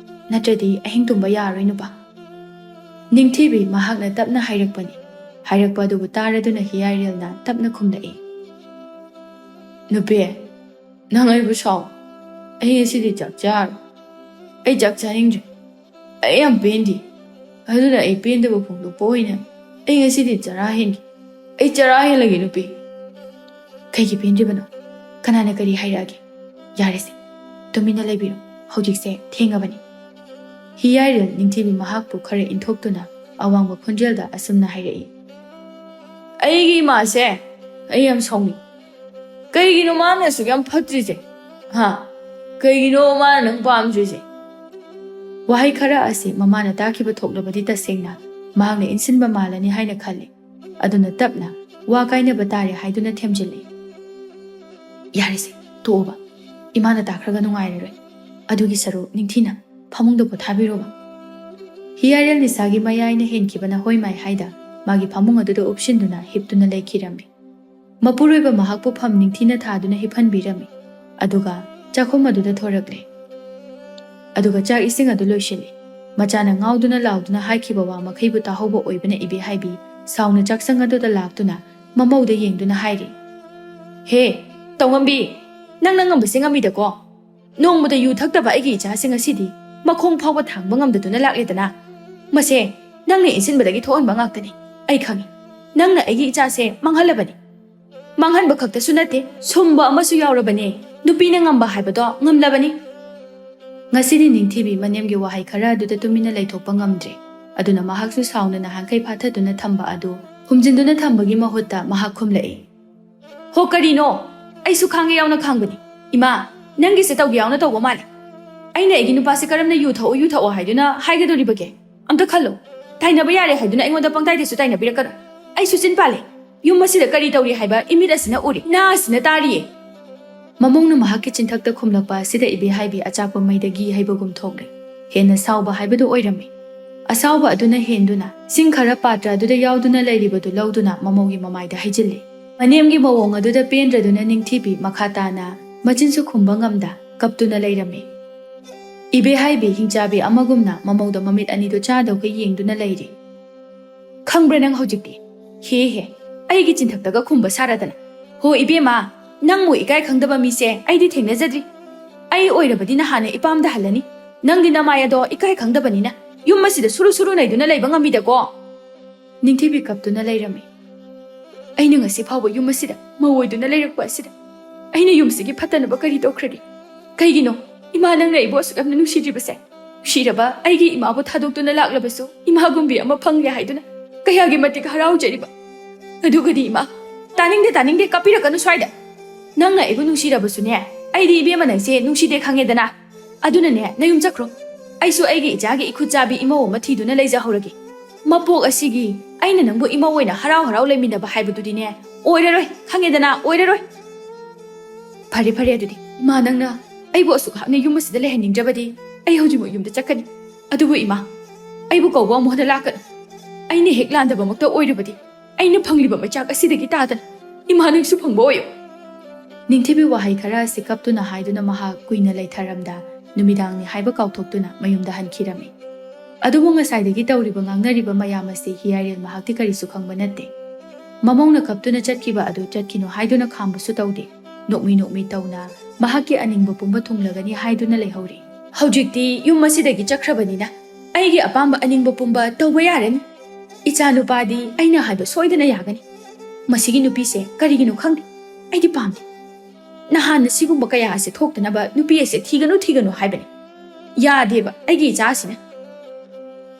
ꯅꯠꯇ꯭ꯔꯗꯤ ꯑꯍꯤꯡ ꯇꯨꯝꯕ ꯌꯥꯔꯔꯣꯏ ꯅꯨꯄꯥ꯫ ꯅꯤꯡꯊꯤꯕꯤ ꯃꯍꯥꯛꯅ ꯇꯞꯅ ꯍꯥꯏꯔꯛꯄꯅꯤ꯫ ꯍꯥꯏꯔꯛꯄ ꯑꯗꯨꯕꯨ ꯇꯥꯔꯗꯨꯅ ꯍꯤꯌꯥꯏꯔꯦꯜꯅ ꯇꯞꯅ ꯈꯨꯝꯂꯛꯏ꯫ ꯅꯨꯄꯤ, ꯅꯪ ꯑꯩꯕꯨ ꯁꯥꯎ꯫ ꯑꯩ ꯉꯁꯤꯗꯤ ꯆꯥꯛ ꯆꯥꯔꯣꯏ꯫ ꯑꯩ ꯆꯥꯛ ꯆꯥꯅꯤꯡꯗ꯭ꯔꯦ꯫ ꯑꯩ ꯌꯥꯝ ꯄꯦꯟꯗꯦ꯫ ꯑꯗꯨꯅ ꯑꯩ ꯄꯦꯟꯗꯕ ꯐꯣꯡꯗꯣꯛꯄ ꯑꯣꯏꯅ ꯑꯩ ꯉꯁꯤꯗꯤ ꯆꯔꯥ ꯍꯦꯟꯒꯦ꯫ ꯑꯩ ꯆꯔꯥ ꯍꯦꯜꯂꯒꯦ, ꯅꯨꯄꯤ꯫ ꯀꯩꯒꯤ ꯄꯦꯟꯗ꯭ꯔꯤꯕꯅꯣ? ꯀꯅꯥꯅ ꯀꯔꯤ ꯍꯥꯏꯔꯛꯑꯒꯦ? ꯌꯥꯔꯦꯁꯦ, ꯇꯨꯃꯤꯟꯅ ꯂꯩꯕꯤꯔꯣ꯫ ꯍꯧꯖꯤꯛꯁꯦ ꯊꯦꯡꯉꯕꯅꯤ꯫ ꯍꯤꯌꯥꯏꯔꯦꯜ ꯅꯤꯡꯊꯤꯕꯤ ꯃꯍꯥꯛꯄꯨ ꯈꯔ ꯏꯟꯊꯣꯛꯇꯨꯅ ꯑꯋꯥꯡꯕ ꯈꯣꯟꯖꯦꯜꯗ ꯑꯁꯨꯝꯅ ꯍꯥꯏꯔꯛꯏ꯫ ꯑꯩꯒꯤ ꯏꯃꯥꯁꯦ ꯑꯩ ꯌꯥꯝ ꯁꯥꯎꯅꯤꯡ꯫ ꯀꯩꯒꯤꯅꯣ ꯃꯥꯅ ꯑꯁꯨꯛ ꯌꯥꯝ ꯐꯠꯇ꯭ꯔꯤꯁꯦ? ꯍꯥ? ꯀꯩꯒꯤꯅꯣ ꯃꯥꯅ ꯅꯪ ꯄꯥꯝꯗ꯭ꯔꯤꯁꯦ? ꯋꯥꯍꯩ ꯈꯔ ꯑꯁꯤ ꯃꯃꯥꯅ ꯇꯥꯈꯤꯕ ꯊꯣꯛꯂꯕꯗꯤ ꯇꯁꯦꯡꯅ ꯃꯍꯥꯛꯅ ꯏꯟꯁꯤꯟꯕ ꯃꯥꯜꯂꯅꯤ ꯍꯥꯏꯅ ꯈꯜꯂꯤ꯫ ꯑꯗꯨꯅ ꯇꯞꯅ ꯋꯥ ꯀꯥꯏꯅꯕ ꯇꯥꯔꯦ ꯍꯥꯏꯗꯨꯅ ꯊꯦꯝꯖꯤꯜꯂꯤ꯫ ꯌꯥꯔꯦꯁꯦ, ꯇꯣꯛꯑꯣꯕ꯫ ꯏꯃꯥꯅ ꯇꯥꯈ꯭ꯔꯒ ꯅꯨꯡꯉꯥꯏꯔꯔꯣꯏ꯫ ꯑꯗꯨꯒꯤ ꯁꯔꯨꯛ ꯅꯤꯡꯊꯤꯅ ꯐꯃꯨꯡꯗ ꯄꯣꯊꯥꯕꯤꯔꯣꯕ꯫ ꯍꯤꯌꯥꯏꯔꯦꯜ ꯅꯤꯁꯥꯒꯤ ꯃꯌꯥꯏꯅ ꯍꯦꯟꯈꯤꯕꯅ ꯍꯣꯏ ꯃꯥꯏ ꯍꯥꯏꯗ ꯃꯥꯒꯤ ꯐꯃꯨꯡ ꯑꯗꯨꯗ ꯎꯞꯁꯤꯟꯗꯨꯅ ꯍꯤꯞꯇꯨꯅ ꯂꯩꯈꯤꯔꯝꯃꯤ꯫ ꯃꯄꯨꯔꯣꯏꯕ ꯃꯍꯥꯛꯄꯨ ꯐꯝ ꯅꯤꯡꯊꯤꯅ ꯊꯥꯗꯨꯅ ꯍꯤꯞꯍꯟꯕꯤꯔꯝꯃꯤ꯫ ꯑꯗꯨꯒ ꯆꯥꯛꯈꯨꯝ ꯑꯗꯨꯗ ꯊꯣꯔꯛꯂꯦ꯫ ꯑꯗꯨꯒ ꯆꯥꯛ ꯏꯁꯤꯡ ꯑꯗꯨ ꯂꯣꯏꯁꯤꯜꯂꯤ꯫ ꯃꯆꯥꯅ ꯉꯥꯎꯗꯨꯅ ꯂꯥꯎꯗꯨꯅ ꯍꯥꯏꯈꯤꯕ ꯋꯥ ꯃꯈꯩꯕꯨ ꯇꯥꯍꯧꯕ ꯑꯣꯏꯕꯅ ꯏꯕꯦꯍꯥꯏꯕꯤ ꯁꯥꯎꯅ ꯆꯥꯛꯁꯪ ꯑꯗꯨꯗ ꯂꯥꯛꯇꯨꯅ ꯃꯃꯧꯗ ꯌꯦꯡꯗꯨꯅ ꯍꯥꯏꯔꯤ꯫ ꯍꯦ, ꯇꯧꯉꯝꯕꯤ, ꯅꯪꯅ ꯉꯝꯕꯁꯦ ꯉꯝꯃꯤꯗꯀꯣ꯫ ꯅꯣꯡꯃꯗ ꯌꯨ ꯊꯛꯇꯕ ꯑꯩꯒꯤ ꯏꯆꯥꯁꯦ ꯉꯁꯤꯗꯤ ꯃꯈꯣꯡ ꯐꯥꯎꯕ ꯊꯥꯡꯕ ꯉꯝꯗꯗꯨꯅ ꯂꯥꯛꯂꯦꯗꯅ꯫ ꯃꯁꯦ ꯅꯪꯅ ꯏꯟꯁꯤꯟꯕꯗꯒꯤ ꯊꯣꯛꯍꯟꯕ ꯉꯥꯛꯇꯅꯤ꯫ ꯑꯩ ꯈꯪꯏ꯫ ꯅꯪꯅ ꯑꯩꯒꯤ ꯏꯆꯥꯁꯦ ꯃꯥꯡꯍꯜꯂꯕꯅꯤ꯫ ꯃꯥꯡꯍꯟꯕ ꯈꯛꯇꯁꯨ ꯅꯠꯇꯦ, ꯁꯨꯝꯕ ꯑꯃꯁꯨ ꯌꯥꯎꯔꯕꯅꯦ꯫ ꯅꯨꯄꯤꯅ ꯉꯝꯕ ꯍꯥꯏꯕꯗꯣ ꯉꯝꯂꯕꯅꯤ꯫ ꯉꯁꯤꯗꯤ ꯅꯤꯡꯊꯤꯕꯤ ꯃꯅꯦꯝꯒꯤ ꯋꯥꯍꯩ ꯈꯔ ꯑꯗꯨꯗ ꯇꯨꯃꯤꯟꯅ ꯂꯩꯊꯣꯛꯄ ꯉꯝꯗ꯭ꯔꯦ꯫ ꯑꯗꯨꯅ ꯃꯍꯥꯛꯁꯨ ꯁꯥꯎꯅ ꯅꯍꯥꯟꯈꯩ ꯐꯥꯊꯗꯨꯅ ꯊꯝꯕ ꯑꯗꯨ ꯈꯨꯝꯖꯤꯟꯗꯨꯅ ꯊꯝꯕꯒꯤ ꯃꯍꯨꯠꯇ ꯃꯍꯥꯛ ꯈꯨꯝꯂꯛꯏ꯫ ꯍꯣ, ꯀꯔꯤꯅꯣ? ꯑꯩꯁꯨ ꯈꯥꯡꯒꯦ ꯌꯥꯎꯅ ꯈꯥꯡꯕꯅꯤ꯫ ꯏꯃꯥ, ꯅꯪꯒꯤꯁꯦ ꯇꯧꯒꯦ ꯌꯥꯎꯅ ꯇꯧꯕ ꯃꯥꯜꯂꯦ꯫ ꯑꯩꯅ ꯑꯩꯒꯤ ꯅꯨꯄꯥꯁꯦ ꯀꯔꯝꯅ ꯌꯨ ꯊꯛꯑꯣ, ꯌꯨ ꯊꯛꯑꯣ ꯍꯥꯏꯗꯨꯅ ꯍꯥꯏꯒꯗꯧꯔꯤꯕꯒꯦ? ꯑꯝꯇ ꯈꯜꯂꯣ꯫ ꯇꯥꯏꯅꯕ ꯌꯥꯔꯦ ꯍꯥꯏꯗꯨꯅ ꯑꯩꯉꯣꯟꯗ ꯄꯪꯇꯥꯏꯗꯁꯨ ꯇꯥꯏꯅꯕꯤꯔꯛꯀꯅꯨ꯫ ꯑꯩꯁꯨ ꯆꯤꯟ ꯄꯥꯜꯂꯦ꯫ ꯌꯨꯝ ꯑꯁꯤꯗ ꯀꯔꯤ ꯇꯧꯔꯤ ꯍꯥꯏꯕ ꯏꯃꯤꯠ ꯑꯁꯤꯅ ꯎꯔꯤ, ꯏꯅꯥ ꯑꯁꯤꯅ ꯇꯥꯔꯤꯌꯦ꯫ ꯃꯃꯧꯅ ꯃꯍꯥꯛꯀꯤ ꯆꯤꯟꯊꯛꯇ ꯈꯨꯝꯂꯛꯄ ꯑꯁꯤꯗ ꯏꯕꯦꯍꯥꯏꯕꯤ ꯑꯆꯥꯛꯄ ꯃꯩꯗ ꯘꯤ ꯍꯩꯕꯒꯨꯝ ꯊꯣꯛꯂꯦ꯫ ꯍꯦꯟꯅ ꯁꯥꯎꯕ ꯍꯥꯏꯕꯗꯨ ꯑꯣꯏꯔꯝꯃꯤ꯫ ꯑꯁꯥꯎꯕ ꯑꯗꯨꯅ ꯍꯦꯟꯗꯨꯅ ꯁꯤꯡ ꯈꯔ ꯄꯥꯇ꯭ꯔ ꯑꯗꯨꯗ ꯌꯥꯎꯗꯨꯅ ꯂꯩꯔꯤꯕꯗꯨ ꯂꯧꯗꯨꯅ ꯃꯃꯧꯒꯤ ꯃꯃꯥꯏꯗ ꯍꯩꯖꯤꯜꯂꯤ꯫ ꯃꯅꯦꯝꯒꯤ ꯃꯑꯣꯡ ꯑꯗꯨꯗ ꯄꯦꯟꯗ꯭ꯔꯗꯨꯅ ꯅꯤꯡꯊꯤꯕꯤ ꯃꯈꯥ ꯇꯥꯅ ꯃꯆꯤꯟꯁꯨ ꯈꯨꯝꯕ ꯉꯝꯗ ꯀꯞꯇꯨꯅ ꯂꯩꯔꯝꯃꯤ꯫ ꯏꯕꯦꯍꯥꯏꯕꯤ ꯍꯤꯡꯆꯥꯕꯤ ꯑꯃꯒꯨꯝꯅ ꯃꯃꯧꯗ ꯃꯃꯤꯠ ꯑꯅꯤꯗꯨ ꯆꯥꯗꯧꯈꯩ ꯌꯦꯡꯗꯨꯅ ꯂꯩꯔꯤ꯫ ꯈꯪꯕ꯭ꯔꯥ ꯅꯪ ꯍꯧꯖꯤꯛꯇꯤ? ꯍꯦ ꯍꯦ, ꯑꯩꯒꯤ ꯆꯤꯟꯊꯛꯇꯒ ꯈꯨꯝꯕ ꯁꯥꯔꯗꯅ꯫ ꯍꯣ ꯏꯕꯦꯝꯃ, ꯅꯪꯕꯨ ꯏꯀꯥꯏ ꯈꯪꯗꯕ ꯃꯤꯁꯦ ꯑꯩꯗꯤ ꯊꯦꯡꯅꯖꯗ꯭ꯔꯤ꯫ ꯑꯩ ꯑꯣꯏꯔꯕꯗꯤ ꯅꯍꯥꯟꯅ ꯏꯄꯥꯝꯗ ꯍꯜꯂꯅꯤ꯫ ꯅꯪꯗꯤ ꯅꯃꯥꯏ ꯑꯗꯣ ꯏꯀꯥꯏ ꯈꯪꯗꯕꯅꯤꯅ ꯌꯨꯝ ꯑꯁꯤꯗ ꯁꯨꯔꯨ ꯁꯨꯔꯨ ꯅꯩꯗꯨꯅ ꯂꯩꯕ ꯉꯝꯃꯤꯗꯀꯣ꯫ ꯅꯤꯡꯊꯤꯕꯤ ꯀꯞꯇꯨꯅ ꯂꯩꯔꯝꯃꯤ꯫ ꯑꯩꯅ ꯉꯁꯤ ꯐꯥꯎꯕ ꯌꯨꯝ ꯑꯁꯤꯗ ꯃꯧ ꯑꯣꯏꯗꯨꯅ ꯂꯩꯔꯛꯄ ꯑꯁꯤꯗ ꯑꯩꯅ ꯌꯨꯝꯁꯤꯒꯤ ꯐꯠꯇꯅꯕ ꯀꯔꯤ ꯇꯧꯈ꯭ꯔꯒꯦ? ꯀꯩꯒꯤꯅꯣ ꯏꯃꯥ ꯅꯪꯅ ꯑꯩꯕꯨ ꯑꯁꯨꯛ ꯌꯥꯝꯅ ꯅꯨꯡꯁꯤꯗ꯭ꯔꯤꯕꯁꯦ? ꯅꯨꯡꯁꯤꯔꯕ ꯑꯩꯒꯤ ꯏꯃꯥꯕꯨ ꯊꯥꯗꯣꯛꯇꯨꯅ ꯂꯥꯛꯂꯕꯁꯨ ꯏꯃꯥꯒꯨꯝꯕꯤ ꯑꯃ ꯐꯪꯂꯦ ꯍꯥꯏꯗꯨꯅ ꯀꯌꯥꯒꯤ ꯃꯇꯤꯛ ꯍꯔꯥꯎꯖꯔꯤꯕ꯫ ꯑꯗꯨꯒꯗꯤ ꯏꯃꯥ, ꯇꯥꯅꯤꯡꯗꯦ, ꯇꯥꯅꯤꯡꯗꯦ, ꯀꯥꯞꯄꯤꯔꯛꯀꯅꯨ ꯁ꯭ꯋꯥꯏꯗ꯫ ꯅꯪꯅ ꯑꯩꯕꯨ ꯅꯨꯡꯁꯤꯔꯕꯁꯨꯅꯦ, ꯑꯩꯗꯤ ꯏꯕꯦꯝꯃ ꯅꯪꯁꯦ ꯅꯨꯡꯁꯤꯗꯦ ꯈꯪꯉꯦꯗꯅ꯫ ꯑꯗꯨꯅꯅꯦ, ꯅꯌꯨꯝ ꯆꯠꯈ꯭ꯔꯣ꯫ ꯑꯩꯁꯨ ꯑꯩꯒꯤ ꯏꯆꯥꯒꯤ ꯏꯈꯨꯠ ꯆꯥꯕꯤ ꯏꯃꯧ ꯑꯃ ꯊꯤꯗꯨꯅ ꯂꯩꯖꯍꯧꯔꯒꯦ꯫ ꯃꯄꯣꯛ ꯑꯁꯤꯒꯤ ꯑꯩꯅ ꯅꯪꯕꯨ ꯏꯃꯧ ꯑꯣꯏꯅ ꯍꯔꯥꯎ ꯍꯔꯥꯎ ꯂꯩꯃꯤꯟꯅꯕ ꯍꯥꯏꯕꯗꯨꯗꯤꯅꯦ, ꯑꯣꯏꯔꯔꯣꯏ, ꯈꯪꯉꯦꯗꯅ, ꯑꯣꯏꯔꯔꯣꯏ꯫ ꯐꯔꯦ, ꯐꯔꯦ, ꯑꯗꯨꯗꯤ ꯏꯃꯥ, ꯅꯪꯅ ꯑꯩꯕꯨ ꯑꯁꯨꯛ ꯍꯥꯛꯅ ꯌꯨꯝ ꯑꯁꯤꯗ ꯂꯩꯍꯟꯅꯤꯡꯗ꯭ꯔꯕꯗꯤ ꯑꯩ ꯍꯧꯖꯤꯛꯃꯛ ꯌꯨꯝꯗ ꯆꯠꯀꯅꯤ꯫ ꯑꯗꯨꯕꯨ ꯏꯃꯥ, ꯑꯩꯕꯨ ꯀꯧꯕ ꯑꯃꯨꯛ ꯍꯟꯅ ꯂꯥꯛꯀꯅꯨ꯫ ꯑꯩꯅ ꯍꯦꯛ ꯂꯥꯟꯗꯕꯃꯛꯇ ꯑꯣꯏꯔꯕꯗꯤ ꯑꯩꯅ ꯐꯪꯂꯤꯕ ꯃꯩꯆꯥꯛ ꯑꯁꯤꯗꯒꯤ ꯇꯥꯗꯅ ꯏꯃꯥ ꯅꯪꯁꯨ ꯐꯪꯕ ꯑꯣꯏꯌꯨ꯫ ꯅꯤꯡꯊꯤꯕꯤ ꯋꯥꯍꯩ ꯈꯔ ꯑꯁꯤ ꯀꯞꯇꯨꯅ ꯍꯥꯏꯗꯨꯅ ꯃꯍꯥꯛ ꯀꯨꯏꯅ ꯂꯩꯊꯔꯝꯗ ꯅꯨꯃꯤꯗꯥꯡꯅꯤ ꯍꯥꯏꯕ ꯀꯥꯎꯊꯣꯛꯇꯨꯅ ꯃꯌꯨꯝꯗ ꯍꯟꯈꯤꯔꯝꯃꯤ꯫ ꯑꯗꯨꯕꯨ ꯉꯁꯥꯏꯗꯒꯤ ꯇꯧꯔꯤꯕ ꯉꯥꯡꯅꯔꯤꯕ ꯃꯌꯥꯝ ꯑꯁꯤ ꯍꯤꯌꯥꯏꯔꯦꯜ ꯃꯍꯥꯛꯇꯤ ꯀꯔꯤꯁꯨ ꯈꯪꯕ ꯅꯠꯇꯦ꯫ ꯃꯃꯧꯅ ꯀꯞꯇꯨꯅ ꯆꯠꯈꯤꯕ ꯑꯗꯨ ꯆꯠꯈꯤꯅꯨ ꯍꯥꯏꯗꯨꯅ ꯈꯥꯝꯕꯁꯨ ꯇꯧꯗꯦ꯫ ꯅꯣꯛꯃꯤ ꯅꯣꯛꯃꯤ ꯇꯧꯅ ꯃꯍꯥꯛꯀꯤ ꯑꯅꯤꯡꯕ ꯄꯨꯝꯕ ꯊꯨꯡꯂꯒꯅꯤ ꯍꯥꯏꯗꯨꯅ ꯂꯩꯍꯧꯔꯤ꯫ ꯍꯧꯖꯤꯛꯇꯤ ꯌꯨꯝ ꯑꯁꯤꯗꯒꯤ ꯆꯠꯈ꯭ꯔꯕꯅꯤꯅ ꯑꯩꯒꯤ ꯑꯄꯥꯝꯕ ꯑꯅꯤꯡꯕ ꯄꯨꯝꯕ ꯇꯧꯕ ꯌꯥꯔꯅꯤ꯫ ꯏꯆꯥ ꯅꯨꯄꯥꯗꯤ ꯑꯩꯅ ꯍꯥꯏꯕ ꯁꯣꯏꯗꯅ ꯌꯥꯒꯅꯤ꯫ ꯃꯁꯤꯒꯤ ꯅꯨꯄꯤꯁꯦ ꯀꯔꯤꯒꯤꯅꯣ ꯈꯪꯗꯦ, ꯑꯩꯗꯤ ꯄꯥꯝꯗꯦ꯫ ꯅꯍꯥꯟꯅ ꯁꯤꯒꯨꯝꯕ ꯀꯌꯥ ꯑꯁꯦ ꯊꯣꯛꯇꯅꯕ ꯅꯨꯄꯤ ꯑꯁꯦ ꯊꯤꯒꯅꯨ, ꯊꯤꯒꯅꯨ ꯍꯥꯏꯕꯅꯤ꯫ ꯌꯥꯗꯦꯕ ꯑꯩꯒꯤ ꯏꯆꯥꯁꯤꯅ꯫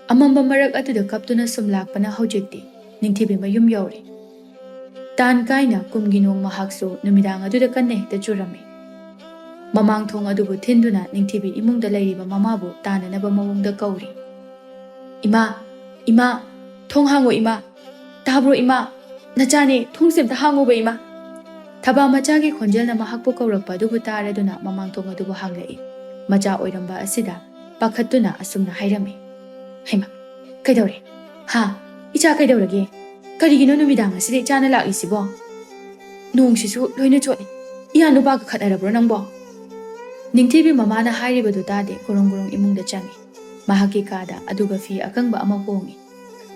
ꯑꯃꯝꯕ ꯃꯔꯛ ꯑꯗꯨꯗ ꯀꯞꯇꯨꯅ ꯁꯨꯝ ꯂꯥꯛꯄꯅ ꯍꯧꯖꯤꯛꯇꯤ ꯅꯤꯡꯊꯤꯕꯤ ꯃꯌꯨꯝ ꯌꯧꯔꯦ꯫ ꯇꯥꯟ ꯀꯥꯏꯅ ꯀꯨꯝꯒꯤ ꯅꯣꯡ ꯃꯍꯥꯛꯁꯨ ꯅꯨꯃꯤꯗꯥꯡ ꯑꯗꯨꯗ ꯀꯟꯅ ꯍꯦꯛꯇ ꯆꯨꯔꯝꯃꯤ꯫ ꯃꯃꯥꯡ ꯊꯣꯡ ꯑꯗꯨꯕꯨ ꯊꯤꯟꯗꯨꯅ ꯅꯤꯡꯊꯤꯕꯤ ꯏꯃꯨꯡꯗ ꯂꯩꯔꯤꯕ ꯃꯃꯥꯕꯨ ꯇꯥꯅꯅꯕ ꯃꯑꯣꯡꯗ ꯀꯧꯔꯤ꯫ "ꯏꯃꯥ, ꯏꯃꯥ, ꯊꯣꯡ ꯍꯥꯡꯉꯣ ꯏꯃꯥ꯫ ꯇꯥꯕ꯭ꯔꯣ ꯏꯃꯥ? ꯅꯆꯥꯅꯦ, ꯊꯣꯡꯁꯦ ꯑꯝꯇ ꯍꯥꯡꯉꯣꯕ ꯏꯃꯥ꯫" ꯊꯕꯥ ꯃꯆꯥꯒꯤ ꯈꯣꯟꯖꯦꯜꯅ ꯃꯍꯥꯛꯄꯨ ꯀꯧꯔꯛꯄ ꯑꯗꯨꯕꯨ ꯇꯥꯔꯗꯨꯅ ꯃꯃꯥꯡ ꯊꯣꯡ ꯑꯗꯨꯕꯨ ꯍꯥꯡꯂꯛꯏ꯫ ꯃꯆꯥ ꯑꯣꯏꯔꯝꯕ ꯑꯁꯤꯗ ꯄꯥꯈꯠꯇꯨꯅ ꯑꯁꯨꯝꯅ ꯍꯥꯏꯔꯝꯃꯤ꯫ "ꯍꯩꯃꯥ, ꯀꯩꯗꯧꯔꯦ? ꯍꯥ? ꯏꯆꯥ ꯀꯩꯗꯧꯔꯒꯦ? ꯀꯔꯤꯒꯤꯅꯣ ꯅꯨꯃꯤꯗꯥꯡ ꯑꯁꯤꯗ ꯏꯆꯥꯅ ꯂꯥꯛꯂꯤꯁꯤꯕꯣ? ꯅꯣꯡꯁꯤꯁꯨ ꯂꯣꯏꯅ ꯆꯣꯠꯂꯤ꯫ ꯏꯌꯥ ꯅꯨꯄꯥꯒ ꯈꯠꯅꯔꯕ꯭ꯔꯣ ꯅꯪꯕꯣ?" ꯅꯤꯡꯊꯤꯕꯤ ꯃꯃꯥꯅ ꯍꯥꯏꯔꯤꯕꯗꯨ ꯇꯥꯗꯦ, ꯒꯣꯔꯣꯡ ꯒꯣꯔꯣꯡ ꯏꯃꯨꯡꯗ ꯆꯪꯉꯤ꯫ ꯃꯍꯥꯛꯀꯤ ꯀꯥꯗ ꯑꯗꯨꯒ ꯐꯤ ꯑꯀꯪꯕ ꯑꯃ ꯍꯣꯡꯉꯤ꯫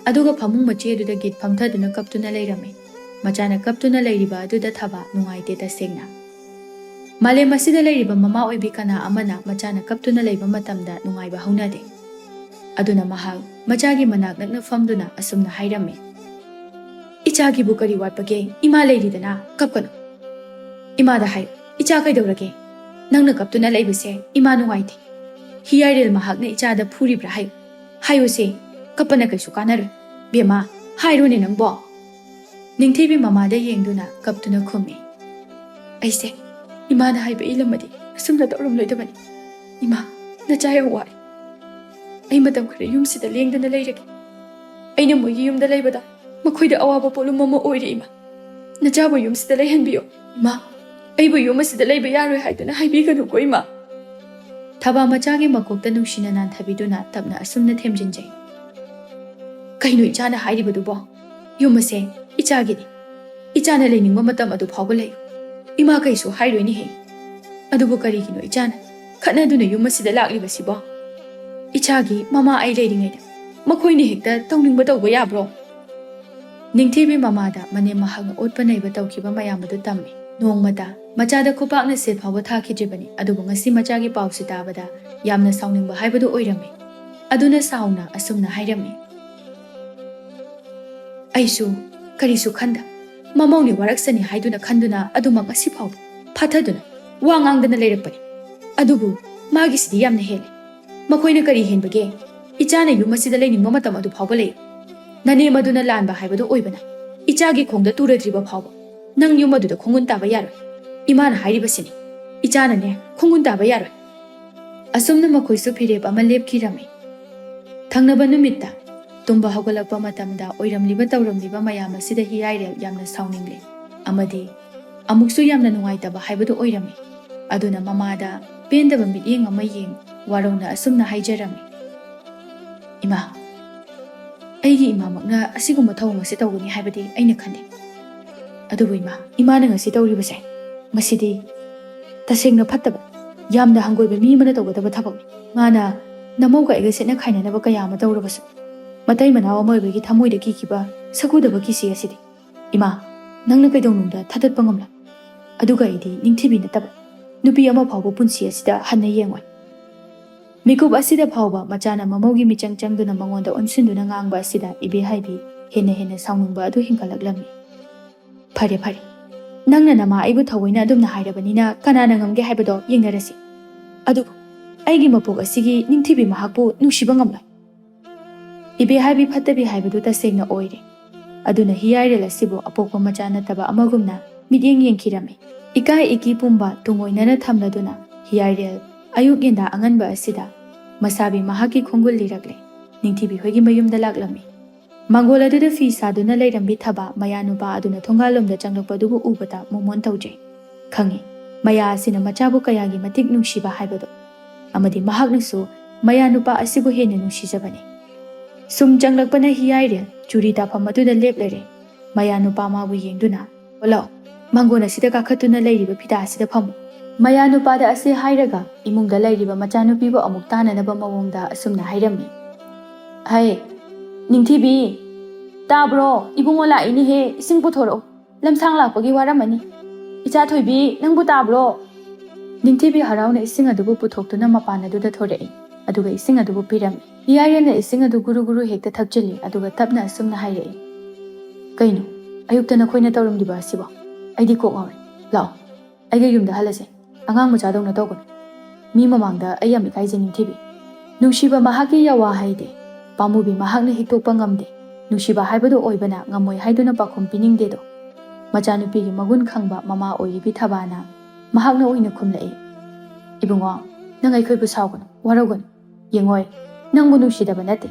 ꯑꯗꯨꯒ ꯐꯃꯨꯡ ꯃꯆꯦ ꯑꯗꯨꯗ ꯒꯤꯠ ꯐꯝꯊꯗꯨꯅ ꯀꯞꯇꯨꯅ ꯂꯩꯔꯝꯃꯤ꯫ ꯃꯆꯥꯅ ꯀꯞꯇꯨꯅ ꯂꯩꯔꯤꯕ ꯑꯗꯨꯗ ꯊꯕꯥ ꯅꯨꯡꯉꯥꯏꯇꯦ ꯇꯁꯦꯡꯅ꯫ ꯃꯥꯂꯦꯝ ꯑꯁꯤꯗ ꯂꯩꯔꯤꯕ ꯃꯃꯥ ꯑꯣꯏꯕꯤ ꯀꯅꯥ ꯑꯃꯅ ꯃꯆꯥꯅ ꯀꯞꯇꯨꯅ ꯂꯩꯕ ꯃꯇꯝꯗ ꯅꯨꯡꯉꯥꯏꯕ ꯍꯧꯅꯗꯦ꯫ ꯑꯗꯨꯅ ꯃꯍꯥꯛ ꯃꯆꯥꯒꯤ ꯃꯅꯥꯛ ꯅꯛꯅ ꯐꯝꯗꯨꯅ ꯑꯁꯨꯝꯅ ꯍꯥꯏꯔꯝꯃꯤ, "ꯏꯆꯥꯒꯤꯕꯨ ꯀꯔꯤ ꯋꯥꯠꯄꯒꯦ? ꯏꯃꯥ ꯂꯩꯔꯤꯗꯅ, ꯀꯞꯀꯅꯨ꯫ ꯏꯃꯥꯗ ꯍꯥꯏꯌꯨ, ꯏꯆꯥ ꯀꯩꯗꯧꯔꯒꯦ? ꯅꯪꯅ ꯀꯞꯇꯨꯅ ꯂꯩꯕꯁꯦ ꯏꯃꯥ ꯅꯨꯡꯉꯥꯏꯇꯦ꯫ ꯍꯤꯌꯥꯏꯔꯦꯜ ꯃꯍꯥꯛꯅ ꯏꯆꯥꯗ ꯐꯨꯔꯤꯕ꯭ꯔꯥ ꯍꯥꯏꯌꯨ꯫ ꯍꯥꯏꯌꯨꯁꯦ, ꯀꯞꯄꯅ ꯀꯩꯁꯨ ꯀꯥꯟꯅꯔꯣꯏ꯫ ꯕꯦꯝꯃ, ꯍꯥꯏꯔꯣꯅꯦ ꯅꯪꯕꯣ꯫ ꯅꯤꯡꯊꯤꯕꯤ ꯃꯃꯥꯗ ꯌꯦꯡꯗꯨꯅ ꯀꯞꯇꯨꯅ ꯈꯨꯝꯃꯤ꯫ ꯑꯩꯁꯦ ꯏꯃꯥꯅ ꯍꯥꯏꯕ ꯏꯜꯂꯝꯃꯗꯤ ꯑꯁꯨꯝꯅ ꯇꯧꯔꯝꯂꯣꯏꯗꯕꯅꯤ꯫ ꯏꯃꯥ, ꯅꯆꯥ ꯌꯥꯝ ꯋꯥꯏ꯫ ꯑꯩ ꯃꯇꯝ ꯈꯔ ꯌꯨꯝꯁꯤꯗ ꯂꯦꯡꯗꯅ ꯂꯩꯔꯒꯦ꯫ ꯑꯩꯅ ꯃꯣꯏꯒꯤ ꯌꯨꯝꯗ ꯂꯩꯕꯗ ꯃꯈꯣꯏꯗ ꯑꯋꯥꯕ ꯄꯣꯠꯂꯨꯝ ꯑꯃ ꯑꯣꯏꯔꯦ ꯏꯃꯥ꯫ ꯅꯆꯥꯕꯨ ꯌꯨꯝꯁꯤꯗ ꯂꯩꯍꯟꯕꯤꯌꯨ꯫ ꯏꯃꯥ, ꯑꯩꯕꯨ ꯌꯨꯝ ꯑꯁꯤꯗ ꯂꯩꯕ ꯌꯥꯔꯣꯏ ꯍꯥꯏꯗꯨꯅ ꯍꯥꯏꯕꯤꯒꯅꯨꯀꯣ ꯏꯃꯥ꯫ ꯊꯕꯥ ꯃꯆꯥꯒꯤ ꯃꯀꯣꯛꯇ ꯅꯨꯡꯁꯤꯅ ꯅꯥꯟꯊꯕꯤꯗꯨꯅ ꯇꯞꯅ ꯑꯁꯨꯝꯅ ꯊꯦꯝꯖꯤꯟꯖꯩ꯫ ꯀꯩꯅꯣ ꯏꯆꯥꯅ ꯍꯥꯏꯔꯤꯕꯗꯨꯕꯣ? ꯌꯨꯝ ꯑꯁꯦ ꯏꯆꯥꯒꯤꯅꯤ꯫ ꯏꯆꯥꯅ ꯂꯩꯅꯤꯡꯕ ꯃꯇꯝ ꯑꯗꯨ ꯐꯥꯎꯕ ꯂꯩꯌꯨ꯫ ꯏꯃꯥ ꯀꯩꯁꯨ ꯍꯥꯏꯔꯣꯏꯅꯦꯍꯦ꯫ ꯑꯗꯨꯕꯨ ꯀꯔꯤꯒꯤꯅꯣ ꯏꯆꯥꯅ ꯈꯠꯅꯗꯨꯅ ꯌꯨꯝ ꯑꯁꯤꯗ ꯂꯥꯛꯂꯤꯕꯁꯤꯕꯣ? ꯏꯆꯥꯒꯤ ꯃꯃꯥ ꯑꯩ ꯂꯩꯔꯤꯉꯩꯗ ꯃꯈꯣꯏꯅ ꯍꯦꯛꯇ ꯇꯧꯅꯤꯡꯕ ꯇꯧꯕ ꯌꯥꯕ꯭ꯔꯣ? ꯅꯤꯡꯊꯤꯕꯤ ꯃꯃꯥꯗ ꯃꯅꯦꯝ ꯃꯍꯥꯛꯅ ꯑꯣꯠꯄ ꯅꯩꯕ ꯇꯧꯈꯤꯕ ꯃꯌꯥꯝ ꯑꯗꯨ ꯇꯝꯃꯤ꯫ ꯅꯣꯡꯃꯇ ꯃꯆꯥꯗ ꯈꯨꯄꯥꯛꯅ ꯁꯦꯠ ꯐꯥꯎꯕ ꯊꯥꯈꯤꯗ꯭ꯔꯤꯕꯅꯤ, ꯑꯗꯨꯕꯨ ꯉꯁꯤ ꯃꯆꯥꯒꯤ ꯄꯥꯎꯁꯤ ꯇꯥꯕꯗ ꯌꯥꯝꯅ ꯁꯥꯎꯅꯤꯡꯕ ꯍꯥꯏꯕꯗꯨ ꯑꯣꯏꯔꯝꯃꯤ꯫ ꯑꯗꯨꯅ ꯁꯥꯎꯅ ꯑꯁꯨꯝꯅ ꯍꯥꯏꯔꯝꯃꯤ꯫ ꯑꯩꯁꯨ ꯀꯔꯤꯁꯨ ꯈꯟꯗ, ꯃꯃꯧꯅꯤ ꯋꯥꯔꯛꯁꯅꯤ ꯍꯥꯏꯗꯨꯅ ꯈꯟꯗꯨꯅ ꯑꯗꯨꯃꯛ ꯉꯁꯤ ꯐꯥꯎꯕ ꯐꯥꯊꯗꯨꯅ ꯋꯥ ꯉꯥꯡꯗꯅ ꯂꯩꯔꯛꯄꯅꯤ꯫ ꯑꯗꯨꯕꯨ ꯃꯥꯒꯤꯁꯤꯗꯤ ꯌꯥꯝꯅ ꯍꯦꯜꯂꯦ꯫ ꯃꯈꯣꯏꯅ ꯀꯔꯤ ꯍꯦꯟꯕꯒꯦ? ꯏꯆꯥꯅ ꯌꯨꯝ ꯑꯁꯤꯗ ꯂꯩꯅꯤꯡꯕ ꯃꯇꯝ ꯑꯗꯨ ꯐꯥꯎꯕ ꯂꯩ꯫ ꯅꯅꯦꯝ ꯑꯗꯨꯅ ꯂꯥꯟꯕ ꯍꯥꯏꯕꯗꯨ ꯑꯣꯏꯕꯅ ꯏꯆꯥꯒꯤ ꯈꯣꯡꯗ ꯇꯨꯔꯗ꯭ꯔꯤꯕ ꯐꯥꯎꯕ ꯅꯪ ꯌꯨꯝ ꯑꯗꯨꯗ ꯈꯣꯡꯒꯨꯟ ꯇꯥꯕ ꯌꯥꯔꯣꯏ꯫ ꯏꯃꯥꯅ ꯍꯥꯏꯔꯤꯕꯁꯤꯅꯤ꯫ ꯏꯆꯥꯅꯅꯦ ꯈꯣꯡꯒꯨꯟ ꯇꯥꯕ ꯌꯥꯔꯣꯏ꯫ ꯑꯁꯨꯝꯅ ꯃꯈꯣꯏꯁꯨ ꯐꯤꯔꯦꯞ ꯑꯃ ꯂꯦꯞꯈꯤꯔꯝꯃꯤ꯫ ꯊꯪꯅꯕ ꯅꯨꯃꯤꯠꯇ ꯇꯨꯝꯕ ꯍꯧꯒꯠꯂꯛꯄ ꯃꯇꯝꯗ ꯑꯣꯏꯔꯝꯂꯤꯕ ꯇꯧꯔꯝꯂꯤꯕ ꯃꯌꯥꯝ ꯑꯁꯤꯗ ꯍꯤꯌꯥꯏꯔꯦꯜ ꯌꯥꯝꯅ ꯁꯥꯎꯅꯤꯡꯂꯦ ꯑꯃꯗꯤ ꯑꯃꯨꯛꯁꯨ ꯌꯥꯝꯅ ꯅꯨꯡꯉꯥꯏꯇꯕ ꯍꯥꯏꯕꯗꯨ ꯑꯣꯏꯔꯝꯃꯤ꯫ ꯑꯗꯨꯅ ꯃꯃꯥꯗ ꯄꯦꯟꯗꯕ ꯃꯤꯠꯌꯦꯡ ꯑꯃ ꯌꯦꯡ ꯋꯥꯔꯧꯅ ꯑꯁꯨꯝꯅ ꯍꯥꯏꯖꯔꯝꯃꯤ꯫ ꯏꯃꯥ, ꯑꯩꯒꯤ ꯏꯃꯥꯃꯛꯅ ꯑꯁꯤꯒꯨꯝꯕ ꯊꯧꯑꯣꯡ ꯑꯁꯤ ꯇꯧꯒꯅꯤ ꯍꯥꯏꯕꯗꯤ ꯑꯩꯅ ꯈꯟꯗꯦ꯫ ꯑꯗꯨꯕꯨ ꯏꯃꯥ, ꯏꯃꯥꯅ ꯉꯁꯤ ꯇꯧꯔꯤꯕꯁꯦ, ꯃꯁꯤꯗꯤ ꯇꯁꯦꯡꯅ ꯐꯠꯇꯕ, ꯌꯥꯝꯅ ꯍꯪꯒꯣꯏꯕ ꯃꯤ ꯑꯃꯅ ꯇꯧꯒꯗꯕ ꯊꯕꯛꯅꯤ꯫ ꯃꯥꯅ ꯅꯃꯧꯒ ꯑꯩꯒ ꯁꯦꯠꯅ ꯈꯥꯏꯅꯅꯕ ꯀꯌꯥ ꯑꯃ ꯇꯧꯔꯕꯁꯨ, ꯃꯇꯩ ꯃꯅꯥꯎ ꯑꯃ ꯑꯣꯏꯕꯒꯤ ꯊꯃꯣꯏꯗ ꯀꯤꯈꯤꯕ ꯁꯀꯨꯗꯕ ꯀꯤꯁꯤ ꯑꯁꯤꯗꯤ, ꯏꯃꯥ, ꯅꯪꯅ ꯀꯩꯗꯧꯅꯨꯡꯗ ꯊꯥꯗꯠꯄ ꯉꯝꯂꯣꯏ꯫ ꯑꯗꯨꯒ ꯑꯩꯗꯤ ꯅꯤꯡꯊꯤꯕꯤ ꯅꯠꯇꯕ ꯅꯨꯄꯤ ꯑꯃ ꯐꯥꯎꯕ ꯄꯨꯟꯁꯤ ꯑꯁꯤꯗ ꯍꯟꯅ ꯌꯦꯡꯉꯣꯏ꯫ ꯃꯤꯀꯨꯞ ꯑꯁꯤꯗ ꯐꯥꯎꯕ ꯃꯆꯥꯅ ꯃꯃꯧꯒꯤ ꯃꯤꯆꯪ ꯆꯪꯗꯨꯅ ꯃꯉꯣꯟꯗ ꯑꯣꯟꯁꯤꯟꯗꯨꯅ ꯉꯥꯡꯕ ꯑꯁꯤꯗ ꯏꯕꯦꯍꯥꯏꯕꯤ ꯍꯦꯟꯅ ꯍꯦꯟꯅ ꯁꯥꯎꯅꯤꯡꯕ ꯑꯗꯨ ꯍꯦꯟꯒꯠꯂꯛꯂꯝꯃꯤ꯫ ꯐꯔꯦ, ꯐꯔꯦ, ꯅꯪꯅ ꯅꯃꯥ ꯑꯩꯕꯨ ꯊꯑꯣꯏꯅ ꯑꯗꯨꯝꯅ ꯍꯥꯏꯔꯕꯅꯤꯅ ꯀꯅꯥꯅ ꯉꯝꯒꯦ ꯍꯥꯏꯕꯗꯣ ꯌꯦꯡꯅꯔꯁꯤ꯫ ꯑꯗꯨꯕꯨ ꯑꯩꯒꯤ ꯃꯄꯣꯛ ꯑꯁꯤꯒꯤ ꯅꯤꯡꯊꯤꯕꯤ ꯃꯍꯥꯛꯄꯨ ꯅꯨꯡꯁꯤꯕ ꯉꯝꯂꯣꯏ꯫ ꯏꯕꯦ ꯍꯥꯏꯕꯤ ꯐꯠꯇꯕꯤ ꯍꯥꯏꯕꯗꯨ ꯇꯁꯦꯡꯅ ꯑꯣꯏꯔꯦ꯫ ꯑꯗꯨꯅ ꯍꯤꯌꯥꯏꯔꯦꯜ ꯑꯁꯤꯕꯨ ꯑꯄꯣꯛꯄ ꯃꯆꯥ ꯅꯠꯇꯕ ꯑꯃꯒꯨꯝꯅ ꯃꯤꯠꯌꯦꯡ ꯌꯦꯡꯈꯤꯔꯝꯃꯤ꯫ ꯏꯀꯥꯏ ꯏꯀꯤ ꯄꯨꯝꯕ ꯇꯨꯡꯑꯣꯏꯅꯅ ꯊꯝꯂꯗꯨꯅ ꯍꯤꯌꯥꯏꯔꯦꯜ ꯑꯌꯨꯛ ꯌꯦꯟꯗꯥ ꯑꯉꯟꯕ ꯑꯁꯤꯗ ꯃꯁꯥꯕꯤ ꯃꯍꯥꯛꯀꯤ ꯈꯣꯡꯒꯨꯜ ꯂꯤꯔꯛꯂꯦ꯫ ꯅꯤꯡꯊꯤꯕꯤ ꯍꯣꯏꯒꯤ ꯃꯌꯨꯝꯗ ꯂꯥꯛꯂꯝꯃꯤ꯫ ꯃꯥꯡꯒꯣꯜ ꯑꯗꯨꯗ ꯐꯤ ꯁꯥꯗꯨꯅ ꯂꯩꯔꯝꯕꯤ ꯊꯕꯥ ꯃꯌꯥ ꯅꯨꯄꯥ ꯑꯗꯨꯅ ꯊꯣꯡꯒꯥꯜꯂꯣꯝꯗ ꯆꯪꯂꯛꯄꯗꯨꯕꯨ ꯎꯕꯗ ꯃꯣꯃꯣꯟ ꯇꯧꯖꯩ꯫ ꯈꯪꯉꯤ, ꯃꯌꯥ ꯑꯁꯤꯅ ꯃꯆꯥꯕꯨ ꯀꯌꯥꯒꯤ ꯃꯇꯤꯛ ꯅꯨꯡꯁꯤꯕ ꯍꯥꯏꯕꯗꯣ꯫ ꯑꯃꯗꯤ ꯃꯍꯥꯛꯅꯁꯨ ꯃꯌꯥ ꯅꯨꯄꯥ ꯑꯁꯤꯕꯨ ꯍꯦꯟꯅ ꯅꯨꯡꯁꯤꯖꯕꯅꯤ꯫ ꯁꯨꯝ ꯆꯪꯂꯛꯄꯅ ꯍꯤꯌꯥꯏꯔꯦꯜ ꯆꯨꯔꯤ ꯇꯥꯐꯝ ꯑꯗꯨꯗ ꯂꯦꯞꯂꯔꯦ꯫ ꯃꯌꯥ ꯅꯨꯄꯥ ꯃꯥꯕꯨ ꯌꯦꯡꯗꯨꯅ, "ꯑꯣꯂꯥꯎ, ꯃꯥꯡꯒꯣꯟ ꯑꯁꯤꯗ ꯀꯥꯈꯠꯇꯨꯅ ꯂꯩꯔꯤꯕ ꯐꯤꯗꯥ ꯑꯁꯤꯗ ꯐꯝꯃꯨ"꯫ ꯃꯌꯥ ꯅꯨꯄꯥꯗ ꯑꯁꯤ ꯍꯥꯏꯔꯒ ꯏꯃꯨꯡꯗ ꯂꯩꯔꯤꯕ ꯃꯆꯥꯅꯨꯄꯤꯕꯨ ꯑꯃꯨꯛ ꯇꯥꯅꯅꯕ ꯃꯑꯣꯡꯗ ꯑꯁꯨꯝꯅ ꯍꯥꯏꯔꯝꯃꯤ, "ꯍꯩ, ꯅꯤꯡꯊꯤꯕꯤ, ꯇꯥꯕ꯭ꯔꯣ? ꯏꯕꯨꯡꯉꯣ ꯂꯥꯛꯏꯅꯦꯍꯦ, ꯏꯁꯤꯡ ꯄꯨꯊꯣꯔꯛꯑꯣ꯫ ꯂꯝꯁꯥꯡ ꯂꯥꯛꯄꯒꯤ ꯋꯥꯔꯝꯃꯅꯤ꯫ ꯏꯆꯥ ꯊꯣꯏꯕꯤ, ꯅꯪꯕꯨ ꯇꯥꯕ꯭ꯔꯣ?" ꯅꯤꯡꯊꯤꯕꯤ ꯍꯔꯥꯎꯅ ꯏꯁꯤꯡ ꯑꯗꯨꯕꯨ ꯄꯨꯊꯣꯛꯇꯨꯅ ꯃꯄꯥꯟ ꯑꯗꯨꯗ ꯊꯣꯔꯛꯏ, ꯑꯗꯨꯒ ꯏꯁꯤꯡ ꯑꯗꯨꯕꯨ ꯄꯤꯔꯝꯃꯤ꯫ ꯍꯤꯌꯥꯏꯔꯦꯜꯅ ꯏꯁꯤꯡ ꯑꯗꯨ ꯒꯨꯔꯨ ꯒꯨꯔꯨ ꯍꯦꯛꯇ ꯊꯛꯆꯤꯜꯂꯤ, ꯑꯗꯨꯒ ꯇꯞꯅ ꯑꯁꯨꯝꯅ ꯍꯥꯏꯔꯛꯏ, "ꯀꯩꯅꯣ, ꯑꯌꯨꯛꯇ ꯅꯈꯣꯏꯅ ꯇꯧꯔꯝꯂꯤꯕ ꯑꯁꯤꯕꯣ? ꯑꯩꯗꯤ ꯀꯣꯛ ꯉꯥꯎꯔꯦ꯫ ꯂꯥꯛꯑꯣ, ꯑꯩꯒ ꯌꯨꯝꯗ ꯍꯜꯂꯁꯦ꯫ ꯑꯉꯥꯡ ꯃꯆꯥꯗꯧꯅ ꯇꯧꯒꯅꯨ꯫ ꯃꯤ ꯃꯃꯥꯡꯗ ꯑꯩ ꯌꯥꯝ ꯏꯀꯥꯏꯖꯩ ꯅꯤꯡꯊꯤꯕꯤ꯫ ꯅꯨꯡꯁꯤꯕ ꯃꯍꯥꯛꯀꯤ ꯌꯥꯋꯥ ꯍꯥꯏꯗꯦ꯫ ꯄꯥꯝꯃꯨꯕꯤ ꯃꯍꯥꯛꯅ ꯍꯤꯛꯇꯣꯛꯄ ꯉꯝꯗꯦ꯫ ꯅꯨꯡꯁꯤꯕ ꯍꯥꯏꯕꯗꯨ ꯑꯣꯏꯕꯅ ꯉꯝꯃꯣꯏ ꯍꯥꯏꯗꯨꯅ ꯄꯥꯎꯈꯨꯝ ꯄꯤꯅꯤꯡꯗꯦꯗꯣ꯫ ꯃꯆꯥꯅꯨꯄꯤꯒꯤ ꯃꯒꯨꯟ ꯈꯪꯕ ꯃꯃꯥ ꯑꯣꯏꯔꯤꯕꯤ ꯊꯕꯥꯅ ꯃꯍꯥꯛꯅ ꯑꯣꯏꯅ ꯈꯨꯝꯂꯛꯏ, "ꯏꯕꯨꯡꯉꯣ, ꯅꯪ ꯑꯩꯈꯣꯏꯕꯨ ꯁꯥꯎꯒꯅꯨ, ꯋꯥꯔꯧꯒꯅꯨ꯫ ꯌꯦꯡꯉꯣꯏ, ꯅꯪꯕꯨ ꯅꯨꯡꯁꯤꯗꯕ ꯅꯠꯇꯦ꯫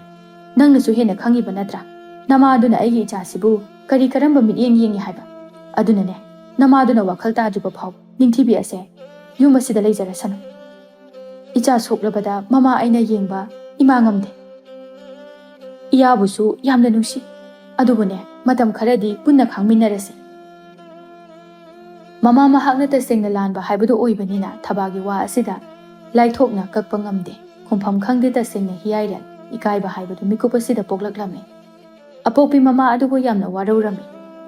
ꯅꯪꯅꯁꯨ ꯍꯦꯟꯅ ꯈꯪꯉꯤꯕ ꯅꯠꯇ꯭ꯔꯥ? ꯅꯃꯥꯗꯨꯅ ꯑꯩꯒꯤ ꯏꯆꯥꯁꯤꯕꯨ ꯀꯔꯤ ꯀꯔꯝꯕ ꯃꯤꯠꯌꯦꯡ ꯌꯦꯡꯉꯤ ꯍꯥꯏꯕ? ꯑꯗꯨꯅꯅꯦ, ꯅꯃꯥꯗꯨꯅ ꯋꯥꯈꯜ ꯇꯥꯗ꯭ꯔꯤꯕ ꯐꯥꯎꯕ ꯅꯤꯡꯊꯤꯕꯤ ꯑꯁꯦ ꯌꯨꯝ ꯑꯁꯤꯗ ꯂꯩꯖꯔꯁꯅꯨ꯫ ꯏꯆꯥ ꯁꯣꯛꯂꯕꯗ ꯃꯃꯥ ꯑꯩꯅ ꯌꯦꯡꯕ ꯏꯃꯥ ꯉꯝꯗꯦ꯫ ꯏꯌꯥꯕꯨꯁꯨ ꯌꯥꯝꯅ ꯅꯨꯡꯁꯤ꯫ ꯑꯗꯨꯕꯨꯅꯦ, ꯃꯇꯝ ꯈꯔꯗꯤ ꯄꯨꯟꯅ ꯈꯥꯡꯃꯤꯟꯅꯔꯁꯤ"꯫ ꯃꯃꯥ ꯃꯍꯥꯛꯅ ꯇꯁꯦꯡꯅ ꯂꯥꯟꯕ ꯍꯥꯏꯕꯗꯨ ꯑꯣꯏꯕꯅꯤꯅ ꯊꯕꯥꯒꯤ ꯋꯥ ꯑꯁꯤꯗ ꯂꯥꯏꯊꯣꯛꯅ ꯀꯛꯄ ꯉꯝꯗꯦ꯫ ꯈꯨꯝꯐꯝ ꯈꯪꯗꯦ ꯇꯁꯦꯡꯅ ꯍꯤꯌꯥꯏꯔꯦꯜ꯫ ꯏꯀꯥꯏꯕ ꯍꯥꯏꯕꯗꯨ ꯃꯤꯀꯨꯞ ꯑꯁꯤꯗ ꯄꯣꯛꯂꯛꯂꯝꯃꯤ꯫ ꯑꯄꯣꯛꯄꯤ ꯃꯃꯥ ꯑꯗꯨꯕꯨ ꯌꯥꯝꯅ ꯋꯥꯔꯧꯔꯝꯃꯤ꯫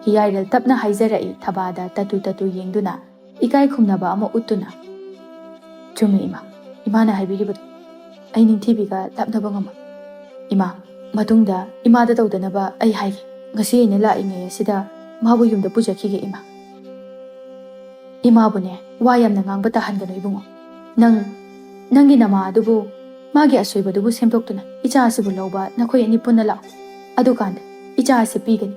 ꯍꯤꯌꯥꯏꯔꯦꯜ ꯇꯞꯅ ꯍꯥꯏꯖꯔꯛꯏ, ꯊꯕꯥꯗ ꯇꯠꯇꯨ ꯇꯠꯇꯨ ꯌꯦꯡꯗꯨꯅ ꯏꯀꯥꯏ ꯈꯨꯝꯅꯕ ꯑꯃ ꯎꯠꯇꯨꯅ, "ꯆꯨꯝꯃꯤ ꯏꯃꯥ, ꯏꯃꯥꯅ ꯍꯥꯏꯕꯤꯔꯤꯕꯗꯨ꯫ ꯑꯩ ꯅꯤꯡꯊꯤꯕꯤꯒ ꯂꯥꯞꯅꯕ ꯉꯝꯃꯣꯏ꯫ ꯏꯃꯥ, ꯃꯇꯨꯡꯗ ꯏꯃꯥꯗ ꯇꯧꯗꯅꯕ ꯑꯩ ꯍꯥꯏꯒꯦ꯫ ꯉꯁꯤ ꯑꯩꯅ ꯂꯥꯛꯏꯉꯩ ꯑꯁꯤꯗ ꯃꯥꯕꯨ ꯌꯨꯝꯗ ꯄꯨꯖꯈꯤꯒꯦ ꯏꯃꯥ"꯫ "ꯏꯃꯥꯕꯨꯅꯦ, ꯋꯥ ꯌꯥꯝꯅ ꯉꯥꯡꯕ ꯇꯥꯍꯟꯒꯅꯨ ꯏꯕꯨꯡꯉꯣ꯫ ꯅꯪ ꯅꯪꯒꯤ ꯅꯃꯥ ꯑꯗꯨꯕꯨ ꯃꯥꯒꯤ ꯑꯁꯣꯏꯕꯗꯨꯕꯨ ꯁꯦꯝꯗꯣꯛꯇꯨꯅ ꯏꯆꯥ ꯑꯁꯤꯕꯨ ꯂꯧꯕ ꯅꯈꯣꯏ ꯑꯅꯤ ꯄꯨꯟꯅ ꯂꯥꯛꯎ꯫ ꯑꯗꯨꯀꯥꯟꯗ ꯏꯆꯥ ꯑꯁꯤ ꯄꯤꯒꯅꯤ,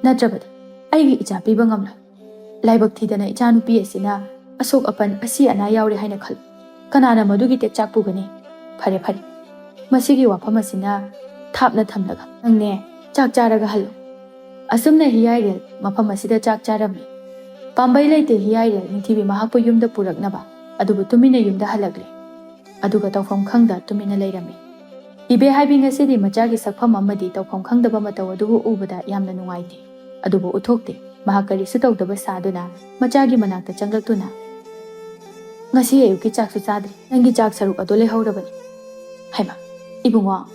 ꯅꯠꯇ꯭ꯔꯕꯗꯤ ꯑꯩꯒꯤ ꯏꯆꯥ ꯄꯤꯕ ꯉꯝꯂꯣꯏ꯫ ꯂꯥꯏꯕꯛ ꯊꯤꯗꯅ ꯏꯆꯥꯅꯨꯄꯤ ꯑꯁꯤꯅ ꯑꯁꯣꯛ ꯑꯄꯟ, ꯑꯁꯤ ꯑꯅꯥ ꯌꯥꯎꯔꯦ ꯍꯥꯏꯅ ꯈꯜꯂꯨ꯫ ꯀꯅꯥꯅ ꯃꯗꯨꯒꯤ ꯇꯦꯛꯆꯥꯛ ꯄꯨꯒꯅꯤ? ꯐꯔꯦ, ꯐꯔꯦ, ꯃꯁꯤꯒꯤ ꯋꯥꯐꯝ ꯑꯁꯤꯅ ꯊꯥꯞꯅ ꯊꯝꯂꯒ ꯅꯪꯅꯦ, ꯆꯥꯛ ꯆꯥꯔꯒ ꯍꯜꯂꯨ꯫ ꯑꯁꯨꯝꯅ ꯍꯤꯌꯥꯏꯔꯦꯜ ꯃꯐꯝ ꯑꯁꯤꯗ ꯆꯥꯛ ꯆꯥꯔꯝꯃꯤ꯫ ꯄꯥꯝꯕꯩ ꯂꯩꯇꯦ ꯍꯤꯌꯥꯏꯔꯦꯜ ꯅꯤꯡꯊꯤꯕꯤ ꯃꯍꯥꯛꯄꯨ ꯌꯨꯝꯗ ꯄꯨꯔꯛꯅꯕ, ꯑꯗꯨꯕꯨ ꯇꯨꯃꯤꯟꯅ ꯌꯨꯝꯗ ꯍꯜꯂꯛꯂꯦ꯫ ꯑꯗꯨꯒ ꯇꯧꯐꯝ ꯈꯪꯗ ꯇꯨꯃꯤꯟꯅ ꯂꯩꯔꯝꯃꯤ꯫ ꯏꯕꯦꯍꯥꯏꯕꯤ ꯉꯁꯤꯗꯤ ꯃꯆꯥꯒꯤ ꯁꯛꯐꯝ ꯑꯃꯗꯤ ꯇꯧꯐꯝ ꯈꯪꯗꯕ ꯃꯇꯧ ꯑꯗꯨꯕꯨ ꯎꯕꯗ ꯌꯥꯝꯅ ꯅꯨꯡꯉꯥꯏꯇꯦ꯫ ꯑꯗꯨꯕꯨ ꯎꯠꯊꯣꯛꯇꯦ꯫ ꯃꯍꯥꯛ ꯀꯔꯤꯁꯨ ꯇꯧꯗꯕ ꯁꯥꯗꯨꯅ ꯃꯆꯥꯒꯤ ꯃꯅꯥꯛꯇ ꯆꯪꯂꯛꯇꯨꯅ, "ꯉꯁꯤ ꯑꯌꯨꯛꯀꯤ ꯆꯥꯛꯁꯨ ꯆꯥꯗ꯭ꯔꯤ꯫ ꯅꯪꯒꯤ ꯆꯥꯛ ꯁꯔꯨꯛ ꯑꯗꯨ ꯂꯩꯍꯧꯔꯕꯅꯤ꯫" "ꯍꯩꯃꯥ, ꯏꯕꯨꯡꯉꯣ,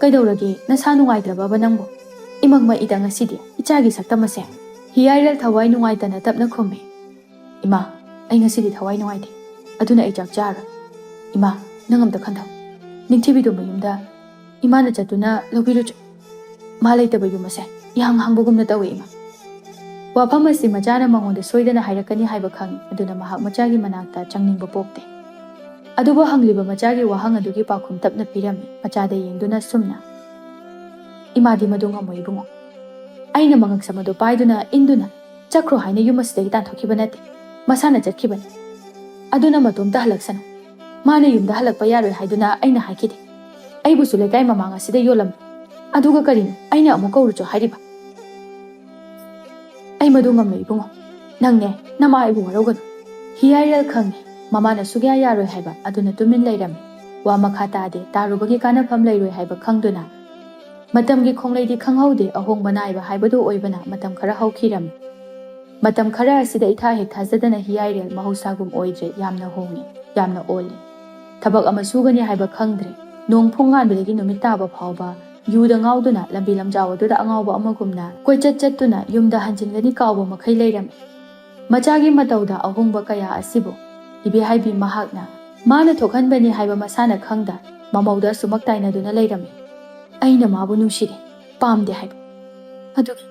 ꯀꯩꯗꯧꯔꯒꯦ? ꯅꯁꯥ ꯅꯨꯡꯉꯥꯏꯇ꯭ꯔꯕꯕ ꯅꯪꯕꯨ?" "ꯏꯃꯛꯃꯛ ꯏꯗ ꯉꯁꯤꯗꯤ ꯏꯆꯥꯒꯤ ꯁꯛꯇꯝ ꯑꯁꯦ꯫" ꯍꯤꯌꯥꯏꯔꯦꯜ ꯊꯋꯥꯏ ꯅꯨꯡꯉꯥꯏꯇꯅ ꯇꯞꯅ ꯈꯨꯝꯃꯤ꯫ "ꯏꯃꯥ, ꯑꯩ ꯉꯁꯤꯗꯤ ꯊꯋꯥꯏ ꯅꯨꯡꯉꯥꯏꯇꯦ, ꯑꯗꯨꯅ ꯑꯩ ꯆꯥꯛ ꯆꯥꯔꯣꯏ꯫ ꯏꯃꯥ, ꯅꯪ ꯑꯝꯇ ꯈꯟꯊꯧ꯫ ꯅꯤꯡꯊꯤꯕꯤꯗꯨ ꯃꯌꯨꯝꯗ ꯏꯃꯥꯅ ꯆꯠꯇꯨꯅ ꯂꯧꯕꯤꯔꯨꯆꯣ꯫ ꯃꯥ ꯂꯩꯇꯕ ꯌꯨꯝ ꯑꯁꯦ ꯏꯍꯥꯡ ꯍꯥꯡꯕꯒꯨꯝꯅ ꯇꯧꯏ, ꯏꯃꯥ꯫" ꯋꯥꯐꯝ ꯑꯁꯤ ꯃꯆꯥꯅ ꯃꯉꯣꯟꯗ ꯁꯣꯏꯗꯅ ꯍꯥꯏꯔꯛꯀꯅꯤ ꯍꯥꯏꯕ ꯈꯪꯏ, ꯑꯗꯨꯅ ꯃꯍꯥꯛ ꯃꯆꯥꯒꯤ ꯃꯅꯥꯛꯇ ꯆꯪꯅꯤꯡꯕ ꯄꯣꯛꯇꯦ꯫ ꯑꯗꯨꯕꯨ ꯍꯪꯂꯤꯕ ꯃꯆꯥꯒꯤ ꯋꯥꯍꯪ ꯑꯗꯨꯒꯤ ꯄꯥꯎꯈꯨꯝ ꯇꯞꯅ ꯄꯤꯔꯝꯃꯤ, ꯃꯆꯥꯗ ꯌꯦꯡꯗꯨꯅ ꯁꯨꯝꯅ, "ꯏꯃꯥꯗꯤ ꯃꯗꯨ ꯉꯝꯃꯣꯏ, ꯏꯕꯨꯡꯉꯣ꯫ ꯑꯩꯅ ꯃꯉꯛꯁꯝ ꯑꯗꯨ ꯄꯥꯏꯗꯨꯅ ꯏꯟꯗꯨꯅ ꯆꯠꯈ꯭ꯔꯣ ꯍꯥꯏꯅ ꯌꯨꯝ ꯑꯁꯤꯗꯒꯤ ꯇꯥꯟꯊꯣꯛꯈꯤꯕ ꯅꯠꯇꯦ, ꯃꯁꯥꯅ ꯆꯠꯈꯤꯕꯅꯤ꯫ ꯑꯗꯨꯅ ꯃꯇꯣꯝꯇ ꯍꯜꯂꯛꯁꯅꯨ꯫ ꯃꯥꯅ ꯌꯨꯝꯗ ꯍꯜꯂꯛꯄ ꯌꯥꯔꯣꯏ ꯍꯥꯏꯗꯨꯅ ꯑꯩꯅ ꯍꯥꯏꯈꯤꯗꯦ꯫ ꯑꯩꯕꯨꯁꯨ ꯂꯩꯀꯥꯏ ꯃꯃꯥꯡ ꯑꯁꯤꯗ ꯌꯣꯜꯂꯝꯃꯤ꯫ ꯑꯗꯨꯒ ꯀꯔꯤꯅꯣ ꯑꯩꯅ ꯑꯃꯨꯛ ꯀꯧꯔꯨꯆꯣ ꯍꯥꯏꯔꯤꯕ? ꯑꯩ ꯃꯗꯨ ꯉꯝꯂꯣꯏ, ꯏꯕꯨꯡꯉꯣ꯫ ꯅꯪꯅꯦ, ꯅꯃꯥ ꯑꯩꯕꯨ ꯋꯥꯔꯧꯒꯅꯨ꯫" ꯍꯤꯌꯥꯏꯔꯦꯜ ꯈꯪꯉꯤ, ꯃꯃꯥꯅ ꯁꯨꯛꯌꯥ ꯌꯥꯔꯣꯏ ꯍꯥꯏꯕ, ꯑꯗꯨꯅ ꯇꯨꯃꯤꯟ ꯂꯩꯔꯝꯃꯤ꯫ ꯋꯥ ꯃꯈꯥ ꯇꯥꯗꯦ, ꯇꯥꯔꯨꯕꯒꯤ ꯀꯥꯟꯅꯐꯝ ꯂꯩꯔꯣꯏ ꯍꯥꯏꯕ ꯈꯪꯗꯨꯅ꯫ ꯃꯇꯝꯒꯤ ꯈꯣꯡꯂꯩꯗꯤ ꯈꯪꯍꯧꯗꯦ, ꯑꯍꯣꯡꯕ ꯅꯥꯏꯕ ꯍꯥꯏꯕꯗꯨ ꯑꯣꯏꯕꯅ ꯃꯇꯝ ꯈꯔ ꯍꯧꯈꯤꯔꯝꯃꯤ꯫ ꯃꯇꯝ ꯈꯔ ꯑꯁꯤꯗ ꯏꯊꯥ ꯍꯦꯛ ꯊꯥꯖꯗꯅ ꯍꯤꯌꯥꯏꯔꯦꯜ ꯃꯍꯧꯁꯥꯒꯨꯝ ꯑꯣꯏꯗ꯭ꯔꯦ, ꯌꯥꯝꯅ ꯍꯣꯡꯉꯤ, ꯌꯥꯝꯅ ꯑꯣꯜꯂꯤ꯫ ꯊꯕꯛ ꯑꯃ ꯁꯨꯒꯅꯤ ꯍꯥꯏꯕ ꯈꯪꯗ꯭ꯔꯦ꯫ ꯅꯣꯡ ꯐꯨꯡ ꯉꯥꯟꯕꯗꯒꯤ ꯅꯨꯃꯤꯠ ꯇꯥꯕ ꯐꯥꯎꯕ ꯌꯨꯗ ꯉꯥꯎꯗꯨꯅ ꯂꯝꯕꯤ ꯂꯝꯖꯥꯎ ꯑꯗꯨꯗ ꯑꯉꯥꯎꯕ ꯑꯃꯒꯨꯝꯅ ꯀꯣꯏꯆꯠ ꯆꯠꯇꯨꯅ ꯌꯨꯝꯗ ꯍꯟꯖꯤꯟꯒꯅꯤ ꯀꯥꯎꯕ ꯃꯈꯩ ꯂꯩꯔꯝꯃꯤ꯫ ꯃꯆꯥꯒꯤ ꯃꯇꯧꯗ ꯑꯍꯣꯡꯕ ꯀꯌꯥ ꯑꯁꯤꯕꯨ ꯏꯕꯦꯍꯥꯏꯕꯤ ꯃꯍꯥꯛꯅ ꯃꯥꯅ ꯊꯣꯛꯍꯟꯕꯅꯤ ꯍꯥꯏꯕ ꯃꯁꯥꯅ ꯈꯪꯗ ꯃꯃꯧꯗ ꯑꯁꯨꯃꯛ ꯇꯥꯏꯅꯗꯨꯅ ꯂꯩꯔꯝꯃꯤ꯫ "ꯑꯩꯅ ꯃꯥꯕꯨ ꯅꯨꯡꯁꯤꯗꯦ, ꯄꯥꯝꯗꯦ ꯍꯥꯏꯕ꯫ ꯑꯗꯨꯒꯤ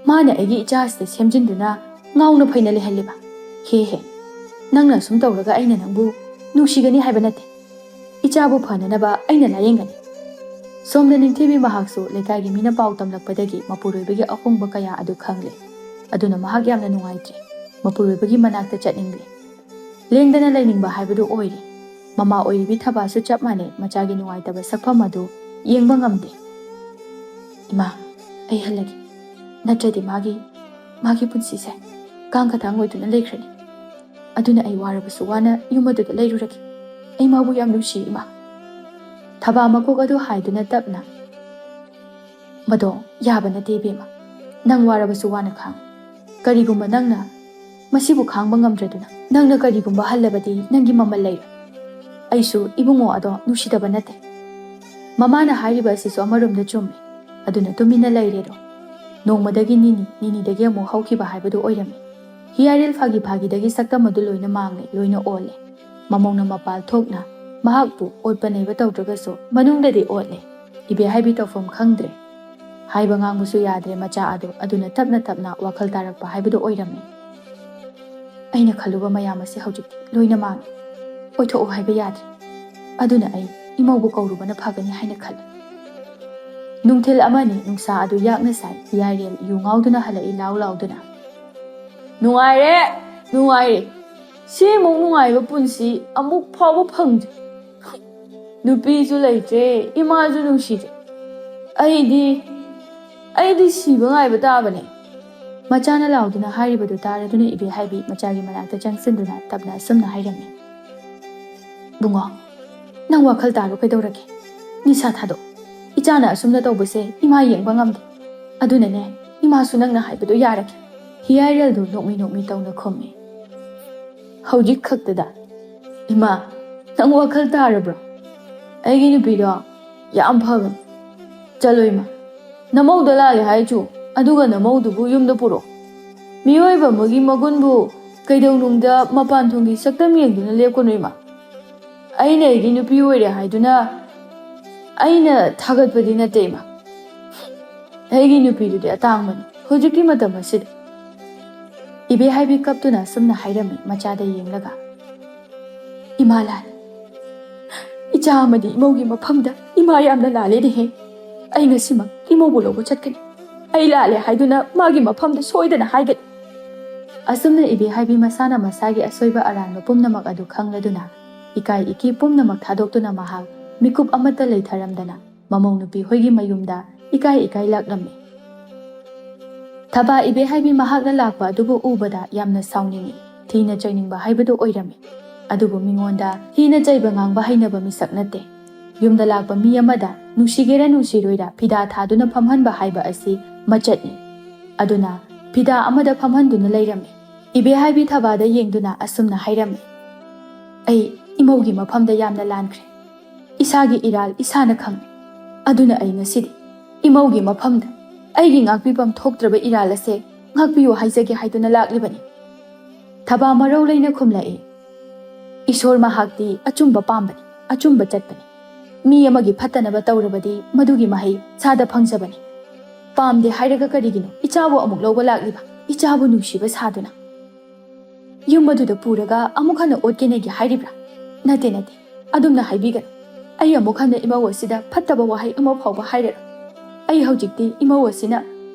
ꯃꯥꯅ ꯑꯩꯒꯤ ꯏꯆꯥ ꯑꯁꯤꯗ ꯁꯦꯝꯖꯤꯟꯗꯨꯅ ꯉꯥꯎꯅ ꯐꯩꯅ ꯂꯩꯍꯜꯂꯤꯕ꯫ ꯍꯦ ꯍꯦ, ꯅꯪꯅ ꯑꯁꯨꯝ ꯇꯧꯔꯒ ꯑꯩꯅ ꯅꯪꯕꯨ ꯅꯨꯡꯁꯤꯒꯅꯤ ꯍꯥꯏꯕ ꯅꯠꯇꯦ꯫ ꯏꯆꯥꯕꯨ ꯐꯅꯅꯕ ꯑꯩꯅ ꯂꯥꯌꯦꯡꯒꯅꯤ꯫ ꯁꯣꯝꯗ ꯅꯤꯡꯊꯤꯕꯤ ꯃꯍꯥꯛꯁꯨ ꯂꯩꯀꯥꯏꯒꯤ ꯃꯤꯅ ꯄꯥꯎ ꯇꯝꯂꯛꯄꯗꯒꯤ ꯃꯄꯨꯔꯣꯏꯕꯒꯤ ꯑꯍꯣꯡꯕ ꯀꯌꯥ ꯑꯗꯨ ꯈꯪꯂꯦ꯫ ꯑꯗꯨꯅ ꯃꯍꯥꯛ ꯌꯥꯝꯅ ꯅꯨꯡꯉꯥꯏꯇ꯭ꯔꯦ꯫ ꯃꯄꯨꯔꯣꯏꯕꯒꯤ ꯃꯅꯥꯛꯇ ꯆꯠꯅꯤꯡꯂꯦ꯫ ꯂꯦꯡꯗꯅ ꯂꯩꯅꯤꯡꯕ ꯍꯥꯏꯕꯗꯨ ꯑꯣꯏꯔꯦ꯫ ꯃꯃꯥ ꯑꯣꯏꯔꯤꯕꯤ ꯊꯕꯥꯁꯨ ꯆꯞ ꯃꯥꯟꯅꯩ, ꯃꯆꯥꯒꯤ ꯅꯨꯡꯉꯥꯏꯇꯕ ꯁꯛꯐꯝ ꯑꯗꯨ ꯌꯦꯡꯕ ꯉꯝꯗꯦ꯫ "ꯏꯃꯥ, ꯑꯩ ꯍꯜꯂꯒꯦ꯫ ꯅꯠꯇ꯭ꯔꯗꯤ ꯃꯥꯒꯤ, ꯃꯥꯒꯤ ꯄꯨꯟꯁꯤꯁꯦ ꯀꯥꯡ ꯈꯇꯥꯡ ꯑꯣꯏꯗꯨꯅ ꯂꯩꯈ꯭ꯔꯅꯤ꯫ ꯑꯗꯨꯅ ꯑꯩ ꯋꯥꯔꯕꯁꯨ ꯋꯥꯅ ꯌꯨꯝ ꯑꯗꯨꯗ ꯂꯩꯔꯨꯔꯒꯦ꯫ ꯑꯩ ꯃꯥꯕꯨ ꯌꯥꯝ ꯅꯨꯡꯁꯤ, ꯏꯃꯥ꯫" ꯊꯕꯥ ꯃꯀꯣꯛ ꯑꯗꯨ ꯍꯥꯏꯗꯨꯅ ꯇꯞꯅ, "ꯃꯗꯣ ꯌꯥꯕ ꯅꯠꯇꯦ, ꯏꯕꯦꯝꯃ꯫ ꯅꯪ ꯋꯥꯔꯕꯁꯨ ꯋꯥꯅ ꯈꯥꯡ꯫ ꯀꯔꯤꯒꯨꯝꯕ ꯅꯪꯅ ꯃꯁꯤꯕꯨ ꯈꯥꯡꯕ ꯉꯝꯗ꯭ꯔꯗꯨꯅ ꯅꯪꯅ ꯀꯔꯤꯒꯨꯝꯕ ꯍꯜꯂꯕꯗꯤ ꯅꯪꯒꯤ ꯃꯃꯜ ꯂꯩꯔꯣꯏ꯫ ꯑꯩꯁꯨ ꯏꯕꯨꯡꯉꯣ ꯑꯗꯣ ꯅꯨꯡꯁꯤꯗꯕ ꯅꯠꯇꯦ꯫" ꯃꯃꯥꯅ ꯍꯥꯏꯔꯤꯕ ꯑꯁꯤꯁꯨ ꯑꯃꯔꯣꯝꯗ ꯆꯨꯝꯃꯤ꯫ ꯑꯗꯨꯅ ꯇꯨꯃꯤꯟꯅ ꯂꯩꯔꯦꯗꯣ꯫ ꯅꯣꯡꯃꯗꯒꯤ ꯅꯤꯅꯤ, ꯅꯤꯅꯤꯗꯒꯤ ꯑꯃꯨꯛ ꯍꯧꯈꯤꯕ ꯍꯥꯏꯕꯗꯨ ꯑꯣꯏꯔꯝꯃꯤ꯫ ꯍꯤꯌꯥꯔꯦꯜ ꯐꯥꯒꯤ ꯐꯥꯒꯤꯗꯒꯤ ꯁꯛꯇꯝ ꯑꯗꯨ ꯂꯣꯏꯅ ꯃꯥꯡꯂꯦ, ꯂꯣꯏꯅ ꯑꯣꯜꯂꯦ꯫ ꯃꯃꯧꯅ ꯃꯄꯥꯜ ꯊꯣꯛꯅ ꯃꯍꯥꯛꯄꯨ ꯑꯣꯠꯄ ꯅꯩꯕ ꯇꯧꯗ꯭ꯔꯒꯁꯨ ꯃꯅꯨꯡꯗꯗꯤ ꯑꯣꯠꯂꯦ꯫ ꯏꯕꯦꯍꯥꯏꯕꯤ ꯇꯧꯐꯝ ꯈꯪꯗ꯭ꯔꯦ꯫ ꯍꯥꯏꯕ ꯉꯥꯡꯕꯁꯨ ꯌꯥꯗ꯭ꯔꯦ ꯃꯆꯥ ꯑꯗꯨ꯫ ꯑꯗꯨꯅ ꯇꯞꯅ ꯇꯞꯅ ꯋꯥꯈꯜ ꯇꯥꯔꯛꯄ ꯍꯥꯏꯕꯗꯨ ꯑꯣꯏꯔꯝꯃꯤ꯫ "ꯑꯩꯅ ꯈꯜꯂꯨꯕ ꯃꯌꯥꯝ ꯑꯁꯤ ꯍꯧꯖꯤꯛꯇꯤ ꯂꯣꯏꯅ ꯃꯥꯡꯉꯤ꯫ ꯑꯣꯏꯊꯣꯛꯎ ꯍꯥꯏꯕ ꯌꯥꯗ꯭ꯔꯦ꯫ ꯑꯗꯨꯅ ꯑꯩ ꯏꯃꯧꯕꯨ ꯀꯧꯔꯨꯕꯅ ꯐꯒꯅꯤ ꯍꯥꯏꯅ ꯈꯜꯂꯤ꯫" ꯅꯨꯡꯊꯤꯜ ꯑꯃꯅꯤ ꯅꯨꯡꯁꯥ ꯑꯗꯨ ꯌꯥꯛꯅ ꯁꯥꯏ꯫ ꯍꯤꯌꯥꯏꯔꯦꯜ ꯌꯨ ꯉꯥꯎꯗꯨꯅ ꯍꯜꯂꯛꯏ ꯂꯥꯎ ꯂꯥꯎꯗꯨꯅ꯫ "ꯅꯨꯡꯉꯥꯏꯔꯦ, ꯅꯨꯡꯉꯥꯏꯔꯦ꯫ ꯁꯤꯃꯨꯛ ꯅꯨꯡꯉꯥꯏꯕ ꯄꯨꯟꯁꯤ ꯑꯃꯨꯛ ꯐꯥꯎꯕ ꯐꯪꯗ꯭ꯔꯤ꯫ ꯅꯨꯄꯤꯁꯨ ꯂꯩꯇ꯭ꯔꯦ, ꯏꯃꯥꯁꯨ ꯅꯨꯡꯁꯤꯗ꯭ꯔꯦ꯫ ꯑꯩꯗꯤ, ꯑꯩꯗꯤ ꯁꯤꯕ ꯉꯥꯏꯕ ꯇꯥꯕꯅꯦ꯫" ꯃꯆꯥꯅ ꯂꯥꯎꯗꯨꯅ ꯍꯥꯏꯔꯤꯕꯗꯨ ꯇꯥꯔꯗꯨꯅ ꯏꯕꯦꯍꯥꯏꯕꯤ ꯃꯆꯥꯒꯤ ꯃꯅꯥꯛꯇ ꯆꯪꯁꯤꯟꯗꯨꯅ ꯇꯞꯅ ꯑꯁꯨꯝꯅ ꯍꯥꯏꯔꯝꯃꯤ꯫ "ꯕꯨꯡꯉꯣ, ꯅꯪ ꯋꯥꯈꯜ ꯇꯥꯔꯣ ꯀꯩꯗꯧꯔꯒꯦ? ꯅꯤꯁꯥ ꯊꯥꯗꯣꯛ꯫ ꯏꯆꯥꯅ ꯑꯁꯨꯝꯅ ꯇꯧꯕꯁꯦ ꯏꯃꯥ ꯌꯦꯡꯕ ꯉꯝꯗꯦ꯫ ꯑꯗꯨꯅꯅꯦ, ꯏꯃꯥꯁꯨ ꯅꯪꯅ ꯍꯥꯏꯕꯗꯣ ꯌꯥꯔꯒꯦ꯫" ꯍꯤꯌꯥꯏꯔꯦꯜꯗꯨ ꯅꯣꯛꯃꯤ ꯅꯣꯛꯃꯤ ꯇꯧꯅ ꯈꯨꯝꯃꯤ꯫ "ꯍꯧꯖꯤꯛ ꯈꯛꯇꯗ? ꯏꯃꯥ, ꯅꯪ ꯋꯥꯈꯜ ꯇꯥꯔꯕ꯭ꯔꯣ? ꯑꯩꯒꯤ ꯅꯨꯄꯤꯗꯣ ꯌꯥꯝ ꯐꯕꯅꯤ꯫ ꯆꯠꯂꯣ ꯏꯃꯥ, ꯅꯃꯧꯗ ꯂꯥꯜꯂꯦ ꯍꯥꯏꯔꯁꯨ, ꯑꯗꯨꯒ ꯅꯃꯧꯗꯨꯕꯨ ꯌꯨꯝꯗ ꯄꯨꯔꯛꯑꯣ꯫ ꯃꯤꯑꯣꯏꯕ ꯑꯃꯒꯤ ꯃꯒꯨꯟꯕꯨ ꯀꯩꯗꯧꯅꯨꯡꯗ ꯃꯄꯥꯟ ꯊꯣꯡꯒꯤ ꯁꯛꯇꯝ ꯌꯦꯡꯗꯨꯅ ꯂꯦꯞꯀꯅꯨ ꯏꯃꯥ꯫ ꯑꯩꯅ ꯑꯩꯒꯤ ꯅꯨꯄꯤ ꯑꯣꯏꯔꯦ ꯍꯥꯏꯗꯨꯅ ꯑꯩꯅ ꯊꯥꯒꯠꯄꯗꯤ ꯅꯠꯇꯦ ꯏꯃꯥ꯫ ꯑꯩꯒꯤ ꯅꯨꯄꯤꯗꯨꯗꯤ ꯑꯇꯥꯡꯕꯅꯤ ꯍꯧꯖꯤꯛꯀꯤ ꯃꯇꯝ ꯑꯁꯤꯗ꯫" ꯏꯕꯦꯍꯥꯏꯕꯤ ꯀꯞꯇꯨꯅ ꯑꯁꯨꯝꯅ ꯍꯥꯏꯔꯝꯃꯤ ꯃꯆꯥꯗ ꯌꯦꯡꯂꯒ꯫ "ꯏꯃꯥ ꯂꯥꯏ, ꯏꯆꯥ ꯑꯃꯗꯤ ꯏꯃꯧꯒꯤ ꯃꯐꯝꯗ ꯏꯃꯥ ꯌꯥꯝꯅ ꯂꯥꯜꯂꯦꯅꯦꯍꯦ꯫ ꯑꯩ ꯉꯁꯤꯃꯛ ꯏꯃꯧꯕꯨ ꯂꯧꯕ ꯆꯠꯀꯅꯤ꯫ ꯑꯩ ꯂꯥꯜꯂꯦ ꯍꯥꯏꯗꯨꯅ ꯃꯥꯒꯤ ꯃꯐꯝꯗ ꯁꯣꯏꯗꯅ ꯍꯥꯏꯒꯅꯤ꯫ ꯑꯁꯨꯝꯅ ꯏꯕꯦꯍꯥꯏꯕꯤ ꯃꯁꯥꯅ ꯃꯁꯥꯒꯤ ꯑꯁꯣꯏꯕ ꯑꯔꯥꯟꯕ ꯄꯨꯝꯅꯃꯛ ꯑꯗꯨ ꯈꯪꯂꯗꯨꯅ, ꯏꯀꯥꯏ ꯏꯀꯤ ꯄꯨꯝꯅꯃꯛ ꯊꯥꯗꯣꯛꯇꯨꯅ ꯃꯍꯥꯛ ꯃꯤꯀꯨꯞ ꯑꯃꯠꯇ ꯂꯩꯊꯔꯝꯗꯅ ꯃꯃꯧ ꯅꯨꯄꯤ ꯍꯣꯏꯒꯤ ꯃꯌꯨꯝꯗ ꯏꯀꯥꯏ ꯏꯀꯥꯏ ꯂꯥꯛꯂꯝꯃꯤ꯫ ꯊꯕꯥ ꯏꯕꯦꯍꯥꯏꯕꯤ ꯃꯍꯥꯛꯅ ꯂꯥꯛꯄ ꯑꯗꯨꯕꯨ ꯎꯕꯗ ꯌꯥꯝꯅ ꯁꯥꯎꯅꯤꯡꯏ꯫ ꯊꯤꯅ ꯆꯩꯅꯤꯡꯕ ꯍꯥꯏꯕꯗꯨ ꯑꯣꯏꯔꯝꯃꯤ꯫ ꯑꯗꯨꯕꯨ ꯃꯤꯉꯣꯟꯗ ꯊꯤꯅ ꯆꯩꯕ ꯉꯥꯡꯕ ꯍꯩꯅꯕ ꯃꯤꯁꯛ ꯅꯠꯇꯦ꯫ ꯌꯨꯝꯗ ꯂꯥꯛꯄ ꯃꯤ ꯑꯃꯗ ꯅꯨꯡꯁꯤꯒꯦꯔꯥ ꯅꯨꯡꯁꯤꯔꯣꯏꯔꯥ ꯐꯤꯗꯥ ꯊꯥꯗꯨꯅ ꯐꯝꯍꯟꯕ ꯍꯥꯏꯕ ꯑꯁꯤ ꯃꯆꯠꯅꯤ꯫ ꯑꯗꯨꯅ ꯐꯤꯗꯥ ꯑꯃꯗ ꯐꯝꯍꯟꯗꯨꯅ ꯂꯩꯔꯝꯃꯤ꯫ ꯏꯕꯦꯍꯥꯏꯕꯤ ꯊꯕꯥꯗ ꯌꯦꯡꯗꯨꯅ ꯑꯁꯨꯝꯅ ꯍꯥꯏꯔꯝꯃꯤ, "ꯑꯩ ꯏꯃꯧꯒꯤ ꯃꯐꯝꯗ ꯌꯥꯝꯅ ꯂꯥꯟꯈ꯭ꯔꯦ꯫ ꯏꯁꯥꯒꯤ ꯏꯔꯥꯜ ꯏꯁꯥꯅ ꯈꯪꯏ꯫ ꯑꯗꯨꯅ ꯑꯩ ꯉꯁꯤꯗꯤ ꯏꯃꯧꯒꯤ ꯃꯐꯝꯗ ꯑꯩꯒꯤ ꯉꯥꯛꯄꯤꯐꯝ ꯊꯣꯛꯇ꯭ꯔꯕ ꯏꯔꯥꯜ ꯑꯁꯦ ꯉꯥꯛꯄꯤꯌꯨ ꯍꯥꯏꯖꯒꯦ ꯍꯥꯏꯗꯨꯅ ꯂꯥꯛꯂꯤꯕꯅꯤ꯫" ꯊꯕꯥ ꯃꯔꯧ ꯂꯩꯅ ꯈꯨꯝꯂꯛꯏ, "ꯏꯁꯣꯔ ꯃꯍꯥꯛꯇꯤ ꯑꯆꯨꯝꯕ ꯄꯥꯝꯕꯅꯤ, ꯑꯆꯨꯝꯕ ꯆꯠꯄꯅꯤ꯫ ꯃꯤ ꯑꯃꯒꯤ ꯐꯠꯇꯅꯕ ꯇꯧꯔꯕꯗꯤ ꯃꯗꯨꯒꯤ ꯃꯍꯩ ꯆꯥꯗ ꯐꯪꯖꯕꯅꯤ꯫ ꯄꯥꯝꯗꯦ ꯍꯥꯏꯔꯒ ꯀꯔꯤꯒꯤꯅꯣ ꯏꯆꯥꯕꯨ ꯑꯃꯨꯛ ꯂꯧꯕ ꯂꯥꯛꯂꯤꯕ? ꯏꯆꯥꯕꯨ ꯅꯨꯡꯁꯤꯕ ꯁꯥꯗꯨꯅ꯫ ꯌꯨꯝ ꯑꯗꯨꯗ ꯄꯨꯔꯒ ꯑꯃꯨꯛ ꯍꯟꯅ ꯑꯣꯠ ꯀꯦꯅꯒꯦ ꯍꯥꯏꯔꯤꯕ꯭ꯔꯥ? ꯅꯠꯇꯦ, ꯅꯠꯇꯦ, ꯑꯗꯨꯝꯅ ꯍꯥꯏꯕꯤꯒꯅꯨ꯫ ꯑꯩ ꯑꯃꯨꯛ ꯍꯟꯅ ꯏꯃꯧ ꯑꯁꯤꯗ ꯐꯠꯇꯕ ꯋꯥꯍꯩ ꯑꯃ ꯐꯥꯎꯕ ꯍꯥꯏꯔꯔꯣꯏ꯫ ꯑꯩ ꯍꯧꯖꯤꯛꯇꯤ ꯏꯃꯧ ꯑꯁꯤꯅ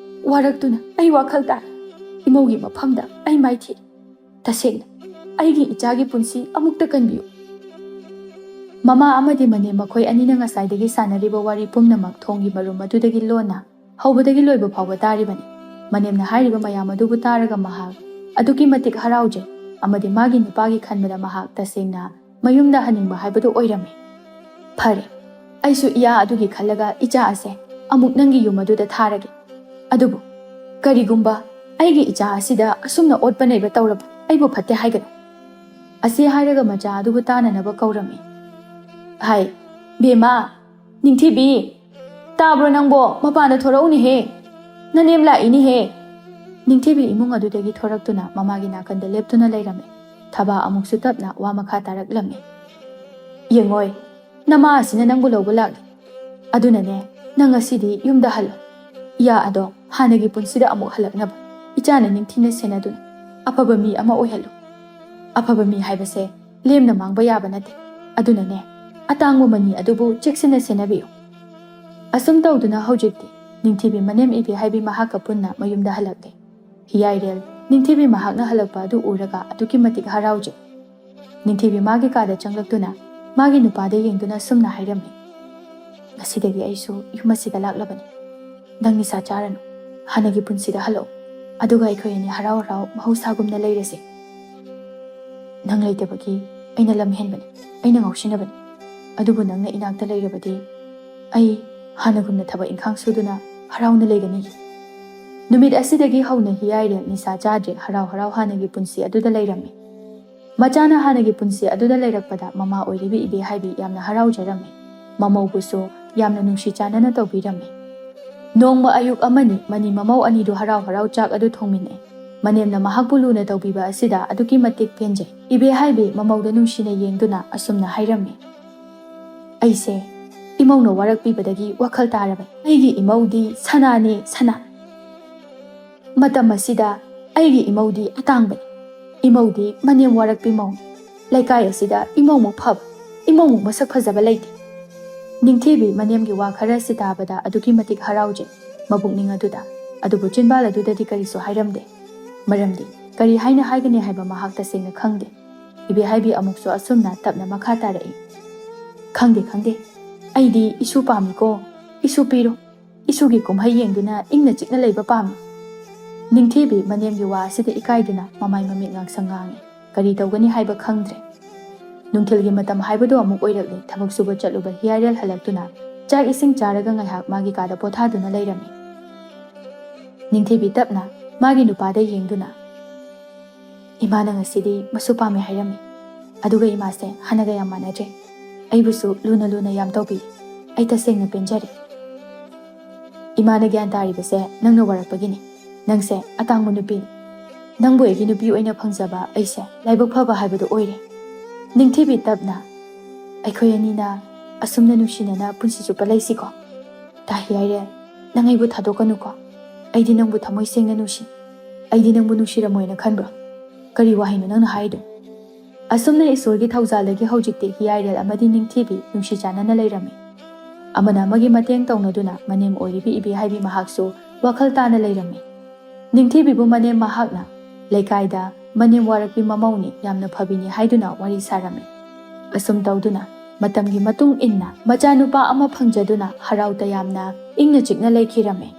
ꯋꯥꯔꯛꯇꯨꯅ ꯑꯩ ꯋꯥꯈꯜ ꯇꯥꯔꯦ꯫ ꯏꯃꯧꯒꯤ ꯃꯐꯝꯗ ꯑꯩ ꯃꯥꯏꯊꯤ꯫ ꯇꯁꯦꯡꯅ ꯑꯩꯒꯤ ꯏꯆꯥꯒꯤ ꯄꯨꯟꯁꯤ ꯑꯃꯨꯛꯇ ꯀꯟꯕꯤꯌꯨ꯫" ꯃꯃꯥ ꯑꯃꯗꯤ ꯃꯅꯦꯝ ꯃꯈꯣꯏ ꯑꯅꯤꯅ ꯉꯁꯥꯏꯗꯒꯤ ꯁꯥꯟꯅꯔꯤꯕ ꯋꯥꯔꯤ ꯄꯨꯝꯅꯃꯛ ꯊꯣꯡꯒꯤ ꯃꯔꯨꯝ ꯑꯗꯨꯗꯒꯤ ꯂꯣꯟꯅ ꯍꯧꯕꯗꯒꯤ ꯂꯣꯏꯕ ꯐꯥꯎꯕ ꯇꯥꯔꯤꯕꯅꯤ꯫ ꯃꯅꯦꯝꯅ ꯍꯥꯏꯔꯤꯕ ꯃꯌꯥꯝ ꯑꯗꯨꯕꯨ ꯇꯥꯔꯒ ꯃꯍꯥꯛ ꯑꯗꯨꯛꯀꯤ ꯃꯇꯤꯛ ꯍꯔꯥꯎꯖꯩ ꯑꯃꯗꯤ ꯃꯥꯒꯤ ꯅꯨꯄꯥꯒꯤ ꯈꯟꯕꯗ ꯃꯍꯥꯛ ꯇꯁꯦꯡꯅ ꯃꯌꯨꯝꯗ ꯍꯟꯅꯤꯡꯕ ꯍꯥꯏꯕꯗꯨ ꯑꯣꯏꯔꯝꯃꯤ꯫ "ꯐꯔꯦ, ꯑꯩꯁꯨ ꯏꯌꯥ ꯑꯗꯨꯒꯤ ꯈꯜꯂꯒ ꯏꯆꯥ ꯑꯁꯦ ꯑꯃꯨꯛ ꯅꯪꯒꯤ ꯌꯨꯝ ꯑꯗꯨꯗ ꯊꯥꯔꯒꯦ꯫ ꯑꯗꯨꯕꯨ ꯀꯔꯤꯒꯨꯝꯕ ꯑꯩꯒꯤ ꯏꯆꯥ ꯑꯁꯤꯗ ꯑꯁꯨꯝꯅ ꯑꯣꯠꯄ ꯅꯩꯕ ꯇꯧꯔꯕ ꯑꯩꯕꯨ ꯐꯠꯇꯦ ꯍꯥꯏꯒꯅꯨ꯫" ꯑꯁꯤ ꯍꯥꯏꯔꯒ ꯃꯆꯥ ꯑꯗꯨꯕꯨ ꯇꯥꯅꯅꯕ ꯀꯧꯔꯝꯃꯤ꯫ "ꯍꯥꯏ, ꯕꯦꯝꯃ, ꯅꯤꯡꯊꯤꯕꯤ, ꯇꯥꯕ꯭ꯔꯣ ꯅꯪꯕꯣ? ꯃꯄꯥꯟꯗ ꯊꯣꯔꯛꯎꯅꯦꯍꯦ꯫ ꯅꯅꯦꯝ ꯂꯥꯛꯏꯅꯦꯍꯦ꯫" ꯅꯤꯡꯊꯤꯕꯤ ꯏꯃꯨꯡ ꯑꯗꯨꯗꯒꯤ ꯊꯣꯔꯛꯇꯨꯅ ꯃꯃꯥꯒꯤ ꯅꯥꯀꯟꯗ ꯂꯦꯞꯇꯨꯅ ꯂꯩꯔꯝꯃꯤ꯫ ꯊꯕꯥ ꯑꯃꯨꯛꯁꯨ ꯇꯞꯅ ꯋꯥ ꯃꯈꯥ ꯇꯥꯔꯛꯂꯝꯃꯤ꯫ "ꯌꯦꯡꯉꯣꯏ, ꯅꯃꯥ ꯑꯁꯤꯅ ꯅꯪꯕꯨ ꯂꯧꯕ ꯂꯥꯛꯂꯤ꯫ ꯑꯗꯨꯅꯅꯦ, ꯅꯪ ꯉꯁꯤꯗꯤ ꯌꯨꯝꯗ ꯍꯜꯂꯣ꯫ ꯏꯌꯥ ꯑꯗꯣ ꯍꯥꯟꯅꯒꯤ ꯄꯨꯟꯁꯤꯗ ꯑꯃꯨꯛ ꯍꯜꯂꯛꯅꯕ ꯏꯆꯥꯅ ꯅꯤꯡꯊꯤꯅ ꯁꯦꯟꯅꯗꯨꯅ ꯑꯐꯕ ꯃꯤ ꯑꯃ ꯑꯣꯏꯍꯜꯂꯨ꯫ ꯑꯐꯕ ꯃꯤ ꯍꯥꯏꯕꯁꯦ ꯂꯦꯝꯅ ꯃꯥꯡꯕ ꯌꯥꯕ ꯅꯠꯇꯦ꯫ ꯑꯗꯨꯅꯅꯦ, ꯑꯇꯥꯡꯕ ꯃꯅꯤ ꯑꯗꯨꯕꯨ ꯆꯦꯛꯁꯤꯟꯅ ꯁꯦꯟꯅꯕꯤꯌꯨ꯫ ꯑꯁꯨꯝ ꯇꯧꯗꯨꯅ ꯍꯧꯖꯤꯛꯇꯤ ꯅꯤꯡꯊꯤꯕꯤ ꯃꯅꯦꯝ ꯏꯕꯦꯍꯥꯏꯕꯤ ꯃꯍꯥꯛꯀ ꯄꯨꯟꯅ ꯃꯌꯨꯝꯗ ꯍꯜꯂꯛꯂꯦ꯫ ꯍꯤꯌꯥꯏꯔꯦꯜ ꯅꯤꯡꯊꯤꯕꯤ ꯃꯍꯥꯛꯅ ꯍꯜꯂꯛꯄ ꯑꯗꯨ ꯎꯔꯒ ꯑꯗꯨꯛꯀꯤ ꯃꯇꯤꯛ ꯍꯔꯥꯎꯖꯩ꯫ ꯅꯤꯡꯊꯤꯕꯤ ꯃꯥꯒꯤ ꯀꯥꯗ ꯆꯪꯂꯛꯇꯨꯅ ꯃꯥꯒꯤ ꯅꯨꯄꯥꯗ ꯌꯦꯡꯗꯨꯅ ꯑꯁꯨꯝꯅ ꯍꯥꯏꯔꯝꯃꯤ, "ꯉꯁꯤꯗꯒꯤ ꯑꯩꯁꯨ ꯌꯨꯝ ꯑꯁꯤꯗ ꯂꯥꯛꯂꯕꯅꯤ꯫ ꯅꯪ ꯅꯤꯁꯥ ꯆꯥꯔꯅꯨ꯫ ꯍꯥꯟꯅꯒꯤ ꯄꯨꯟꯁꯤꯗ ꯍꯜꯂꯛꯎ꯫ ꯑꯗꯨꯒ ꯑꯩꯈꯣꯏ ꯑꯅꯤ ꯍꯔꯥꯎ ꯍꯔꯥꯎ ꯃꯍꯧꯁꯥꯒꯨꯝꯅ ꯂꯩꯔꯁꯤ꯫ ꯅꯪ ꯂꯩꯇꯕꯒꯤ ꯑꯩꯅ ꯂꯝ ꯍꯦꯟꯕꯅꯤ, ꯑꯩꯅ ꯉꯥꯎꯁꯤꯟꯅꯕꯅꯤ꯫ ꯑꯗꯨꯕꯨ ꯅꯪꯅ ꯏꯅꯥꯛꯇ ꯂꯩꯔꯕꯗꯤ ꯑꯩ ꯍꯥꯟꯅꯒꯨꯝꯅ ꯊꯕꯛ ꯏꯪꯈꯥꯡ ꯁꯨꯗꯨꯅ ꯍꯔꯥꯎꯅ ꯂꯩꯒꯅꯤ꯫" ꯅꯨꯃꯤꯠ ꯑꯁꯤꯗꯒꯤ ꯍꯧꯅ ꯍꯤꯌꯥꯏꯔꯦꯜ ꯅꯤꯁꯥ ꯆꯥꯗ꯭ꯔꯦ, ꯍꯔꯥꯎ ꯍꯔꯥꯎ ꯍꯥꯟꯅꯒꯤ ꯄꯨꯟꯁꯤ ꯑꯗꯨꯗ ꯂꯩꯔꯝꯃꯤ꯫ ꯃꯆꯥꯅ ꯍꯥꯟꯅꯒꯤ ꯄꯨꯟꯁꯤ ꯑꯗꯨꯗ ꯂꯩꯔꯛꯄꯗ ꯃꯃꯥ ꯑꯣꯏꯔꯤꯕꯤ ꯏꯕꯦꯍꯥꯏꯕꯤ ꯌꯥꯝꯅ ꯍꯔꯥꯎꯖꯔꯝꯃꯤ꯫ ꯃꯃꯧꯕꯨꯁꯨ ꯌꯥꯝꯅ ꯅꯨꯡꯁꯤ ꯆꯥꯟꯅꯅ ꯇꯧꯕꯤꯔꯝꯃꯤ꯫ ꯅꯣꯡꯃ ꯑꯌꯨꯛ ꯑꯃꯅꯤ, ꯃꯅꯤ ꯃꯃꯧ ꯑꯅꯤꯗꯨ ꯍꯔꯥꯎ ꯍꯔꯥꯎ ꯆꯥꯛ ꯑꯗꯨ ꯊꯣꯡꯃꯤꯟꯅꯩ꯫ ꯃꯅꯦꯝꯅ ꯃꯍꯥꯛꯄꯨ ꯂꯨꯅ ꯇꯧꯕꯤꯕ ꯑꯁꯤꯗ ꯑꯗꯨꯛꯀꯤ ꯃꯇꯤꯛ ꯄꯦꯟꯖꯩ꯫ ꯏꯕꯦꯍꯥꯏꯕꯤ ꯃꯃꯧꯗ ꯅꯨꯡꯁꯤꯅ ꯌꯦꯡꯗꯨꯅ ꯑꯁꯨꯝꯅ ꯍꯥꯏꯔꯝꯃꯤ, "ꯑꯩꯁꯦ ꯏꯃꯧꯅ ꯋꯥꯔꯛꯄꯤꯕꯗꯒꯤ ꯋꯥꯈꯜ ꯇꯥꯔꯕꯅꯤ꯫ ꯑꯩꯒꯤ ꯏꯃꯧꯗꯤ ꯁꯅꯥꯅꯦ, ꯁꯅꯥ꯫ ꯃꯇꯝ ꯑꯁꯤꯗ ꯑꯩꯒꯤ ꯏꯃꯧꯗꯤ ꯑꯇꯥꯡꯕꯅꯤ꯫ ꯏꯃꯧꯗꯤ ꯃꯅꯦꯝ ꯋꯥꯔꯛꯄꯤ ꯃꯧꯅꯤ꯫ ꯂꯩꯀꯥꯏ ꯑꯁꯤꯗ ꯏꯃꯧꯃꯨꯛ ꯐꯕ, ꯏꯃꯧꯃꯨꯛ ꯃꯁꯛ ꯐꯖꯕ ꯂꯩꯇꯦ꯫" ꯅꯤꯡꯊꯤꯕꯤ ꯃꯅꯦꯝꯒꯤ ꯋꯥ ꯈꯔ ꯑꯁꯤ ꯇꯥꯕꯗ ꯑꯗꯨꯛꯀꯤ ꯃꯇꯤꯛ ꯍꯔꯥꯎꯖꯩ꯫ ꯃꯕꯨꯛꯅꯤꯡ ꯑꯗꯨꯗ, ꯑꯗꯨꯕꯨ ꯆꯤꯟꯕꯥꯜ ꯑꯗꯨꯗꯗꯤ ꯀꯔꯤꯁꯨ ꯍꯥꯏꯔꯝꯗꯦ꯫ ꯃꯔꯝꯗꯤ ꯀꯔꯤ ꯍꯥꯏꯅ ꯍꯥꯏꯒꯅꯤ ꯍꯥꯏꯕ ꯃꯍꯥꯛ ꯇꯁꯦꯡꯅ ꯈꯪꯗꯦ꯫ ꯏꯕꯦꯍꯥꯏꯕꯤ ꯑꯃꯨꯛꯁꯨ ꯑꯁꯨꯝꯅ ꯇꯞꯅ ꯃꯈꯥ ꯇꯥꯔꯛꯏ, "ꯈꯪꯗꯦ, ꯈꯪꯗꯦ꯫ ꯑꯩꯗꯤ ꯏꯁꯨ ꯄꯥꯝꯃꯤꯀꯣ꯫ ꯏꯁꯨ ꯄꯤꯔꯣ꯫ ꯏꯁꯨꯒꯤ ꯀꯨꯝꯍꯩ ꯌꯦꯡꯗꯨꯅ ꯏꯪꯅ ꯆꯤꯛꯅ ꯂꯩꯕ ꯄꯥꯝꯃꯤ꯫" ꯅꯤꯡꯊꯤꯕꯤ ꯃꯅꯦꯝꯒꯤ ꯋꯥ ꯑꯁꯤꯗ ꯏꯀꯥꯏꯗꯨꯅ ꯃꯃꯥꯏ ꯃꯃꯤꯠ ꯉꯥꯡꯁꯪ ꯉꯥꯡꯉꯤ꯫ ꯀꯔꯤ ꯇꯧꯒꯅꯤ ꯍꯥꯏꯕ ꯈꯪꯗ꯭ꯔꯦ꯫ ꯅꯨꯡꯊꯤꯜꯒꯤ ꯃꯇꯝ ꯍꯥꯏꯕꯗꯨ ꯑꯃꯨꯛ ꯑꯣꯏꯔꯛꯂꯦ꯫ ꯊꯕꯛ ꯁꯨꯕ ꯆꯠꯂꯨꯕ ꯍꯤꯌꯥꯏꯔꯦꯜ ꯍꯜꯂꯛꯇꯨꯅ ꯆꯥꯛ ꯏꯁꯤꯡ ꯆꯥꯔꯒ ꯉꯥꯏꯍꯥꯛ ꯃꯥꯒꯤ ꯀꯥꯗ ꯄꯣꯊꯥꯗꯨꯅ ꯂꯩꯔꯝꯃꯤ꯫ ꯅꯤꯡꯊꯤꯕꯤ ꯇꯞꯅ ꯃꯥꯒꯤ ꯅꯨꯄꯥꯗ ꯌꯦꯡꯗꯨꯅ, "ꯏꯃꯥꯅ ꯉꯁꯤꯗꯤ ꯃꯁꯨ ꯄꯥꯝꯃꯦ ꯍꯥꯏꯔꯝꯃꯤ꯫ ꯑꯗꯨꯒ ꯏꯃꯥꯁꯦ ꯍꯥꯟꯅꯒ ꯌꯥꯝ ꯃꯥꯟꯅꯗ꯭ꯔꯦ꯫ ꯑꯩꯕꯨꯁꯨ ꯂꯨꯅ ꯂꯨꯅ ꯌꯥꯝ ꯇꯧꯕꯤ꯫ ꯑꯩ ꯇꯁꯦꯡꯅ ꯄꯦꯟꯖꯔꯦ꯫ ꯏꯃꯥꯅ ꯒ꯭ꯌꯥꯟ ꯇꯥꯔꯤꯕꯁꯦ ꯅꯪꯅ ꯋꯥꯔꯛꯄꯒꯤꯅꯤ꯫ ꯅꯪꯁꯦ ꯑꯇꯥꯡꯕ ꯅꯨꯄꯤꯅꯤ꯫ ꯅꯪꯕꯨ ꯑꯩꯒꯤ ꯅꯨꯄꯤ ꯑꯣꯏꯅ ꯐꯪꯖꯕ ꯑꯩꯁꯦ ꯂꯥꯏꯕꯛ ꯐꯕ ꯍꯥꯏꯕꯗꯨ ꯑꯣꯏꯔꯦ꯫" ꯅꯤꯡꯊꯤꯕꯤ ꯇꯞꯅ, "ꯑꯩꯈꯣꯏ ꯑꯅꯤꯅ ꯑꯁꯨꯝꯅ ꯅꯨꯡꯁꯤꯅꯅ ꯄꯨꯟꯁꯤ ꯆꯨꯞꯄ ꯂꯩꯁꯤꯀꯣ꯫ ꯇꯥ ꯍꯤꯌꯥꯏꯔꯦꯜ, ꯅꯪ ꯑꯩꯕꯨ ꯊꯥꯗꯣꯛꯀꯅꯨꯀꯣ꯫ ꯑꯩꯗꯤ ꯅꯪꯕꯨ ꯊꯃꯣꯏ ꯁꯦꯡꯅ ꯅꯨꯡꯁꯤ꯫ ꯑꯩꯗꯤ ꯅꯪꯕꯨ ꯅꯨꯡꯁꯤꯔꯝꯃꯣꯏꯅ ꯈꯟꯕ꯭ꯔꯣ? ꯀꯔꯤ ꯋꯥꯍꯩꯅꯣ ꯅꯪꯅ ꯍꯥꯏꯔꯤꯗꯣ? ꯑꯁꯨꯝꯅ ꯏꯁꯣꯔꯒꯤ ꯊꯧꯖꯥꯜꯗꯒꯤ ꯍꯧꯖꯤꯛꯇꯤ ꯍꯤꯌꯥꯏꯔꯦꯜ ꯑꯃꯗꯤ ꯅꯤꯡꯊꯤꯕꯤ ꯅꯨꯡꯁꯤ ꯆꯥꯟꯅꯅ ꯂꯩꯔꯝꯃꯤ꯫ ꯑꯃꯅ ꯑꯃꯒꯤ ꯃꯇꯦꯡ ꯇꯧꯅꯗꯨꯅ ꯃꯅꯦꯝ ꯑꯣꯏꯔꯤꯕꯤ ꯏꯕꯦꯍꯥꯏꯕꯤ ꯃꯍꯥꯛꯁꯨ ꯋꯥꯈꯜ ꯇꯥꯅ ꯂꯩꯔꯝꯃꯤ꯫ ꯅꯤꯡꯊꯤꯕꯤꯕꯨ ꯃꯅꯦꯝ ꯃꯍꯥꯛꯅ ꯂꯩꯀꯥꯏꯗ ꯃꯅꯦꯝ ꯋꯥꯔꯛꯄꯤ ꯃꯃꯧꯅꯤ, ꯌꯥꯝꯅ ꯐꯕꯤꯅꯤ ꯍꯥꯏꯗꯨꯅ ꯋꯥꯔꯤ ꯁꯥꯔꯝꯃꯤ꯫ ꯑꯁꯨꯝ ꯇꯧꯗꯨꯅ ꯃꯇꯝꯒꯤ ꯃꯇꯨꯡ ꯏꯟꯅ ꯃꯆꯥꯅꯨꯄꯥ ꯑꯃ ꯐꯪꯖꯗꯨꯅ ꯍꯔꯥꯎ ꯇꯌꯥꯝꯅ ꯏꯪꯅ ꯆꯤꯛꯅ ꯂꯩꯈꯤꯔꯝꯃꯤ꯫